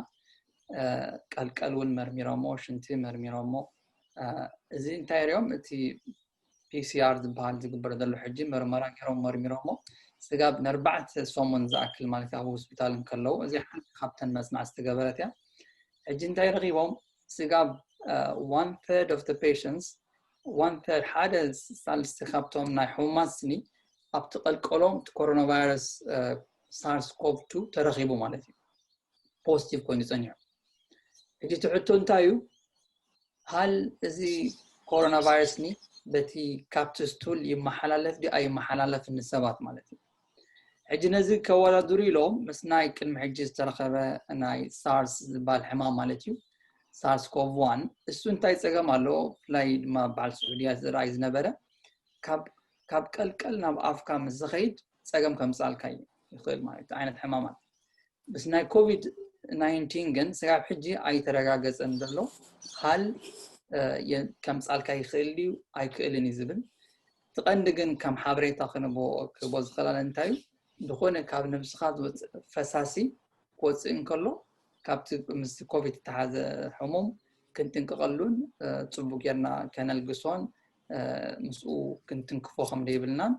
ቀልቀል እውን መርሚሮሞ፣ ሽንቲ መርሚሮሞ። እዚ እንታይ ሪኦም እቲ ፒ ሲ ኣር ዝበሃል ዝግበር ዘሎ ሕጂ መርመራ ገይሮም መርሚሮሞ ስጋብ ንኣርባዕተ ሰሙን ዝኣክል ማለት ኣብ ሆስፒታል እንከለዉ እዚ ሓንቲ ካብተን መፅናዕቲ ዝተገበረት እያ። ሕጂ እንታይ ረኺቦም ስጋብ one third of the patients one third ሓደ ሳልስቲ ካብቶም ናይ ሕሙማት ስኒ ኣብቲ ቀልቀሎም እቲ ኮሮና ቫይረስ ሳርስ ኮቭ ቱ ተረኺቡ ማለት እዩ። ፖዚቲቭ ኮይኑ ጸኒሑ። ሕጂ እቲ ሕቶ እንታይ እዩ? ሃል እዚ ኮሮና ቫይረስ ኒ በቲ ካብቲ ስቱል ይመሓላለፍ ድዩ ኣይመሓላለፍን ንሰባት ማለት እዩ። ሕጂ ነዚ ከወዳድሩ ኢሎም ምስ ናይ ቅድሚ ሕጂ ዝተረኸበ ናይ ሳርስ ዝበሃል ሕማም ማለት እዩ ሳርስ ኮቭ ዋን እሱ እንታይ ጸገም ኣለዎ? ብፍላይ ድማ በዓል ስዑድያ ዝረኣይ ዝነበረ ካብ ካብ ቀልቀል ናብ ኣፍካ ምስ ዝኸይድ ጸገም ከምጻልካ ይኽእል ማለት እዩ ዓይነት ሕማማት ምስ ናይ ኮቪድ ናይንቲን ግን ስጋብ ሕጂ ኣይተረጋገጸን ዘሎ ሃል ከምጻልካ ይኽእል ድዩ ኣይክእልን እዩ ዝብል እቲ ቀንዲ ግን ከም ሓበሬታ ክንቦ ክቦ ዝኽላለ እንታይ እዩ ዝኾነ ካብ ነብስኻ ዝወፅእ ፈሳሲ ክወፅእ እንከሎ ካብቲ ምስቲ ኮቪድ ዝተሓዘ ሕሙም ክንጥንቀቐሉን ፅቡቅ ጌርና ከነልግሶን ምስኡ ክንትንክፎ ከም ዘይብልናን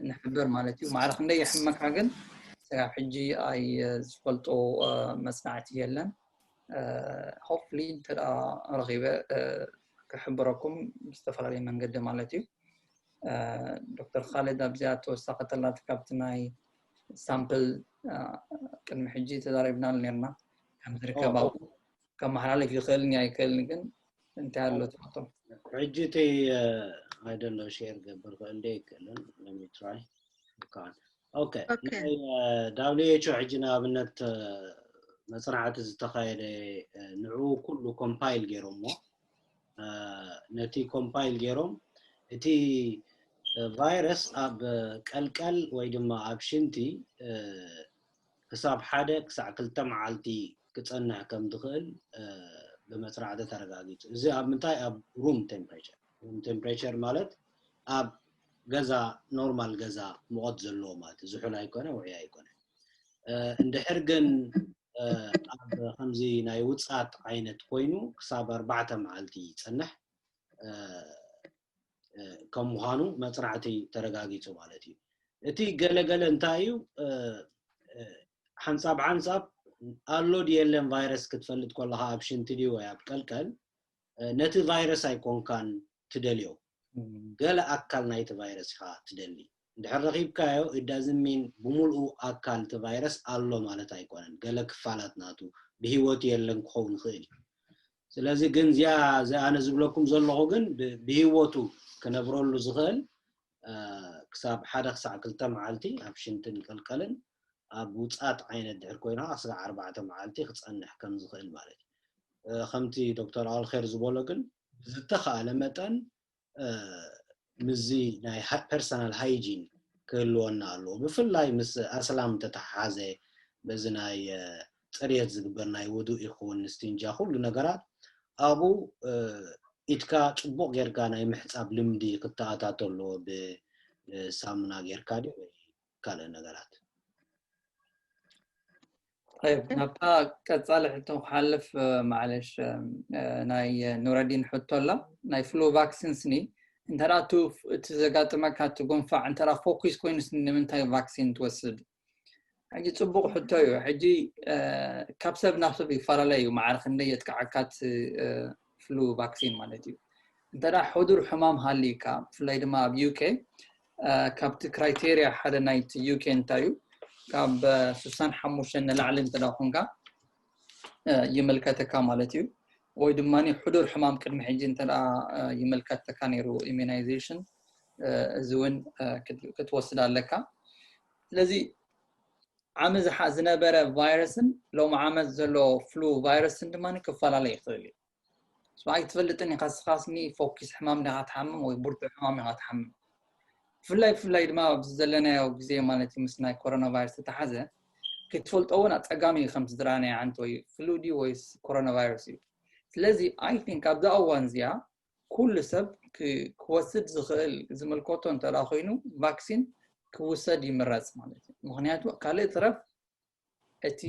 ንሕብር ማለት እዩ። ማዕረ ክንደይ የሕመካ ግን ስጋብ ሕጂ ኣይ ዝፈልጦ መፅናዕቲ የለን። ሆፕሊ እንተ ረኺበ ክሕብረኩም ብዝተፈላለየ መንገዲ ማለት እዩ። ዶክተር ካልድ ኣብዚኣ ተወሳኺ ተላቲ ካብቲ ናይ ሳምፕል ቅድሚ ሕጂ ተዛሪብናሉ ነርና ከም ዝርከብ ኣብኡ ከመሓላልፍ ይኽእልኒ ኣይክእልኒ ግን እንታይ ኣሎ ትፈቶ? ሕጂ እቲ ኣይደሎ ሼር ገብር ክእል ደ ይክእልን ለሚ ትራይ ኦኬ ናይ ዳብሊው ኤች ኦ ሕጂ ንኣብነት መፅናዕቲ ዝተኻየደ ንዕኡ ኩሉ ኮምፓይል ገይሮሞ ነቲ ኮምፓይል ገይሮም እቲ ቫይረስ ኣብ ቀልቀል ወይ ድማ ኣብ ሽንቲ ክሳብ ሓደ ክሳዕ ክልተ መዓልቲ ክፀንሕ ከም ዝኽእል ብመፅናዕቲ ተረጋጊፁ። እዚ ኣብ ምንታይ ኣብ ሩም ቴምፕሬቸር ሩም ቴምፕሬቸር ማለት ኣብ ገዛ ኖርማል ገዛ ሙቐት ዘለዎ ማለት ዝሑል ኣይኮነ ውዑይ ኣይኮነ። እንድሕር ግን ኣብ ከምዚ ናይ ውፃት ዓይነት ኮይኑ ክሳብ ኣርባዕተ መዓልቲ ይፀንሕ ከም ምዃኑ መፅናዕቲ ተረጋጊፁ ማለት እዩ። እቲ ገለገለ እንታይ እዩ ሓንሳብ ሓንሳብ ኣሎ ድየለን ቫይረስ ክትፈልጥ ከለካ ኣብ ሽንቲ ድዩ ወይ ኣብ ቀልቀል ነቲ ቫይረስ ኣይኮንካን ትደልዮ ገለ ኣካል ናይቲ ቫይረስ ኢኻ ትደሊ እንድሕር ረኺብካዮ it doesn't mean ብምልኡ ኣካል እቲ ቫይረስ ኣሎ ማለት ኣይኮነን ገለ ክፋላት ናቱ ብህይወቱ የለን ክኸውን ይኽእል እዩ ስለዚ ግን እዚኣ ኣነ ዝብለኩም ዘለኹ ግን ብህይወቱ ክነብረሉ ዝኽእል ክሳብ ሓደ ክሳዕ ክልተ መዓልቲ ኣብ ሽንትን ቀልቀልን ኣብ ውፃት ዓይነት ድሕር ኮይና ክስጋዕ ኣርባዕተ መዓልቲ ክፀንሕ ከም ዝኽእል ማለት እዩ። ከምቲ ዶክተር ኣልኼር ዝበሎ ግን ብዝተኻእለ መጠን ምስዚ ናይ personal hygiene ክህልወና ኣለዎ። ብፍላይ ምስ ኣስላም ተተሓሓዘ በዚ ናይ ጽርየት ዝግበር ናይ ውዱእ ይኹን ስቲንጃ ኩሉ ነገራት ኣብኡ ኢድካ ጽቡቕ ጌርካ ናይ ምሕጻብ ልምዲ ክተኣታቶ ኣለዎ። ብሳሙና ጌርካ ድዩ ወይ ካልእ ነገራት? ናብታ ቀፃሊ ሕቶ ክሓልፍ፣ ማዕለሽ፣ ናይ ኑረዲን ሕቶ ኣላ። ናይ ፍሉ ቫክሲንስ ኒ እንተ እቲ ዘጋጥመካ እቲ ጉንፋዕ እንተ ፎኪስ ኮይኑስ ንምንታይ ቫክሲን ትወስድ? ሕጂ ፅቡቕ ሕቶ እዩ። ሕጂ ካብ ሰብ ናብ ሰብ ይፈላለ እዩ። ማዕረ ክንደይ የጥቅዓካ እቲ ፍሉ ቫክሲን ማለት እዩ። እንተ ሕዱር ሕማም ሃልዩካ፣ ብፍላይ ድማ ኣብ ዩኬ ካብቲ ክራይቴሪያ ሓደ ናይቲ ዩኬ እንታይ እዩ፣ ካብ ስሳን ሓሙሽተን ንላዕሊ እንተ ኮንካ ይምልከተካ ማለት እዩ። ወይ ድማ ሕዱር ሕማም ቅድሚ ሕጂ እንተ ይምልከተካ ነይሩ ኢሚናይዜሽን፣ እዚ እውን ክትወስድ ኣለካ። ስለዚ ዓሚ ዝሓ- ዝነበረ ቫይረስን ሎም ዓመት ዘሎ ፍሉ ቫይረስን ድማ ክፈላለ ይኽእል እዩ። ኣይትፈልጥን ኢኻ ስኻስኒ ፎኪስ ሕማም ዲኻ ትሓምም ወይ ብርቱዕ ሕማም ኢኻ ትሓምም። ብፍላይ ብፍላይ ድማ ኣብዚ ዘለናዮ ግዜ ማለት እዩ ምስ ናይ ኮሮና ቫይረስ ዝተሓዘ ክትፈልጦ እውን ኣፀጋሚ እዩ። ከምቲ ዝረኣናዮ ዓንተ ወይ ፍሉ ድዩ ወይስ ኮሮና ቫይረስ እዩ። ስለዚ ኣይ ቲንክ ኣብዛ እዋን እዚኣ ኩሉ ሰብ ክወስድ ዝኽእል ዝምልከቶ እንተ ኮይኑ ቫክሲን ክውሰድ ይምረፅ ማለት እዩ። ምክንያቱ ካልእ ትረፍ እቲ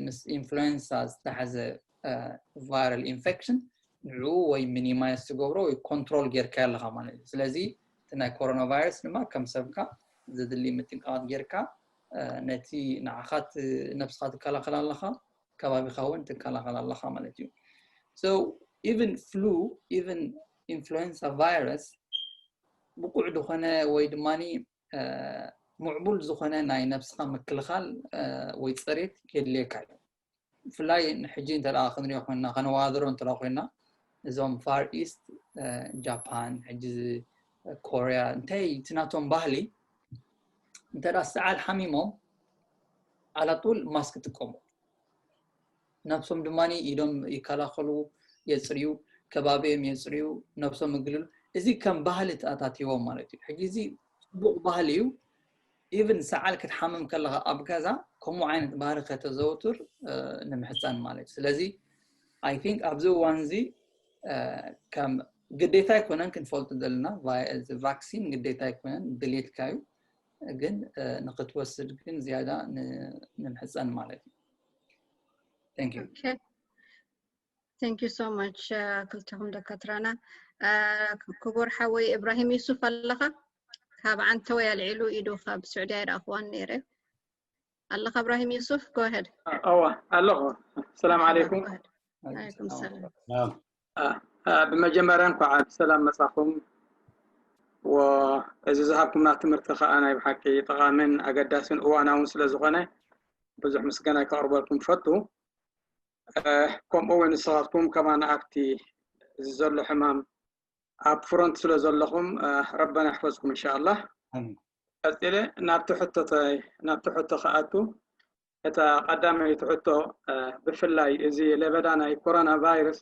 ምስ ኢንፍሉዌንሳ ዝተሓዘ ቫይራል ኢንፌክሽን ንዕኡ ወይ ሚኒማይዝ ትገብሮ ወይ ኮንትሮል ጌርካ ኣለካ ማለት እዩ። ስለዚ እቲ ናይ ኮሮና ቫይረስ ድማ ከም ሰብካ ዘድሊ ምጥንቃቃት ጌርካ ነቲ ንዓኻ ነብስካ ትከላኸል ኣለካ፣ ከባቢካ እውን ትከላኸል ኣለካ ማለት እዩ። So even flu, even influenza virus ብቁዕ ዝኾነ ወይ ድማ ምዕቡል ዝኾነ ናይ ነብስኻ ምክልኻል ወይ ፅሬት የድልየካ እዩ። ብፍላይ ንሕጂ እንተ ክንሪኦ ኮይና ከነዋድሮ እንተ ኮይና እዞም ፋር ኢስት፣ ጃፓን፣ ሕጂ ኮርያ እንታይ እቲ ናቶም ባህሊ እንተ ሰዓል ሓሚሞም ኣላጡል ማስክ ጥቀሙ። ነብሶም ድማ ኢዶም ይከላኸሉ፣ የፅርዩ፣ ከባቢኦም የፅርዩ፣ ነብሶም ይግልሉ። እዚ ከም ባህሊ ተኣታቲዎም ማለት እዩ። ሕጂ እዚ ፅቡቕ ባህሊ እዩ። ኢቭን ሰዓል ክትሓምም ከለካ ኣብ ገዛ ከምኡ ዓይነት ባህሪ ከተዘውትር ንምሕፀን ማለት እዩ። ስለዚ ኣይ ቲንክ ኣብዚ እዋን እዚ ከም ግዴታ ኣይኮነን ክንፈልጡ ዘለና፣ ቫክሲን ግዴታ ኣይኮነን፣ ድሌትካ እዩ። ግን ንክትወስድ ግን ዝያዳ ንምሕፀን ማለት እዩ። Thank you። Thank you so much ክልተኹም ደካትራና። ክቡር ሓወይ እብራሂም ዩሱፍ ኣለኻ? ካብ ዓንተወይ ኣልዒሉ ኢዱ ካብ ስዑድያ ኣይረኣኽዋን ነይረ። ኣለኻ እብራሂም ዩሱፍ? Go ahead። እዋ ኣለኹ። ሰላም ዓለይኩም። ዓለይኩም ሰላም። ብመጀመርያ እንኳዕ ብሰላም መጻኹም። እዚ ዝሃብኩምና ትምህርቲ ከዓ ናይ ብሓቂ ጠቓምን ኣገዳስን እዋናውን ስለ ዝኾነ ብዙሕ ምስጋና ከቕርበልኩም ፈቱ። ከምኡ እውን ንስኻትኩም ከማን ኣብቲ እዚ ዘሎ ሕማም ኣብ ፍሮንት ስለ ዘለኹም ረበና ይሕፈዝኩም እንሻኣላህ። ቀፂለ ናብቲ ሕቶተይ ናብቲ ሕቶ ክኣቱ፣ እታ ቀዳመይቲ ሕቶ ብፍላይ እዚ ለበዳ ናይ ኮሮና ቫይረስ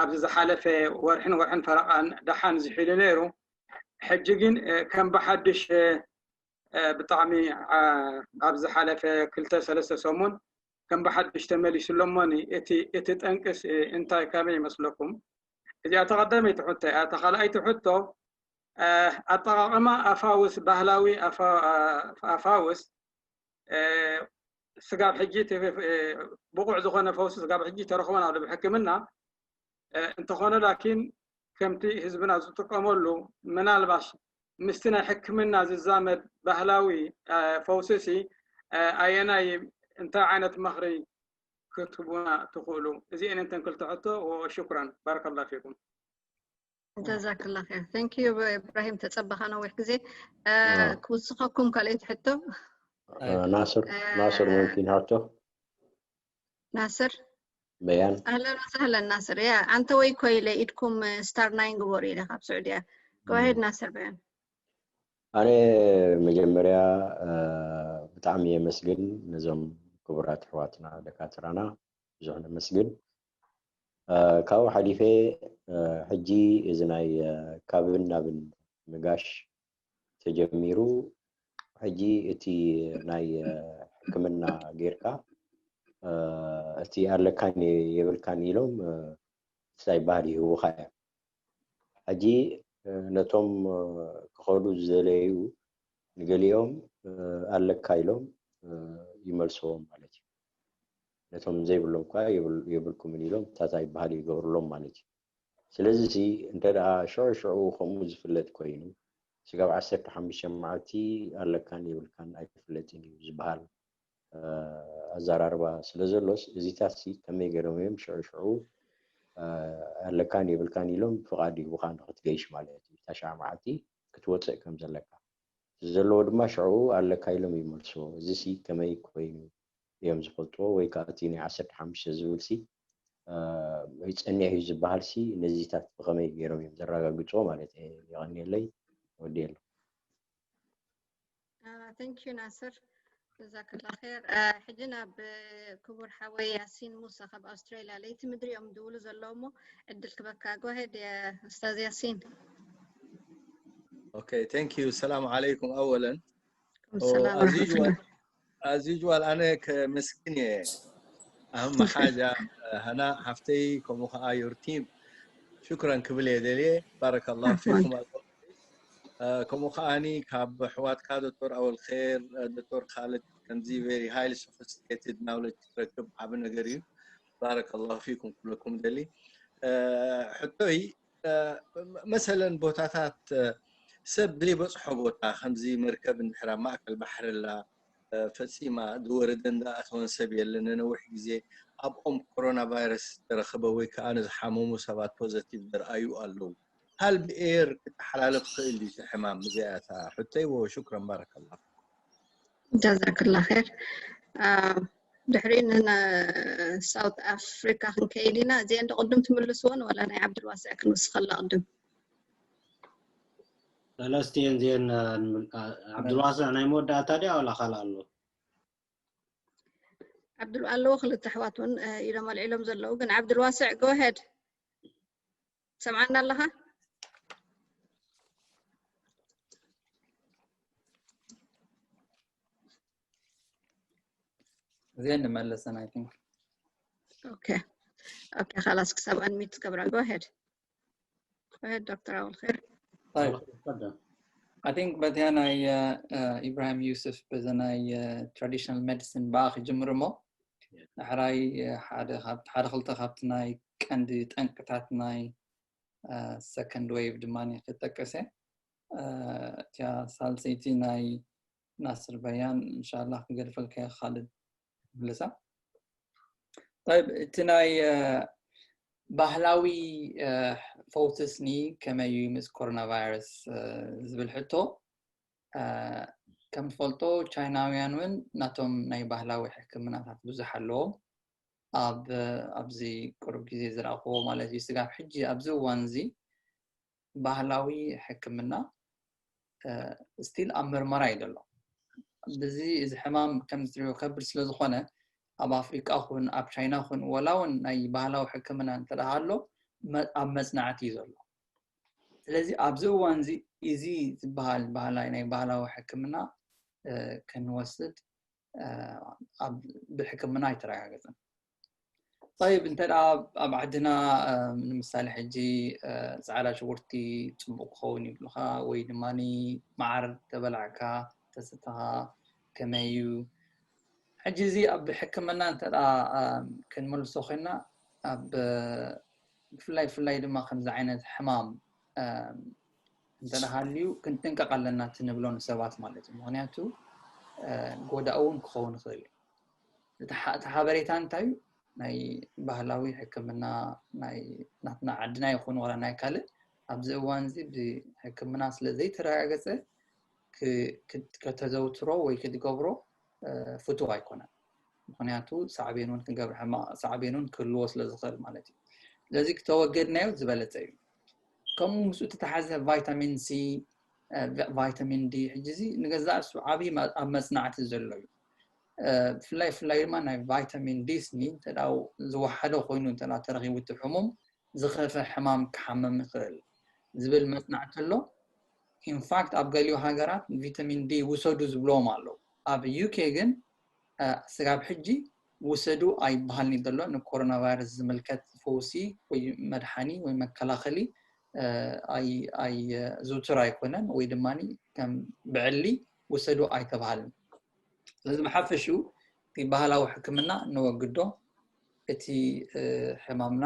ኣብዚ ዝሓለፈ ወርሕን ወርሕን ፈረቓን ደሓን ዝሒሉ ነይሩ። ሕጂ ግን ከም ብሓድሽ ብጣዕሚ ኣብ ዝሓለፈ ክልተ ሰለስተ ሰሙን ከም ብሓድሽ ተመሊሱ ኣሎ። እሞኒ እቲ እቲ ጠንቅስ እንታይ ከመይ ይመስለኩም? እዚኣ እታ ቀዳመይቲ ሕቶ እያ። እታ ካልኣይቲ ሕቶ ኣጠቓቕማ ኣፋውስ ባህላዊ ኣፋውስ ስጋብ ሕጂ ብቑዕ ዝኾነ ፈውሲ ስጋብ ሕጂ ተረኽቦን ኣሎ ብሕክምና። እንተኾነ ላኪን ከምቲ ህዝብና ዝጥቀመሉ ምናልባሽ ምስቲ ናይ ሕክምና ዝዛመድ ባህላዊ ፈውስሲ ኣየናይ እንታይ ዓይነት ምኽሪ ክትህቡና ትኽእሉ? እዚኤን እንተን ክልተ ሕቶ። ወሽኩራን ባረከላ ፊኩም። ጀዛክላ ኸይር። Thank you እብራሂም፣ ተጸበኻ ነዊሕ ግዜ። ክውስኸኩም ካልኣይቲ ሕቶ። ናስር ናስር ሙምኪን ሃብቶ ናስር በያን። ኣህለን ወሰህለን ናስር። ያ ኣንተ ወይ ኮይለ ኢድኩም ስታር ናይን ግበሩ ኢለ ካብ ስዑድያ። Go ahead ናስር በያን። ኣነ መጀመርያ ብጣዕሚ የመስግን ነዞም ክቡራት ኣሕዋትና ደካትራና ብዙሕ ነመስግን። ካብኡ ሓሊፈ ሕጂ እዚ ናይ ካብን ናብን ምጋሽ ተጀሚሩ። ሕጂ እቲ ናይ ሕክምና ጌርካ እቲ ኣለካን የብልካን ኢሎም እንታይ በሃል ይህቡኻ እዮም። ሕጂ ነቶም ክኸዱ ዝደለዩ ንገሊኦም ኣለካ ኢሎም ይመልስዎም ማለት እዩ። ነቶም ዘይብሎም ከዓ የብልኩምን ኢሎም እንታይ በሃል ይገብርሎም ማለት እዩ። ስለዚ ሲ እንተ ደኣ ሽዑ ሽዑ ከምኡ ዝፍለጥ ኮይኑ ስጋብ ዓሰርተ ሓሙሽተ መዓልቲ ኣለካን የብልካን ኣይፍለጥን እዩ ዝበሃል ኣዘራርባ ስለ ዘሎስ እዚታት ሲ ከመይ ገይሮም እዮም ሽዑ ሽዑ ኣለካን የብልካን ኢሎም ፍቓድ ይህቡኻ ንክትገይሽ ማለት እዩ። ታሽዓ መዓልቲ ክትወፅእ ከም ዘለካ ዘለዎ ድማ ሽዑ ኣለካ ኢሎም ይመልስዎ። እዚ ሲ ከመይ ኮይኑ እዮም ዝፈልጥዎ ወይ ከዓ እቲ ናይ ዓሰርተ ሓሙሽተ ዝብል ሲ ወይ ፀኒሕ እዩ ዝበሃል ሲ ነዚታት ብኸመይ ገይሮም እዮም ዘረጋግፅዎ ማለት እየ። የቐንየለይ። ወዲየሎ። Thank you ናስር። ጀዛከላ ኸይር። ሕጂ ናብ ክቡር ሓወይ ያሲን ሙሳ ካብ ኣውስትራልያ ለይቲ ምድሪ እዮም ድውሉ ዘለዉ እሞ ዕድል ክበካ። Go ahead ኡስታዝ ያሲን። Okay, thank you. ሰላም ዓለይኩም ኣወለን። ሰላም as usual as usual ኣነ ከመስግን እየ ኣህም ሓጃ ሃና ሓፍተይ ከምኡ ከዓ your team ሽክረን ክብል እየ ደልየ። ባረከላሁ ፊኩም። ከምኡ ከዓኒ ካብ ኣሕዋትካ ዶክተር ኣወል ኸይር፣ ዶክተር ካልድ ከምዚ very highly sophisticated knowledge ክትረክብ ዓቢ ነገር እዩ። ባረከላሁ ፊኩም ኩለኩም ደሊ ሕቶይ መሰለን ቦታታት ሰብ ዘይበፅሖ ቦታ ከምዚ መርከብ እንድሕር ኣብ ማእከል ባሕሪ ኣላ ፈፂማ ዝወረደን ዝኣተወን ሰብ የለን። ነነዊሕ ግዜ ኣብኦም ኮሮና ቫይረስ ዝተረኸበ ወይ ከዓ ንዝሓመሙ ሰባት ፖዘቲቭ ዘርኣዩ ኣለዉ። ሃል ብኤር ክተሓላለፍ ክእል ድዩ እቲ ሕማም? እዚኣ እታ ሕቶይ። ወሽክረን ባረከላ። ጀዛክላ ኸይር። ድሕሪኡ ንሳውት ኣፍሪካ ክንከይድ ኢና። እዚአን ዶ ቅድም ትምልስዎን ዋላ ናይ ዓብዱልዋስዕ ክንውስኸላ ቅድም? ሰለስቲኤን እዚአን ዓብዱልዋስዕ ናይ መወዳእታ ድያ ዋላ ካልእ ኣሎ? ዓብዱል ኣለዎ ክልተ ኣሕዋት እውን ኢዶም ኣልዒሎም ዘለዉ ግን ዓብዱልዋስዕ go ahead ሰምዓና ኣለኻ? እዚአን ንመለሰን I think. Okay okay خلاص ክሳብ unmute ትገብራ go ahead. Go ahead ዶክተር ኣወል ኸይር። طيب I think በዚያ ናይ ኢብራሂም ዩስፍ በዚ ናይ traditional medicine ብኣ ክጅምር እሞ ዳሕራይ ሓደ ክልተ ካብቲ ናይ ቀንዲ ጠንቅታት ናይ second wave ድማ ክጠቅስ እየ። እቲያ ሳልሰይቲ ናይ ናስር በያን እንሻላ ክገድፈልካ ካልድ ምልሳ። طيب እቲ ናይ ባህላዊ ፈውስኒ ከመይ እዩ ምስ ኮሮና ቫይረስ ዝብል ሕቶ ከም ትፈልጦ ቻይናውያን እውን ናቶም ናይ ባህላዊ ሕክምናታት ብዙሕ ኣለዎም። ኣብ ኣብዚ ቅሩብ ግዜ ዝረእክዎ ማለት እዩ ስጋብ ሕጂ ኣብዚ እዋን እዚ ባህላዊ ሕክምና still ኣብ ምርመራ እዩ ዘሎ። ብዚ እዚ ሕማም ከም ዝትሪኦ ከብድ ስለ ዝኾነ ኣብ ኣፍሪቃ ኹን ኣብ ቻይና ኹን ወላ እውን ናይ ባህላዊ ሕክምና እንተ ኣሎ ኣብ መፅናዕቲ እዩ ዘሎ። ስለዚ ኣብዚ እዋን እዚ እዚ ዝበሃል ባህላዊ ናይ ባህላዊ ሕክምና ክንወስድ ብሕክምና ኣይተረጋገፀን። طيب እንተ ኣብ ዓድና ንምሳሌ ሕጂ ፃዕዳ ሽጉርቲ ፅቡቅ ክኸውን ይብሉካ ወይ ድማ መዓር ተበላዕካ ተሰተኻ ከመይ እዩ? ሕጂ እዚ ኣብ ሕክምና እንተ ክንመልሶ ኮይና ኣብ ብፍላይ ብፍላይ ድማ ከምዚ ዓይነት ሕማም እንተሃልዩ ክንጥንቀቕ ኣለና እቲ ንብሎ ንሰባት ማለት እዩ። ምክንያቱ ጎዳኢ እውን ክኸውን ይኽእል እዩ። እቲ ሓበሬታ እንታይ እዩ? ናይ ባህላዊ ሕክምና ናይ ናትና ዓድና ይኹን ዋላ ናይ ካልእ ኣብዚ እዋን እዚ ብሕክምና ስለ ዘይተረጋገፀ ከተዘውትሮ ወይ ክትገብሮ ፍቱው ኣይኮነን። ምክንያቱ ሳዕቤን እውን ክገብር ሕማቕ ሳዕቤን እውን ክህልዎ ስለ ዝኽእል ማለት እዩ። ስለዚ ክተወገድናዮ ዝበለፀ እዩ። ከምኡ ምስኡ ተተሓዘ ቫይታሚን ሲ ቫይታሚን ዲ ሕጂ እዚ ንገዛእ እሱ ዓብዪ ኣብ መፅናዕቲ ዘሎ እዩ። ብፍላይ ብፍላይ ድማ ናይ ቫይታሚን ዲ ስኒ እንተ ዝወሓደ ኮይኑ እንተ ተረኺቡ እቲ ሕሙም ዝኸፈ ሕማም ክሓምም ይኽእል ዝብል መፅናዕቲ ኣሎ። ኢንፋክት ኣብ ገሊኡ ሃገራት ቪታሚን ዲ ውሰዱ ዝብልዎም ኣለዉ። ኣብ ዩኬ ግን ስጋብ ሕጂ ውሰዱ ኣይበሃልኒ ዘሎ። ንኮሮና ቫይረስ ዝምልከት ፈውሲ ወይ መድሓኒ ወይ መከላኸሊ ኣይዝውትር ኣይኮነን፣ ወይ ድማ ከም ብዕሊ ውሰዱ ኣይተባሃልን። ስለዚ ብሓፈሽኡ እቲ ባህላዊ ሕክምና ነወግዶ። እቲ ሕማምና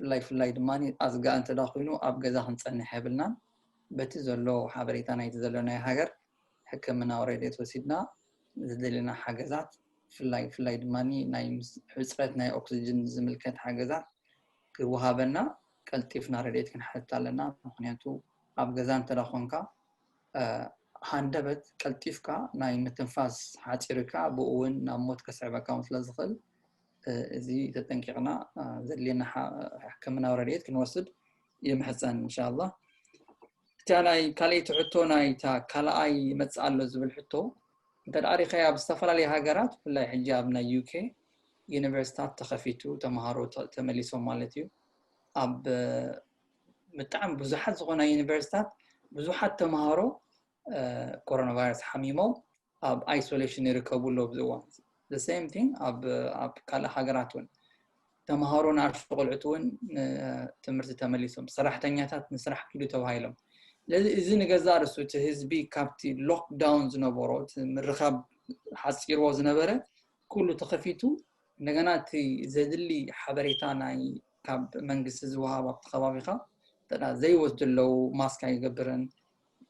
ፍላይ ፍላይ ድማ ኣዝጋ እንተ ኮይኑ ኣብ ገዛ ክንፀንሕ የብልናን። በቲ ዘሎ ሓበሬታ ናይቲ ዘሎ ናይ ሃገር ሕክምናዊ ረድኤት ወሲድና ዝደለና ሓገዛት፣ ፍላይ ፍላይ ድማ ናይ ሕፅረት ናይ ኦክሲጅን ዝምልከት ሓገዛት ክወሃበና ቀልጢፍና ረድኤት ክንሓትት ኣለና። ምክንያቱ ኣብ ገዛ እንተ ኮንካ ሃንደበት ቀልጢፍካ ናይ ምትንፋስ ሓፂርካ ብኡ እውን ናብ ሞት ከስዕበካ ስለ ዝኽእል እዚ ተጠንቂቕና ዘድልየና ሕክምናዊ ረድኤት ክንወስድ ይምሕፀን እንሻላ። እታ ናይ ካልኣይቲ ሕቶ ናይታ ካልኣይ ይመፅእ ኣሎ ዝብል ሕቶ እንተ ደኣ ሪኻዮ ኣብ ዝተፈላለዩ ሃገራት ብፍላይ ሕጂ ኣብ ናይ ዩኬ ዩኒቨርሲታት ተኸፊቱ ተምሃሮ ተመሊሶም ማለት እዩ። ኣብ ብጣዕሚ ብዙሓት ዝኾና ዩኒቨርሲታት ብዙሓት ተምሃሮ ኮሮና ቫይረስ ሓሚሞም ኣብ ኣይሶሌሽን ይርከቡ ኣለዉ ኣብዚ እዋን። The same thing ኣብ ካልእ ሃገራት እውን ተምሃሮ ንኣሽቱ ቆልዑት እውን ትምህርቲ ተመሊሶም፣ ሰራሕተኛታት ንስራሕ ኪዱ ተባሂሎም። ስለዚ እዚ ንገዛእ ርእሱ እቲ ህዝቢ ካብቲ ሎክዳውን ዝነበሮ እቲ ምርኻብ ሓፂርዎ ዝነበረ ኩሉ ተኸፊቱ እንደገና እቲ ዘድሊ ሓበሬታ ናይ ካብ መንግስቲ ዝወሃብ ኣብቲ ከባቢኻ እንተ ዘይወስዱ ኣለዉ ማስክ ኣይገብርን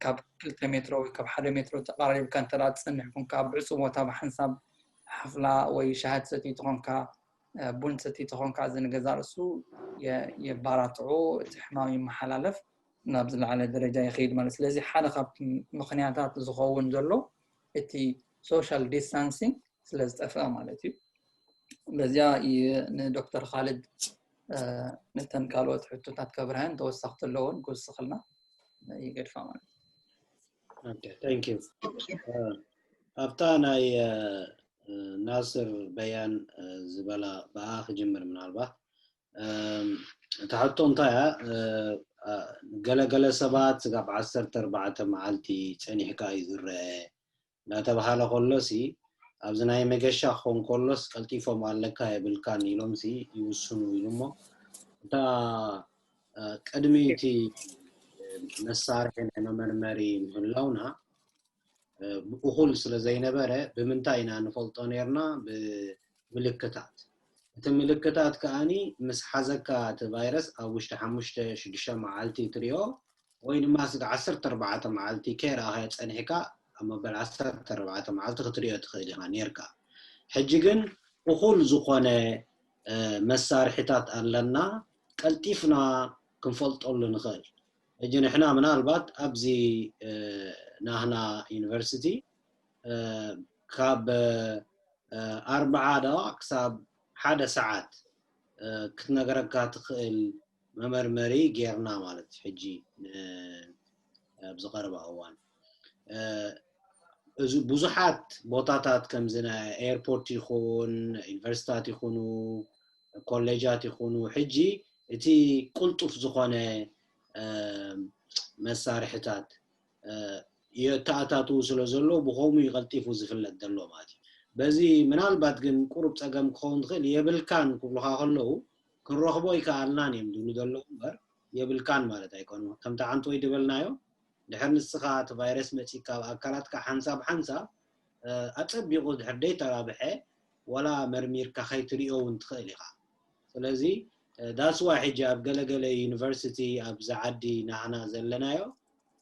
ካብ ክልተ ሜትሮ ወይ ካብ ሓደ ሜትሮ ተቐራሪብካ እንተ ዝፀንሕ ኮንካ ኣብ ዕፁ ቦታ ብሓንሳብ ሓፍላ ወይ ሻሂ ትሰቲ ተኾንካ ቡን ትሰቲ ተኾንካ እዚ ንገዛ ርእሱ የባራትዖ እቲ ሕማም ይመሓላለፍ ናብ ዝለዓለ ደረጃ ይኸይድ ማለት ስለዚ ሓደ ካብ ምክንያታት ዝኸውን ዘሎ እቲ social distancing ስለ ዝጠፍአ ማለት እዩ። በዚያ ንዶክተር ካልድ ነተን ካልኦት ሕቶታት ከብርሀን ተወሳኽቲ ኣለዎን ክውስኽልና ይገድፋ ማለት ኣብታ ናይ ናስር በያን ዝበላ ብኣ ክጅምር ምናልባት እታ ሕቶ እንታይ እያ? ገለገለ ሰባት ስጋብ ዓሰርተ ኣርባዕተ መዓልቲ ፀኒሕካ እዩ ዝረአ እናተባሃለ ከሎሲ ኣብዚ ናይ መገሻ ክኾን ከሎስ ቀልጢፎም ኣለካ የብልካን ኢሎምሲ ይውስኑ ኢሉ እሞ እታ ቅድሚ እቲ መሳርሒ ናይ መመርመሪ ምህላውና እኹል ስለ ዘይነበረ ብምንታይ ኢና ንፈልጦ ነርና? ብምልክታት። እቲ ምልክታት ከኣኒ ምስ ሓዘካ እቲ ቫይረስ ኣብ ውሽጢ ሓሙሽተ ሽዱሽተ መዓልቲ ትሪኦ ወይ ድማ ስጋ ዓሰርተ ኣርባዕተ መዓልቲ ከይረኣኻዮ ጸኒሕካ ኣብ መበል ዓሰርተ ኣርባዕተ መዓልቲ ክትሪኦ ትኽእል ኢኻ ነርካ። ሕጂ ግን እኹል ዝኾነ መሳርሒታት ኣለና፣ ቀልጢፍና ክንፈልጠሉ ንኽእል። ሕጂ ንሕና ምናልባት ኣብዚ ናህና ዩኒቨርሲቲ ካብ ኣርብዓ ደቂቕ ክሳብ ሓደ ሰዓት ክትነግረካ ትኽእል መመርመሪ ጌርና ማለት ሕጂ ኣብዚ ቀረባ እዋን እዚ ብዙሓት ቦታታት ከምዚ ናይ ኤርፖርት ይኹን ዩኒቨርሲታት ይኹኑ ኮሌጃት ይኹኑ ሕጂ እቲ ቅልጡፍ ዝኾነ መሳርሕታት የተኣታትዉ ስለ ዘሎ ብኸምኡ ይቐልጢፉ ዝፍለጥ ዘሎ ማለት እዩ። በዚ ምናልባት ግን ቁሩብ ፀገም ክኸውን ዝኽእል የብልካን ክብሉኻ ከለዉ ክንረኽቦ ይከኣልናን እዮም ዝብሉ ዘለዉ እምበር የብልካን ማለት ኣይኮኑ። ከምቲ ዓንትወይ ዝበልናዮ ድሕር ንስኻ እቲ ቫይረስ መፂካ ኣብ ኣካላትካ ሓንሳብ ሓንሳብ ኣፀቢቑ ድሕር ደይተራብሐ ዋላ መርሚርካ ከይትሪኦ እውን ትኽእል ኢኻ። ስለዚ that's why ሕጂ ኣብ ገለገለ ዩኒቨርሲቲ ኣብዚ ዓዲ ናህና ዘለናዮ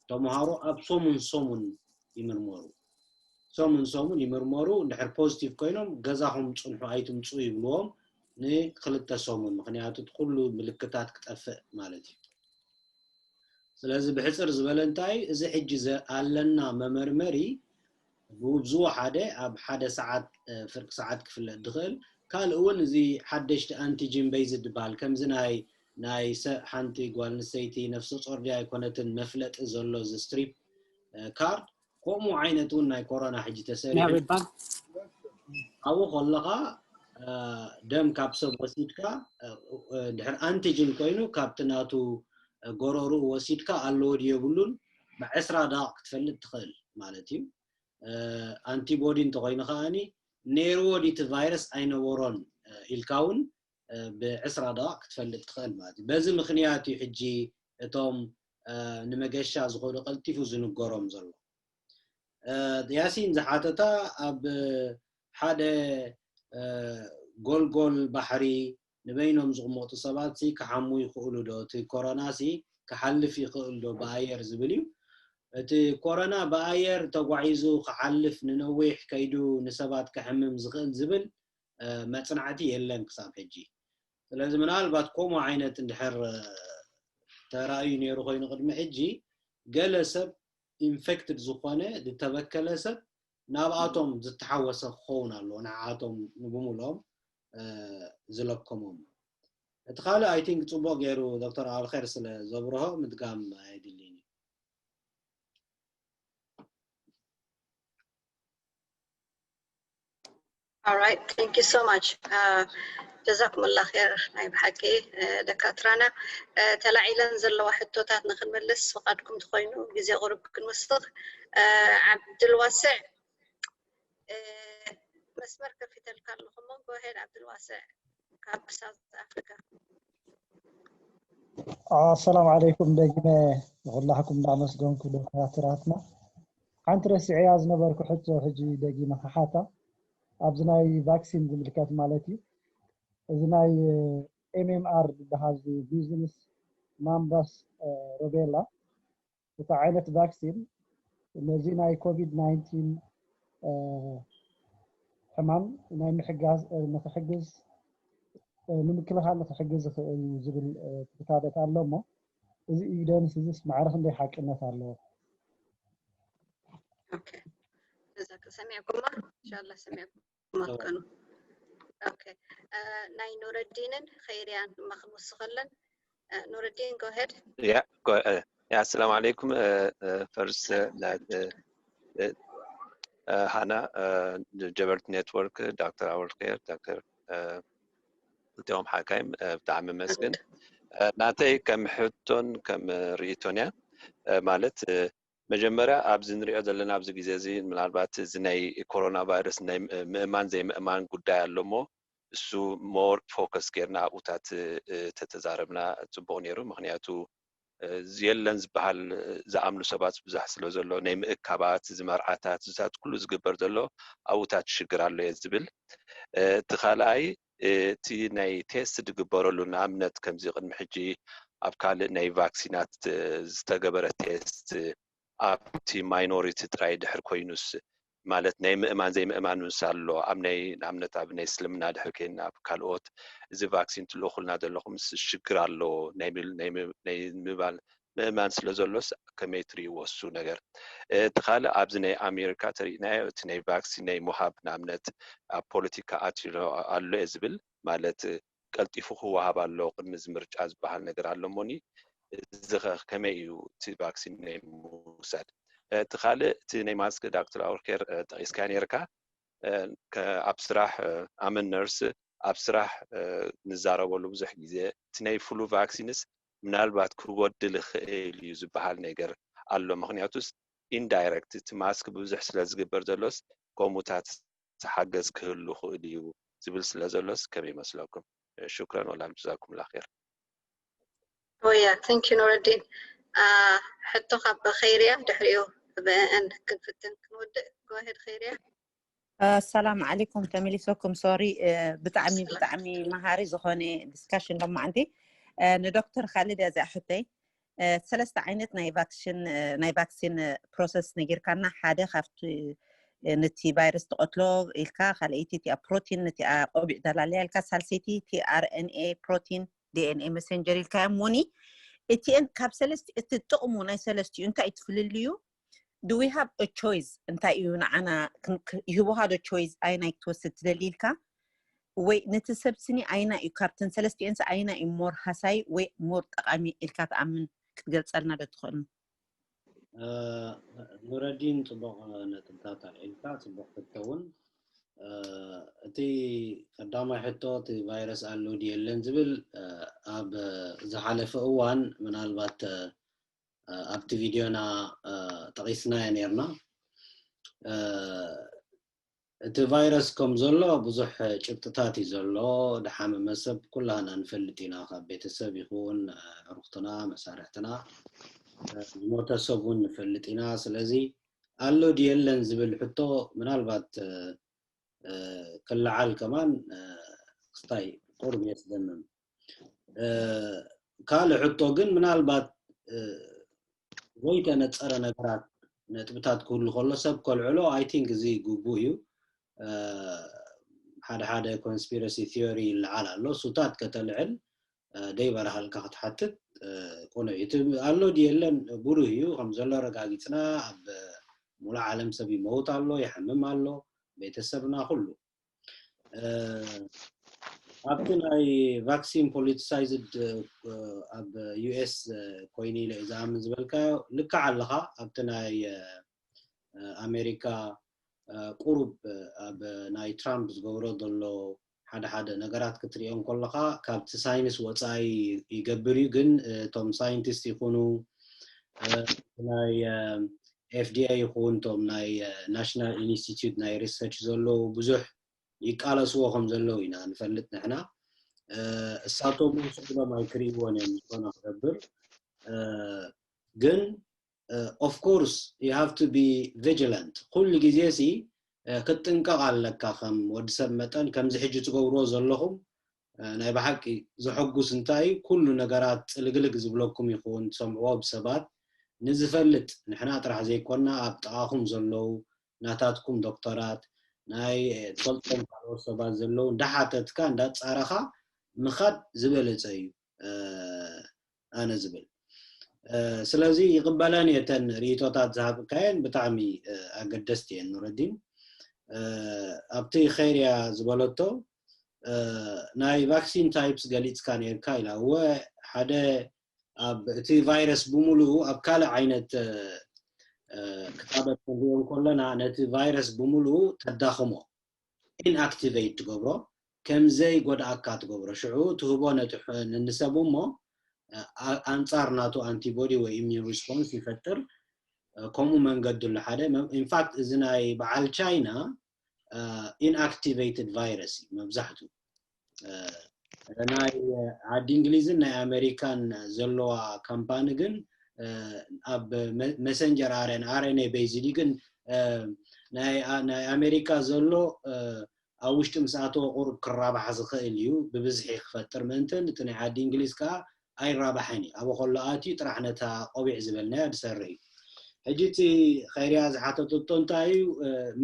ተምሃሮ ኣብ ሰሙን ሰሙን ይምርመሩ። ሰሙን ሰሙን ይምርመሩ። እንድሕር ፖዚቲቭ ኮይኖም ገዛኹም ፅንሑ ኣይትምፁ ይብልዎም ንክልተ ሰሙን፣ ምክንያቱ እቲ ኩሉ ምልክታት ክጠፍእ ማለት እዩ። ስለዚ ብሕፅር ዝበለ እንታይ እዚ ሕጂ ኣለና መመርመሪ ብዝወሓደ ኣብ ሓደ ሰዓት ፍርቂ ሰዓት ክፍለጥ ዝኽእል ካልእ እውን እዚ ሓደሽቲ ኣንቲጂን በይዝድ ዝበሃል ከምዚ ናይ ናይ ሓንቲ ጓል ኣንስተይቲ ነፍሰ ጾር ድያ ኣይኮነትን መፍለጢ ዘሎ እዚ ስትሪፕ ካርድ ከምኡ ዓይነት እውን ናይ ኮሮና ሕጂ ተሰሪሑ ኣብኡ ከለኻ ደም ካብ ሰብ ወሲድካ ድሕር ኣንቲጂን ኮይኑ ካብቲ ናቱ ጎረርኡ ወሲድካ ኣለዎ ድዮ የብሉን ብዕስራ ደቂቕ ክትፈልጥ ትኽእል ማለት እዩ። ኣንቲቦዲ እንተኮይኑ ከዓኒ ነይርዎ ድዩ እቲ ቫይረስ ኣይነበሮን ኢልካ እውን ብዕስራ ደቂቕ ክትፈልጥ ትኽእል ማለት እዩ። በዚ ምኽንያት እዩ ሕጂ እቶም ንመገሻ ዝኸዱ ቀልጢፉ ዝንገሮም ዘሎ። ያሲን ዝሓተታ ኣብ ሓደ ጎልጎል ባሕሪ ንበይኖም ዝቕመጡ ሰባት ሲ ክሓሙ ይኽእሉ ዶ? እቲ ኮሮና ሲ ክሓልፍ ይኽእል ዶ ብኣየር ዝብል እዩ። እቲ ኮሮና ብኣየር ተጓዒዙ ክሓልፍ ንነዊሕ ከይዱ ንሰባት ክሕምም ዝኽእል ዝብል መጽናዕቲ የለን ክሳብ ሕጂ። ስለዚ ምናልባት ከምኡ ዓይነት እንድሕር ተራእዩ ነይሩ ኮይኑ ቅድሚ ሕጂ ገለ ሰብ ኢንፌክትድ ዝኾነ ዝተበከለ ሰብ ናብኣቶም ዝተሓወሰ ክኸውን ኣለዎ፣ ንዓኣቶም ንብምልኦም ዝለከሞም። እቲ ካልእ ኣይ ቲንክ ጽቡቕ ገይሩ ዶክተር ኣልኸር ስለ ዘብርሆ ምድጋም ኣየድልይን እዩ። All right, thank you so much. ጀዛኩምላ ኸይር። ናይ ብሓቂ ደካትራና ተላዒለን ዘለዋ ሕቶታት ንክንመልስ ፍቓድኩም ተኮይኑ ግዜ ቁሩብ ክንውስኽ። ዓብድልዋስዕ መስመር ከፊተልካ ኣለኹ። እሞ go ahead ዓብድልዋስዕ ካብ ሳውዝ ኣፍሪካ። ኣሰላሙ ዓለይኩም። ደጊመ ንኩላሕኩም እንዳመስገንኩ ደካትራትና። ሓንቲ ረሲዐያ ዝነበርኩ ሕቶ ሕጂ ደጊመ ክሓታ፣ ኣብዚ ናይ ቫክሲን ዝምልከት ማለት እዩ። እዚ ናይ ኤምኤምኣር ዝበሃል፣ እዚ ቢዝነስ ማምባስ ሮቤላ፣ እቲ ዓይነት ቫክሲን ነዚ ናይ ኮቪድ ናይንቲን ሕማም ናይ ምሕጋዝ፣ ንክሕግዝ፣ ንምክልኻል ንክሕግዝ ዝኽእል እዩ ዝብል ክታበት ኣሎ። እሞ እዚ ኤቪደንስ እዚስ ማዕረ ክንደይ ሓቅነት ኣለዎ? ሰሚዕኩማ? እንሻላ ሰሚዕኩም ኣትከኑ። ናይ ኑረዲንን ኸይርያን እማ ክንውስኸለን። ኑረዲን go ahead። ያ ኣሰላሙ ዓለይኩም። ፈርስ ሃና፣ ጀበርቲ ኔትወርክ፣ ዶክተር ኣወልከር፣ ዶክተር ክልቲኦም ሓካይም ብጣዕሚ መስግን። ናተይ ከም ሕቶን ከም ርእይቶን እያ። ማለት መጀመርያ ኣብዚ ንሪኦ ዘለና ኣብዚ ግዜ እዚ ምናልባት እዚ ናይ ኮሮና ቫይረስ ናይ ምእማን ዘይምእማን ጉዳይ ኣሎ እሞ እሱ ሞር ፎከስ ጌርና ኣብኡታት ተተዛረብና ፅቡቕ ነይሩ። ምክንያቱ የለን ዝበሃል ዝኣምኑ ሰባት ብዙሕ ስለ ዘሎ ናይ ምእካባት፣ እዚ መርዓታት፣ እዚታት ኩሉ ዝግበር ዘሎ ኣብኡታት ሽግር ኣሎ እየ ዝብል። እቲ ካልኣይ እቲ ናይ ቴስት ዝግበረሉ ንኣብነት ከምዚ ቅድሚ ሕጂ ኣብ ካልእ ናይ ቫክሲናት ዝተገበረ ቴስት ኣብቲ ማይኖሪቲ ጥራይ ድሕር ኮይኑስ ማለት ናይ ምእማን ዘይምእማን ምስ ኣሎ ኣብ ናይ ንኣብነት ኣብ ናይ እስልምና ድሕር ኮይና ኣብ ካልኦት እዚ ቫክሲን ትልእኹልና ዘለኹም ሽግር ኣሎ ናይ ምባል ምእማን ስለ ዘሎስ ከመይ ትርእይዎ እሱ ነገር? እቲ ካልእ ኣብዚ ናይ ኣሜሪካ ተሪእናዮ እቲ ናይ ቫክሲን ናይ ምሃብ ንኣብነት ኣብ ፖለቲካ ኣትዩ ኣሎ እየ ዝብል ማለት ቀልጢፉ ክወሃብ ኣሎ ቅድሚ እዚ ምርጫ ዝበሃል ነገር ኣሎ እሞኒ እዚ ከ ከመይ እዩ እቲ ቫክሲን ናይ ምውሳድ? እቲ ካልእ እቲ ናይ ማስክ ዳክተር ኣውርኬር ጠቂስካ ነርካ ኣብ ስራሕ ኣመን ነርስ ኣብ ስራሕ ንዛረበሉ ብዙሕ ግዜ እቲ ናይ ፍሉ ቫክሲንስ ምናልባት ክጎድል ይኽእል እዩ ዝበሃል ነገር ኣሎ። ምክንያቱስ ኢንዳይረክት እቲ ማስክ ብዙሕ ስለ ዝግበር ዘሎስ ከምኡታት ተሓገዝ ክህሉ ይኽእል እዩ ዝብል ስለ ዘሎስ ከመይ ይመስለኩም? ሽኩረን ወላም ጀዛኩም ላ ር። ወያ thank you ኑረዲን። ሕቶ ካብ ኸይርያ ድሕሪኡ ብአን ክንፍትን ክንውድእ። Go ahead ኸይርያ። ሰላም ዓለይኩም ተመሊሰኩም። ሶሪ ብጣዕሚ ብጣዕሚ መሃሪ ዝኾነ ዲስካሽን ሎማዓንቲ። ንዶክተር ካልድ እያ እዚኣ ሕቶይ። ሰለስተ ዓይነት ናይ ቫክሲን ናይ ቫክሲን ፕሮሰስ ነጊርካና ሓደ ካብቲ ነቲ ቫይረስ ትቐትሎ ኢልካ ካልኣይቲ እቲኣ ፕሮቲን ነቲኣ ቆቢዕ ደላልያ ኢልካ ሳልሰይቲ ቲ ኣር ኤን ኤ ፕሮቲን ዲ ኤን ኤ መሰንጀር ኢልካ እሞኒ እቲኤን ካብ ሰለስቲ እቲ ጥቕሙ ናይ ሰለስቲኡ እንታይ እዩ ትፍልልዩ? Do we have a choice እንታይ እዩ ንዓና ይህቦኻ ዶ choice ኣይናይ ክትወስድ ትደሊ ኢልካ ወይ ነቲ ሰብ ስኒ ኣይና እዩ ካብተን ሰለስቲኤንስ ኣይና እዩ ሞር ሃሳይ ወይ ሞር ጠቓሚ ኢልካ ትኣምን ክትገልጸልና ዶ ትኽእሉ? ኑረዲን ጽቡቕ ነጥብታት ኣልዒልካ ጽቡቕ ክትከውን እቲ ቀዳማይ ሕቶ እቲ ቫይረስ ኣሎ ድዩ የለን ዝብል ኣብ ዝሓለፈ እዋን ምናልባት ኣብቲ ቪድዮና ጠቒስናዮ ነርና። እቲ ቫይረስ ከም ዘሎ ብዙሕ ጭብጥታት እዩ ዘሎ። ድሓመመ ሰብ ኩላህና ንፈልጥ ኢና፣ ካብ ቤተሰብ ይኹን ዕሩኽትና፣ መሳርሕትና፣ ዝሞተ ሰብ እውን ንፈልጥ ኢና። ስለዚ ኣሎ ድዩ የለን ዝብል ሕቶ ምናልባት ክለዓል ከማን ክስታይ ቁርብ እየ ዝደምም። ካልእ ሕቶ ግን ምናልባት ዘይተነፀረ ነገራት፣ ነጥብታት ክህሉ ከሎ ሰብ ከልዕሎ፣ I think እዚ ግቡእ እዩ። ሓደ ሓደ ኮንስፒረሲ ቲዮሪ ይለዓል ኣሎ። እሱታት ከተልዕል ደይበረሃልካ ክትሓትት ቅኑዕ እዩ። እቲ ኣሎ ድዩ የለን ብሩህ እዩ። ከም ዘሎ ረጋጊፅና፣ ኣብ ሙሉእ ዓለም ሰብ ይመውት ኣሎ፣ ይሓምም ኣሎ፣ ቤተሰብና ኩሉ። ኣብቲ ናይ ቫክሲን ፖለቲሳይዝድ ኣብ ዩ ኤስ ኮይኑ ኢለ ዝኣምን ዝበልካዮ ልክዕ ኣለኻ። ኣብቲ ናይ ኣሜሪካ ቁሩብ ኣብ ናይ ትራምፕ ዝገብሮ ዘሎ ሓደ ሓደ ነገራት ክትሪኦ እንከለኻ ካብቲ ሳይንስ ወፃኢ ይገብር እዩ። ግን እቶም ሳይንቲስት ይኹኑ ናይ ኤፍ ዲ ኤ ይኹን እቶም ናይ ናሽናል ኢንስቲትዩት ናይ ሪሰርች ዘለዉ ብዙሕ ይቃለስዎ ከም ዘለዉ ኢና ንፈልጥ ንሕና። እሳቶም እውን ስቕ ኢሎም ኣይክርእይዎን እዮም ዝኾነ ክገብር። ግን of course you have to be vigilant። ኩሉ ግዜ ሲ ክትጥንቀቕ ኣለካ። ከም ወዲ ሰብ መጠን ከምዚ ሕጂ ትገብርዎ ዘለኹም ናይ ብሓቂ ዘሐጉስ እንታይ እዩ፣ ኩሉ ነገራት ጽልግልግ ዝብለኩም ይኹን ትሰምዕዎ ብሰባት ንዝፈልጥ፣ ንሕና ጥራሕ ዘይኮንና ኣብ ጥቓኹም ዘለዉ ናታትኩም ዶክተራት፣ ናይ ትፈልጦም ካልኦት ሰባት ዘለዉ እንዳሓተትካ እንዳጻረኻ ምኻድ ዝበለጸ እዩ። ኣነ ዝብል። ስለዚ ይቕበለን እየ እተን ርእይቶታት ዝሃብካየን፣ ብጣዕሚ ኣገደስቲ እየን ኑረዲን። ኣብቲ ኸይርያ ዝበለቶ ናይ ቫክሲን ታይፕስ ገሊፅካ ነርካ ኢላ። እወ፣ ሓደ ኣብ እቲ ቫይረስ ብምሉኡ ኣብ ካልእ ዓይነት ክታበት ክንሪኦ እንከለና ነቲ ቫይረስ ብምሉኡ ተዳኽሞ፣ ኢንኣክቲቬት ትገብሮ፣ ከም ዘይጎድኣካ ትገብሮ። ሽዑ ትህቦ ነቲ ንሰቡ እሞ ኣንጻር ናቱ ኣንቲቦዲ ወይ ኢሚዩን ሪስፖንስ ይፈጥር። ከምኡ መንገዲ ኣሎ ሓደ። ኢንፋክት እዚ ናይ በዓል ቻይና ኢንኣክቲቬትድ ቫይረስ እዩ መብዛሕቱ። ናይ ዓዲ እንግሊዝን ናይ ኣሜሪካን ዘለዋ ካምፓኒ ግን ኣብ መሰንጀር ኣርኤን ኣርኤንኤ ቤዝድ ግን ናይ ኣሜሪካ ዘሎ ኣብ ውሽጢ ምስ ኣተወ ቁሩብ ክራባሕ ዝኽእል እዩ፣ ብብዝሒ ክፈጥር ምእንትን። እቲ ናይ ዓዲ እንግሊዝ ከዓ ኣይራባሕን እዩ። ኣብ ከሎ ኣትዩ ጥራሕ ነታ ቆቢዕ ዝበልናያ ዝሰርሕ እዩ። ሕጂ እቲ ኸይርያ ዝሓተተቶ እንታይ እዩ?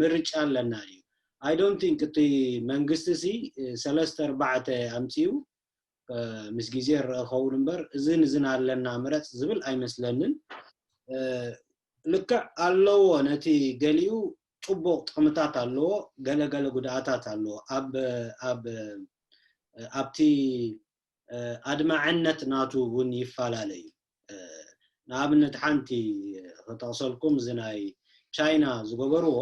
ምርጫ ኣለና እዩ። I don't think እቲ መንግስቲ ሲ ሰለስተ ኣርባዕተ ኣምፅኡ ምስ ግዜ ረእ ኸውን እምበር እዝን እዝን ኣለና ምረፅ ዝብል ኣይመስለንን። ልክዕ ኣለዎ፣ ነቲ ገሊኡ ፅቡቕ ጥቕምታት ኣለዎ፣ ገለገለ ጉድኣታት ኣለዎ። ኣብ ኣብቲ ኣድማዕነት ናቱ እውን ይፈላለዩ። ንኣብነት ሓንቲ ክጠቕሰልኩም፣ እዚ ናይ ቻይና ዝገበርዎ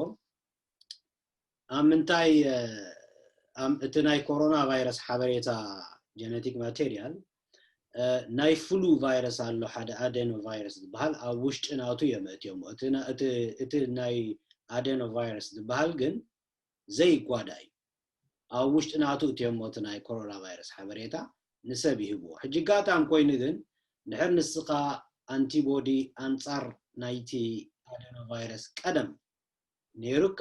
ኣብ ምንታይ እቲ ናይ ኮሮና ቫይረስ ሓበሬታ ጀነቲክ ማቴሪያል፣ ናይ ፍሉ ቫይረስ ኣሎ፣ ሓደ ኣደኖ ቫይረስ ዝበሃል ኣብ ውሽጢ ናቱ እዮም ኣእትዮሞ። እቲ ናይ ኣደኖ ቫይረስ ዝበሃል ግን ዘይጓዳ እዩ። ኣብ ውሽጢ ናቱ እትዮሞ እቲ ናይ ኮሮና ቫይረስ ሓበሬታ ንሰብ ይህብዎ። ሕጂ ጋጣም ኮይኑ ግን ድሕር ንስኻ ኣንቲቦዲ ኣንጻር ናይቲ ኣደኖ ቫይረስ ቀደም ነይሩካ፣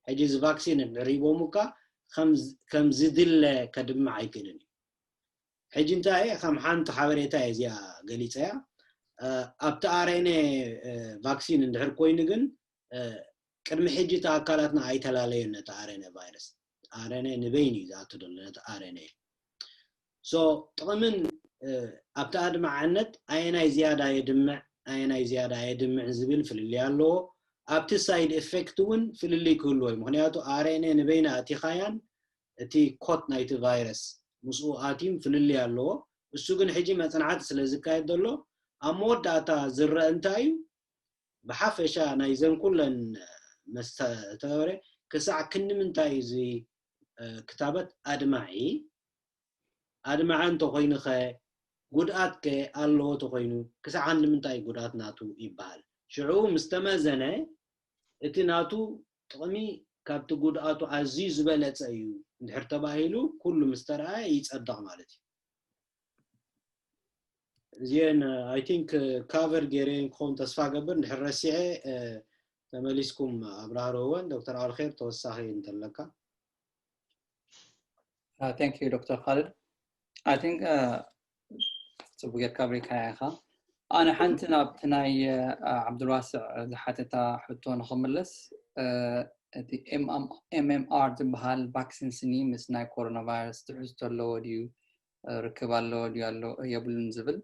ሕጂ እዚ ቫክሲን እንድሕር ሂቦሙካ ከም ዝድለ ከድምዕ ኣይክእልን እዩ። ሕጂ እንታይ ከም ሓንቲ ሓበሬታ እየ እዚኣ ገሊፀያ። ኣብቲ ኣርኤንኤ ቫክሲን እንድሕር ኮይኑ ግን ቅድሚ ሕጂ እቲ ኣካላትና ኣይተላለዮን ነቲ ኣርኤንኤ ቫይረስ። ኣርኤንኤ ንበይኑ እዩ ዝኣቱ ዘሎ ነቲ ኣርኤንኤ። ሶ ጥቕምን ኣብቲ ኣድማዕነት ኣየናይ ዝያዳ የድምዕ ኣየናይ ዝያዳ ኣየድምዕን ዝብል ፍልልይ ኣለዎ። ኣብቲ ሳይድ ኤፌክት እውን ፍልልይ ክህልዎ እዩ። ምክንያቱ ኣርኤንኤ ንበይና ኣቲኻያን እቲ ኮት ናይቲ ቫይረስ ምስኡ ኣትዩን ፍልልይ ኣለዎ። እሱ ግን ሕጂ መፅናዕቲ ስለ ዝካየድ ዘሎ ኣብ መወዳእታ ዝረአ እንታይ እዩ? ብሓፈሻ ናይዘን ኩለን መስተተወረ ክሳዕ ክንዲ ምንታይ እዚ ክታበት ኣድማዒ ኣድማዐ እንተኮይኑኸ ጉድኣት ከ ኣለዎ ተኮይኑ ክሳዕ ክንዲ ምንታይ እዩ ጉድኣት ናቱ ይበሃል? ሽዑ ምስ ተመዘነ እቲ ናቱ ጥቕሚ ካብቲ ጉድኣቱ ኣዝዩ ዝበለጸ እዩ እንድሕር ተባሂሉ ኩሉ ምስ ተረኣየ ይጸድቕ ማለት እዩ። እዚአን I think cover ገይረን ክኸውን ተስፋ ገብር። እንድሕር ረሲዐ ተመሊስኩም ኣብራህርህወን። ዶክተር ኣልኼር ተወሳኺ እንተለካ። Thank you Doctor Khalid. I think ጽቡቅ ጌርካ ኣብሪካያ ኢኻ። ኣነ ሓንቲ ናብቲ ናይ ዓብዱልዋስዕ ዝሓተታ ሕቶ ንኽምለስ፣ እቲ M M R ዝበሃል ቫክሲን ስኒ ምስ ናይ ኮሮና ቫይረስ ትሕዝቶ ኣለዎ ድዩ፣ ርክብ ኣለዎ ድዩ ኣሎ የብሉን ዝብል።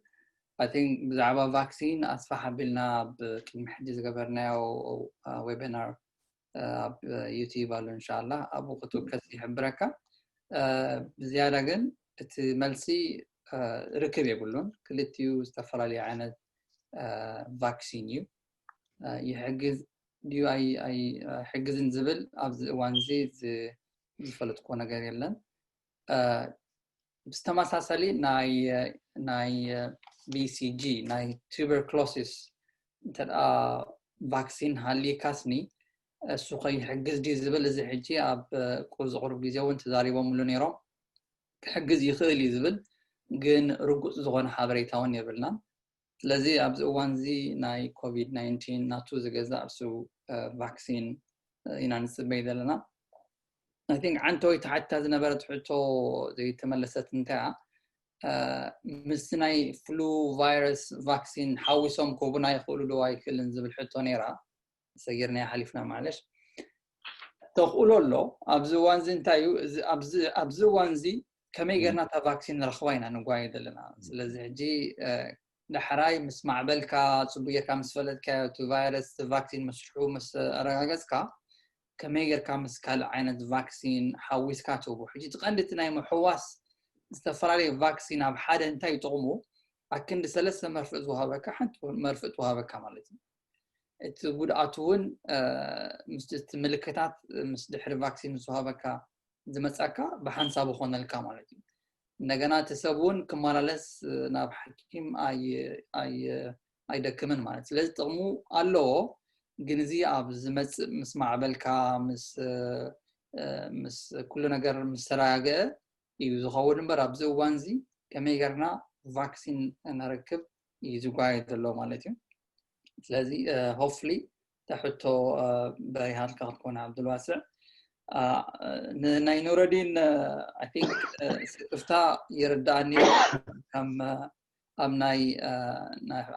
I think ብዛዕባ ቫክሲን ኣስፋሕ ኣቢልና ኣብ ቅድሚ ሕጂ ዝገበርናዮ ዌቢናር ኣብ ዩቲዩብ ኣሎ እንሻላ ኣብኡ ክትውከስ ይሕብረካ። ብዝያዳ ግን እቲ መልሲ ርክብ የብሉን። ክልቲኡ ዝተፈላለዩ ዓይነት ቫክሲን እዩ። ይሕግዝ ድዩ ኣይሕግዝን ዝብል ኣብዚ እዋን እዚ ዝፈለጥኩዎ ነገር የለን። ብተመሳሳሊ ናይ ናይ BCG ናይ ቱበርክሎሲስ እንተ ቫክሲን ሃልይካስኒ እሱ ከይሕግዝ ድዩ ዝብል፣ እዚ ሕጂ ኣብ ቁሩብ ዝቕሩብ ግዜ እውን ተዛሪቦምሉ ነይሮም። ክሕግዝ ይኽእል እዩ ዝብል ግን ርጉፅ ዝኾነ ሓበሬታ እውን የብልናን። ስለዚ ኣብዚ እዋን እዚ ናይ ኮቪድ ናይንቲን ናቱ ዝገዛእ እሱ ቫክሲን ኢና ንፅበይ ዘለና። I think ዓንተወይ ተሓቲታ ዝነበረት ሕቶ ዘይተመለሰት እንታይ ምስቲ ናይ ፍሉ ቫይረስ ቫክሲን ሓዊሶም ክህቡና ይኽእሉ ዶ ኣይክእልን ዝብል ሕቶ ነይራ። ሰጊርናያ ሓሊፍና ማለሽ። ተኽእሎ ኣሎ። ኣብዚ እዋን እዚ እንታይ እዩ? ኣብዚ እዋን እዚ ከመይ ጌርና እታ ቫክሲን ንረኽባ ኢና ንጓየ ዘለና። ስለዚ ሕጂ ዳሕራይ ምስ ማዕበልካ፣ ፅቡቅ ጌርካ ምስ ፈለጥካዮ፣ እቲ ቫይረስ እቲ ቫክሲን መስርሑ ምስ ኣረጋገፅካ፣ ከመይ ጌርካ ምስ ካልእ ዓይነት ቫክሲን ሓዊስካ ትህቦ? ሕጂ እቲ ቀንዲ እቲ ናይ ምሕዋስ ዝተፈላለዩ ቫክሲን ኣብ ሓደ እንታይ ጥቕሙ? ኣክንዲ ሰለስተ መርፍእ ዝወሃበካ ሓንቲ መርፍእ ትወሃበካ ማለት እዩ። እቲ ጉድኣቱ እውን ምስ እቲ ምልክታት ምስ ድሕሪ ቫክሲን ዝወሃበካ ዝመፀካ ብሓንሳብ ይኾነልካ ማለት እዩ። እንደገና እቲ ሰብ እውን ክመላለስ ናብ ሓኪም ኣይደክምን ማለት። ስለዚ ጥቕሙ ኣለዎ፣ ግን እዚ ኣብ ዝመፅእ ምስ ማዕበልካ ምስ ምስ ኩሉ ነገር ምስ ተረጋገአ እዩ ዝኸውን እምበር ኣብዚ እዋን እዚ ከመይ ጌርና ቫክሲን ነረክብ እዩ ዝጓየ ዘሎ ማለት እዩ። ስለዚ ሆፍሊ ተሕቶ በሪሃልካ ክትኮነ ዓብዱልዋስዕ። ናይ ኑረዲን I think ስክፍታ ይርዳእኒ። ከም ኣብ ናይ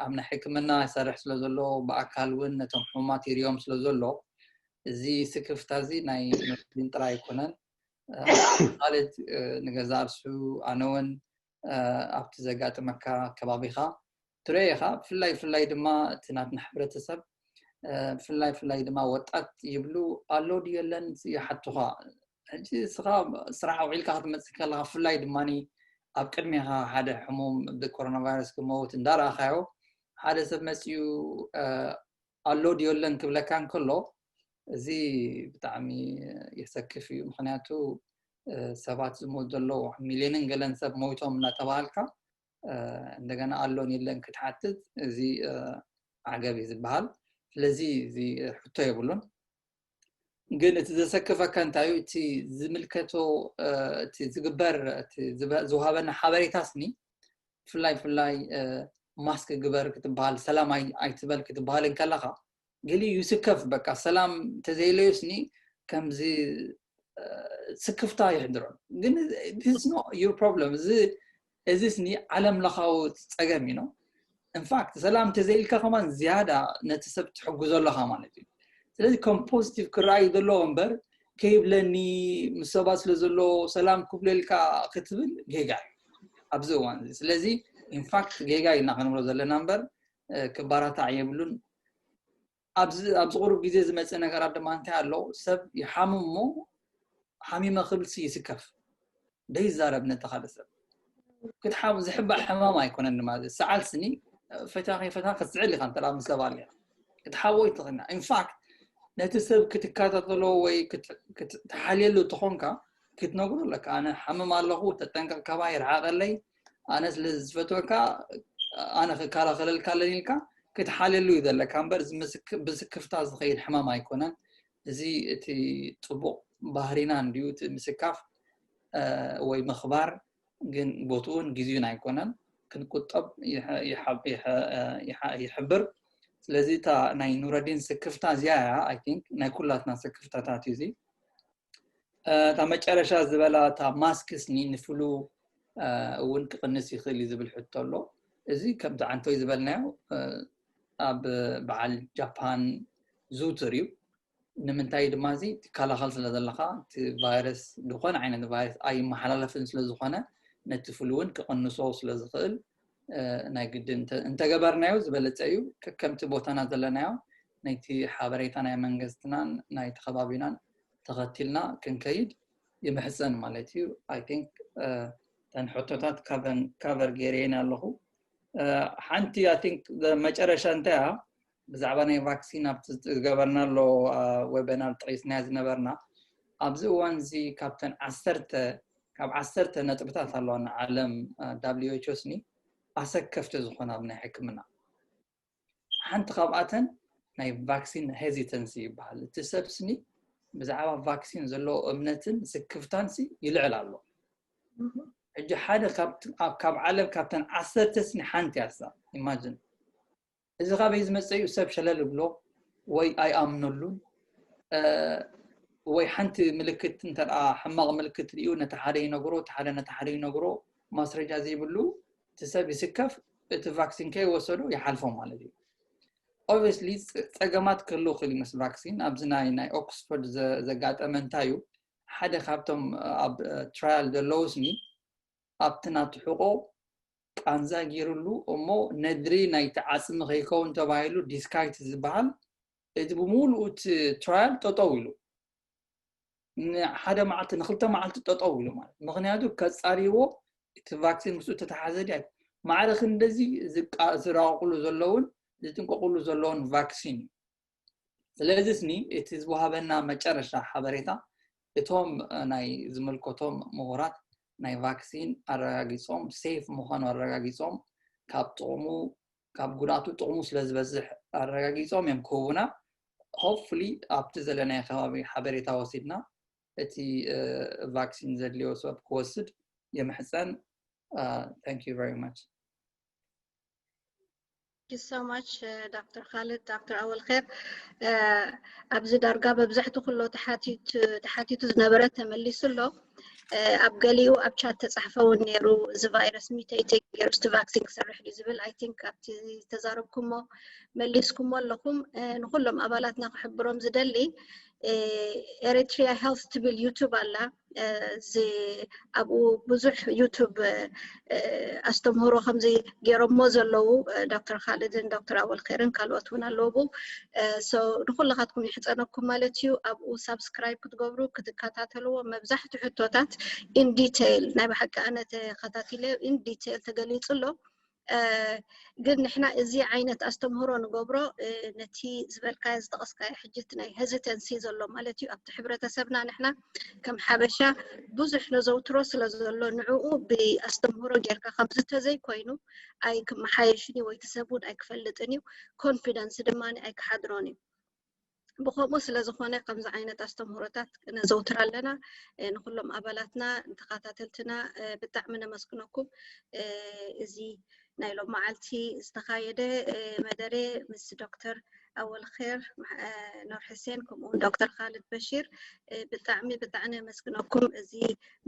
ኣብ ናይ ሕክምና ይሰርሕ ስለ ዘሎ ብኣካል እውን ነቶም ሕሙማት ይርዮም ስለ ዘሎ እዚ ስክፍታ እዚ ናይ ኑረዲን ጥራይ ኣይኮነን። ካልድ ንገዛ እርሱ ኣነ እውን ኣብቲ ዘጋጥመካ ከባቢኻ ትረዮ ኢኻ። ብፍላይ ብፍላይ ድማ እቲ ናትና ሕብረተሰብ ብፍላይ ብፍላይ ድማ ወጣት ይብሉ ኣሎ ድዩ የለን ይሓቱኻ። ሕጂ እስኻ ስራሕ ውዒልካ ክትመፅእ ከለኻ ብፍላይ ድማ ኣብ ቅድሜኻ ሓደ ሕሙም ብኮሮና ቫይረስ ክመውት እንዳረኣኻዮ ሓደ ሰብ መፅኡ ኣሎ ድዩ የለን ክብለካ እንከሎ እዚ ብጣዕሚ የሰክፍ እዩ። ምክንያቱ ሰባት ዝሞት ዘለዉ ሚልዮንን ገለን ሰብ ሞይቶም እናተባሃልካ እንደገና ኣሎን የለን ክትሓትት እዚ ዓገብ እዩ ዝበሃል። ስለዚ እዚ ሕቶ የብሉን። ግን እቲ ዘሰክፈካ እንታይ እዩ? እቲ ዝምልከቶ እቲ ዝግበር ዝውሃበና ሓበሬታስኒ ብፍላይ ብፍላይ ማስክ ግበር ክትበሃል ሰላም ኣይትበል ክትበሃል እንከለኻ ገሊኡ ይስከፍ። በቃ ሰላም ተዘይለዩስኒ ከምዚ ስክፍታ ይሕድሮም። ግን it's not your problem። እዚ እዚ ስኒ ዓለም ለኻዊ ፀገም እዩ። ኢንፋክት ሰላም ተዘይልካ ከማን ዝያዳ ነቲ ሰብ ትሕግዞ ኣለኻ ማለት እዩ። ስለዚ ከም ፖዚቲቭ ክረኣዩ ዘለዎ እምበር ከይብለኒ ምስ ሰባት ስለ ዘሎ ሰላም ክብለልካ ክትብል ጌጋ እዩ ኣብዚ እዋን እዚ። ስለዚ ኢንፋክት ጌጋ ኢና ክንብሎ ዘለና እምበር ክባራታዕ የብሉን። ኣብዚ ኣብዚ ቁሩብ ግዜ ዝመፅእ ነገራት ድማ እንታይ ኣሎ? ሰብ ይሓምም እሞ ሓሚመ ክብል ሲ ይስከፍ ደይዛረብ ነቲ ካልእ ሰብ ክትሓም ዝሕባእ ሕማም ኣይኮነን። ድማ ሰዓል ስኒ ፈታ ከይፈታ ክትስዕል ኢኻ እንተ ምስ ሰብ ኣሊኻ ክትሓቦ ይትኽእልና። ኢንፋክት ነቲ ሰብ ክትከታተሎ ወይ ክትሓልየሉ ተኾንካ ክትነግሮ ኣለካ። ኣነ ሓምም ኣለኹ፣ ተጠንቀቕ፣ ካባይ ርሓቐለይ፣ ኣነ ስለ ዝፈትወካ ኣነ ክከላኸለልካ ኣለኒ ኢልካ ክትሓልየሉ እዩ ዘለካ እምበር፣ እዚ ምስክ- ብስክፍታ ዝኸይድ ሕማም ኣይኮነን። እዚ እቲ ጽቡቕ ባህሪና እንድዩ፣ እቲ ምስካፍ እ፣ ወይ ምኽባር፣ ግን ቦትኡን ግዜኡን ኣይኮነን። ክንቁጠብ ይሕ- ይሓ- ይሕ- ይሓ- ይሕብር። ስለዚ እታ ናይ ኑረዲን ስክፍታ እዚኣ እያ፣ I think ናይ ኩላትና ስክፍታታት እዩ እዚ። እ፣ እታ መጨረሻ ዝበላ እታ ማስክስ ኒ ንፍሉ እ፣ እውን ክቕንስ ይኽእል እዩ ዝብል ሕቶ ኣሎ። እዚ ከምቲ ዓንቶይ ዝበልናዮ እ፣ ኣብ በዓል ጃፓን ዝውትር እዩ። ንምንታይ ድማ እዚ ትከላኸል ስለ ዘለኻ፣ እቲ ቫይረስ ዝኾነ ዓይነት ቫይረስ ኣይመሓላለፍን ስለ ዝኾነ ነቲ ፍሉ እውን ክቕንሶ ስለ ዝኽእል እ፣ ናይ ግድን እንተ- እንተገበርናዮ ዝበለፀ እዩ። ከከምቲ ቦታና ዘለናዮ ናይቲ ሓበሬታ ናይ መንግስትናን ናይቲ ከባቢናን ተኸቲልና ክንከይድ ይምሕፀን ማለት እዩ። I think እ፣ ተን ሕቶታት ካቨን- ካቨር ገይረየን ኣለኹ። እ፣ ሓንቲ I think መጨረሻ እንታይ እያ ብዛዕባ ናይ ቫክሲን ኣብቲ ዝገበርናሎ እ፣ ዌበናር ጠቒስናያ ዝነበርና ኣብዚ እዋን እዚ ካብተን ዓሰርተ ካብ ዓሰርተ ነጥብታት ኣለዋ ንዓለም እ፣ W H O ስኒ ኣሰከፍቲ ዝኾና ኣብ ናይ ሕክምና ሓንቲ ካብኣተን ናይ ቫክሲን ሄዚተንሲ ይበሃል። እቲ ሰብ ስኒ ብዛዕባ ቫክሲን ዘለዎ እምነትን ስክፍታን ሲ ይልዕል ኣሎ። ሕጂ ሓደ ካብ ኣብ- ካብ ዓለም ካብተን ዓሰርተ ስኒ ሓንቲ ያሳ ኢማጅን እዚ ካበይ ዝመፀ እዩ? ሰብ ሸለል ብሎ ወይ ኣይኣምነሉን እ፣ ወይ ሓንቲ ምልክት እንተ ሕማቕ ምልክት ሪኡ ነቲ ሓደ ይነግሮ፣ እቲ ሓደ ነቲ ሓደ ይነግሮ፣ ማስረጃ ዘይብሉ እቲ ሰብ ይስከፍ፣ እቲ ቫክሲን ከይወሰዶ ይሓልፎ ማለት እዩ። Obviously ጸ- ጸገማት ክህልው ክእል ምስ ቫክሲን ኣብዚ ናይ ናይ ኦክስፎርድ ዘ- ዘጋጠመ እንታይ እዩ ሓደ ካብቶም ኣብ ትራያል ዘለውስኒ ኣብቲ ናቱ ሕቆ ቃንዛ ገይሩሉ እሞ ነድሪ ናይቲ ዓፅሚ ከይከውን ተባሂሉ ዲስካይት ዝበሃል እቲ ብምሉኡ እቲ ትራያል ጠጠው ኢሉ ንሓደ መዓልቲ ንክልተ መዓልቲ ጠጠው ኢሉ ማለት ምክንያቱ ከፃሪዎ እቲ ቫክሲን ምስኡ ተተሓዘ ድያ ማዕረ ክንደዚ ዝቃ- ዝራቀቁሉ ዘለውን ዝጥንቀቁሉ ዘለውን ቫክሲን እዩ። ስለዚ ስኒ እቲ ዝወሃበና መጨረሻ ሓበሬታ እቶም ናይ ዝምልከቶም ምሁራት ናይ ቫክሲን ኣረጋጊፆም ሴፍ ምዃኑ ኣረጋጊፆም ካብ ጥቕሙ ካብ ጉድኣቱ ጥቕሙ ስለ ዝበዝሕ ኣረጋጊፆም እዮም ክህቡና። Hopefully ኣብቲ ዘለናዮ ከባቢ ሓበሬታ ወሲድና እቲ እ፣ ቫክሲን ዘድልዮ ሰብ ክወስድ የምሕፀን። Uh, thank you very much. Thank you so much, uh, Doctor Khalid, Doctor Awal Khair. Uh, ኣብዚ ዳርጋ መብዛሕቱ ኩሎ ተሓቲቱ ተሓቲቱ ዝነበረ ተመሊሱ ኣሎ። Uh፣ ኣብ ገሊኡ ኣብ ቻት ተጻሕፈ እውን ነይሩ። እዚ ቫይረስ ሚተይተይ ገይሩ እቲ ቫክሲን ክሰርሕ ድዩ ዝብል I think ኣብቲ ዝተዛረብኩሞ መሊስኩሞ ኣለኹም። Uh፣ ንኩሎም ኣባላትና ክሕብሮም ዝደሊ uh፣ ኤሪትሪያ ሄልት ትብል ዩቱብ ኣላ። እዚ ኣብኡ ብዙሕ ዩቱብ ኣስተምህሮ ከምዚ ገይሮሞ ዘለዉ ዶክተር ካልድን ዶክተር ኣወል ኸይርን ካልኦት እውን ኣለዉ ብኡ ንኩልኻትኩም ይሕፀነኩም ማለት እዩ። ኣብኡ ሳብስክራይብ ክትገብሩ ክትከታተልዎ መብዛሕቲ ሕቶታት ኢን ዲቴይል ናይ ብሓቂ ኣነ ተኸታቲለ ኢን ዲቴይል ተገሊፁ ኣሎ። ግን ንሕና እዚ ዓይነት ኣስተምህሮ ንገብሮ ነቲ ዝበልካዮ ዝጠቐስካዮ ሕጂ እቲ ናይ ሄዚተንሲ ዘሎ ማለት እዩ ኣብቲ ሕብረተሰብና ንሕና ከም ሓበሻ ብዙሕ ነዘውትሮ ስለ ዘሎ ንዕኡ ብኣስተምህሮ ጌርካ ከምዚ ተዘይኮይኑ ኣይክመሓየሽን እዩ ወይ እቲ ሰብ እውን ኣይክፈልጥን እዩ። ኮንፊደንስ ድማ ኣይክሓድሮን እዩ። ብከምኡ ስለ ዝኾነ ከምዚ ዓይነት ኣስተምህሮታት ነዘውትር ኣለና። ንኩሎም ኣባላትና ንተኸታተልትና ብጣዕሚ ነመስግነኩም። እዚ ናይ ሎም መዓልቲ ዝተኻየደ መደረ ምስ ዶክተር ኣወል ኸይር ኖር ሕሴን ከምኡውን ዶክተር ካልድ በሺር ብጣዕሚ ብጣዕሚ ነመስግነኩም። እዚ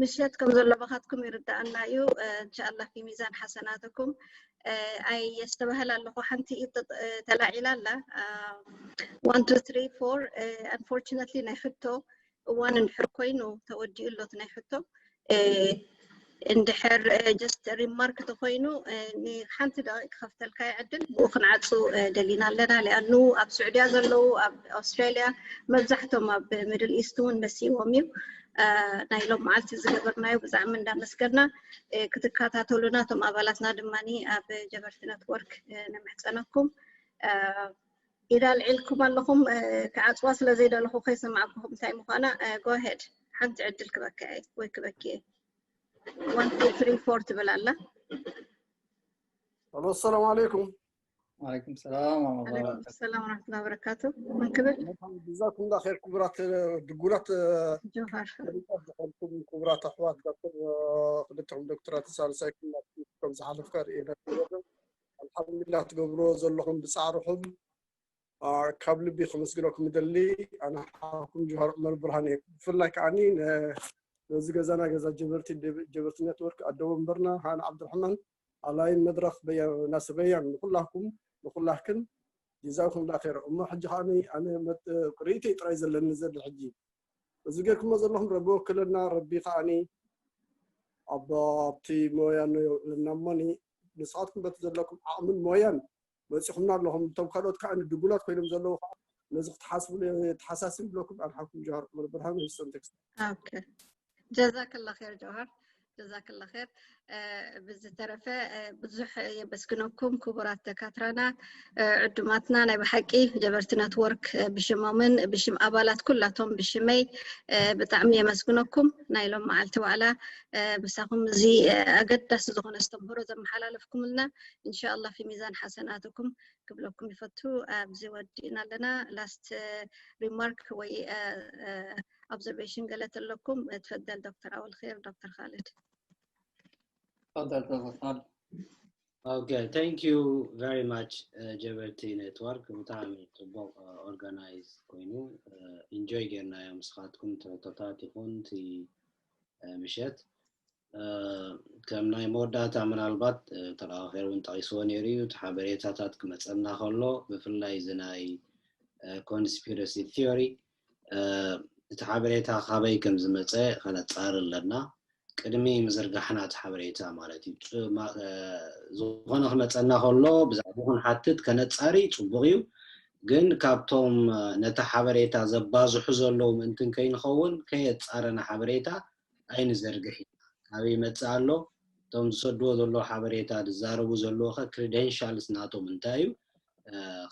ምሸት ከም ዘሎ ባኻትኩም ይርዳኣና እዩ። እንሻኣላ ፊ ሚዛን ሓሰናትኩም። ኣይ የስተባህል ኣለኹ ሓንቲ ኢድ ተላዒላ ኣላ። One two three four። Unfortunately ናይ ሕቶ እዋን እንድሕር ኮይኑ ተወዲኡ ኣሎ እቲ ናይ ሕቶ። እንድሕር just ሪማርክ ተኮይኑ ንሓንቲ ደቂቅ ክከፍተልካ ይዕድል ብኡ ክንዓፁ ደሊና ኣለና። ሊኣኑ ኣብ ስዑድያ ዘለዉ ኣብ ኣውስትራሊያ መብዛሕቶም ኣብ ሚድል ኢስት እውን መሲዎም እዩ። ናይ ሎም መዓልቲ ዝገበርናዮ ብዛዕሚ እንዳመስገና ክትከታተሉና እቶም ኣባላትና ድማ ኣብ ጀበርቲ ነትወርክ ንምሕፀነኩም። ኢዳ ኣልዒልኩም ኣለኹም። ክዓፅዋ ስለ ዘይደለኹ ከይሰማዕኩኹም እንታይ ምዃና። ጎሄድ ሓንቲ ዕድል ክበካ ወይ ክበኪ። One two three four ትብል ኣላ። ሄሎ፣ ሰላም ዓለይኩም። ወዓለይኩም ሰላም ወራህመቱላሂ ዓለይኩም ሰላም ወራህመቱላሂ ወበረካቱ። መን ክብል? ጀዛኩም ላ ኸይር ክቡራት ድጉላት ጀውሃር። ዝኾንኩም ክቡራት ኣሕዋት ዶክተር፣ ክልተኹም ዶክተራት፣ ሳልሳይኩም ናትኩም ከም ዝሓለፍካ ርኢና። ኣልሓምዱሊላህ፣ ትገብርዎ ዘለኹም ብጻዕርኹም ካብ ልቢ ከመስግነኩም ይደሊ። ኣነ ሓውኩም ጀውሃር ዑመር ብርሃን እየ። ብፍላይ ከዓኒ ነዚ ገዛና ገዛ ጀበርቲ፣ ጀበርቲ ኔትወርክ ኣደ ወንበርና ሃና ዓብዱራሕማን ኣላይን መድረኽ ናስር ረያን፣ ንኹላኩም ንኹላክን ጀዛኩም ላ ኸይር። እሞ ሕጂ ከዓኒ ኣነ ርእይተይ ጥራይ ዘለኒ ዘለ ሕጂ እዚ ገርኩሞ ዘለኹም ረቢ ወክለና። ረቢ ከዓኒ ኣብቲ ሞያ የውዕለና። እሞኒ ንስኻትኩም በቲ ዘለኩም ዓቕምን ሞያን መፂኹምና ኣለኹም። እቶም ካልኦት ከዓ ድጉላት ኮይኖም ዘለዉ ከዓ ነዚ ክትሓስብሉ ተሓሳስብ ብለኩም። ኣነ ሓውኩም ጀውሃር ዑመር ብርሃን ሂውስተን ቴክሳስ። ኦኬ፣ ጀዛከላ ኸይር ጀውሃር፣ ጀዛከላ ኸይር። ብዝተረፈ ብዙሕ የመስግነኩም ክቡራት ደካትራና፣ ዕዱማትና። ናይ ብሓቂ ጀበርቲ ነትወርክ ብሽሞምን ብሽም ኣባላት ኩላቶም ብሽመይ ብጣዕሚ የመስግነኩም። ናይ ሎም መዓልቲ ዋዕላ ምሳኹም እዚ ኣገዳሲ ዝኾነ ኣስተምህሮ ዘመሓላለፍኩምልና እንሻላ ፊ ሚዛን ሓሰናትኩም ክብለኩም ይፈቱ። ኣብዚ ወዲእና ኣለና። ላስት ሪማርክ ወይ ኦብዘርቬሽን ገለ ተለኩም? ትፈደል ዶክተር ኣወል ኸይር፣ ዶክተር ካልድ። تفضل تفضل. Okay, thank you very much. ጀበርቲ ኔትወርክ ብጣዕሚ ፅቡቕ ኦርጋናይዝ ኮይኑ ኢንጆይ ጌርናዮ። ምስኻትኩም ትሕቶታት ይኹን እቲ ምሸት ከም ናይ መወዳእታ ምናልባት ተራኸር እውን ጠቒስዎ ነይሩ እዩ። እቲ ሓበሬታታት ክመፀና ከሎ ብፍላይ እዚ ናይ ኮንስፒረሲ ቲዮሪ እቲ ሓበሬታ ካበይ ከም ዝመፀ ከነፃሪ ኣለና። ቅድሚ ምዝርጋሕና እቲ ሓበሬታ ማለት እዩ። ዝኾነ ክመፀና ከሎ ብዛዕባ ክንሓትት ከነፃሪ ፅቡቕ እዩ። ግን ካብቶም ነቲ ሓበሬታ ዘባዝሑ ዘለዉ ምእንትን ከይንኸውን ከየፃረና ሓበሬታ ኣይንዘርግሕ ኢና። ካበይ ይመፅእ ኣሎ፣ እቶም ዝሰድዎ ዘለዉ ሓበሬታ ዝዛረቡ ዘለዉ ኸ ክሪደንሻልስ ናቶም እንታይ እዩ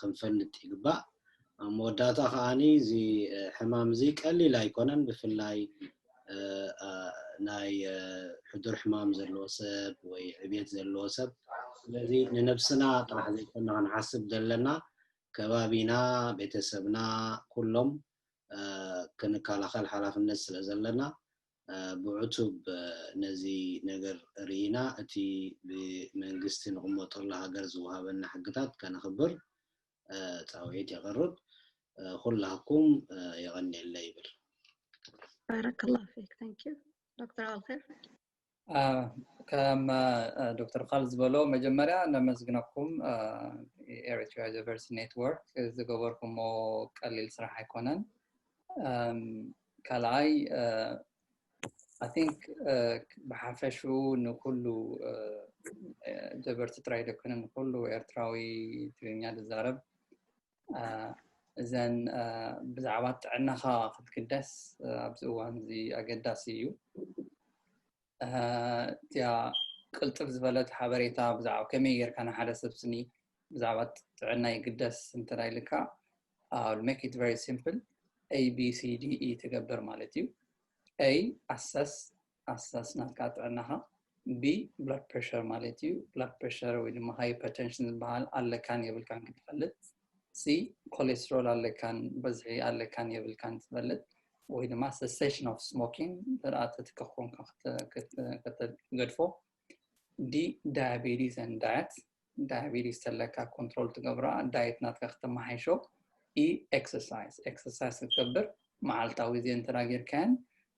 ክንፈልጥ ይግባእ። ኣብ መወዳእታ ከዓኒ እዚ ሕማም እዚ ቀሊል ኣይኮነን። ብፍላይ ናይ ሕዱር ሕማም ዘለዎ ሰብ ወይ ዕቤት ዘለዎ ሰብ። ስለዚ ንነብስና ጥራሕ ዘይኮና ክንሓስብ ዘለና፣ ከባቢና፣ ቤተሰብና፣ ኩሎም ክንከላኸል ሓላፍነት ስለ ዘለና ብዕቱብ ነዚ ነገር ርኢና እቲ ብመንግስቲ ንቕመጠሉ ሃገር ዝወሃበና ሕግታት ከነኽብር ፃውዒት የቕርብ። ኩላኩም የቐንየለይ ይብል። ባረከላሁ ፊክ። Thank you. ዶክተር ኣልኸይር። ከም ዶክተር ካል ዝበሎ መጀመርያ ነመስግነኩም ኤሪትሪያ ጀበርቲ ኔትወርክ ዝገበርኩሞ ቀሊል ስራሕ ኣይኮነን። ካልኣይ I think ብሓፈሽኡ ንኩሉ ጀበርቲ ጥራይ ደኮነ ንኩሉ ኤርትራዊ ትግርኛ ዝዛረብ እዘን ብዛዕባ ጥዕናኻ ክትግደስ ኣብዚ እዋን እዚ ኣገዳሲ እዩ። እቲያ ቅልጥፍ ዝበለት ሓበሬታ ብዛዕባ ከመይ ጌርካ ንሓደ ሰብ ስኒ ብዛዕባ ጥዕና ይግደስ እንተ ኢልካ make it very simple. A B C D E ትገብር ማለት እዩ። A assess assess ናትካ ጥዕናኻ። B blood pressure ማለት እዩ። Blood pressure ወይ ድማ ሃይፐርቴንሽን ዝበሃል ኣለካን የብልካን ክትፈልጥ። C ኮሌስትሮል ኣለካን በዝሒ ኣለካን የብልካን ትፈልጥ ወይ ድማ cessation of smoking ተደኣ ተትከኾንካ ክትገድፎ። D diabetes and diet diabetes ተለካ ኮንትሮል ትገብራ ዳየት ናትካ ክተመሓይሾ። E exercise exercise ክትገብር መዓልታዊ እዚአን ተዳጊርካያን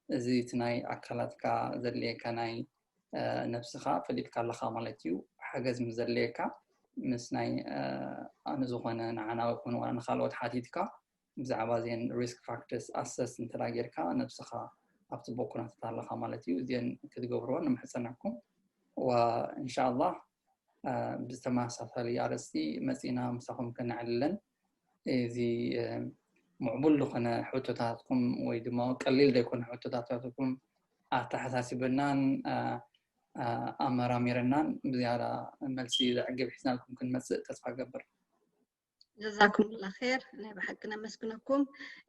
እዚ እቲ ናይ ኣካላትካ ዘድልየካ ናይ ነብስኻ ፈሊጥካ ኣለኻ ማለት እዩ። ሓገዝ ምስ ዘድልየካ ምስ ናይ ንዝኾነ ንዓና ይኹን ዋላ ንካልኦት ሓቲትካ ብዛዕባ እዚአን risk factors assess እንተ ጌርካ ነብስኻ ኣብ ፅቡቅ ኩነታት ኣለኻ ማለት እዩ። እዚአን ክትገብርዎ ንምሕፀነኩም። ወኢንሻላህ ብተመሳሳሊ ኣርእስቲ መፂና ምሳኹም ከነዕልለን እዚ ምዕቡል ዝኾነ ሕቶታትኩም ወይ ድማ ቀሊል ዘይኮነ ሕቶታትኩም ኣተሓሳሲበናን ኣመራሚረናን ብዝያዳ መልሲ ዘዕግብ ሒዝናልኩም ክንመፅእ ተስፋ ገብር። ጀዛኩም ላ ር ናይ ብሓቂ ነመስግነኩም።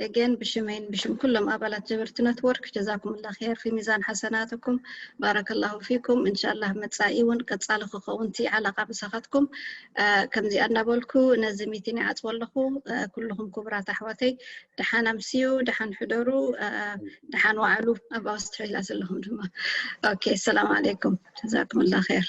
እገን ብሽመይን ብሽም ኩሎም ኣባላት ጀበርቲ ነትወርክ ጀዛኩም ላ ር ፊ ሚዛን ሓሰናትኩም። ባረከላሁ ፊኩም። እንሻላ መፃኢ እውን ቀፃሊ ክኸውን ቲ ዓላቃ ምሳኻትኩም። ከምዚኣ እናበልኩ ነዚ ሚቲን ይዓፅዎ ኣለኹ። ኩልኹም ክቡራት ኣሕዋተይ ደሓን ኣምስዩ፣ ደሓን ሕደሩ፣ ደሓን ዋዕሉ። ኣብ ኣውስትራሊያ ዘለኹም ድማ ኦኬ። ሰላም ዓለይኩም። ጀዛኩም ላ ር።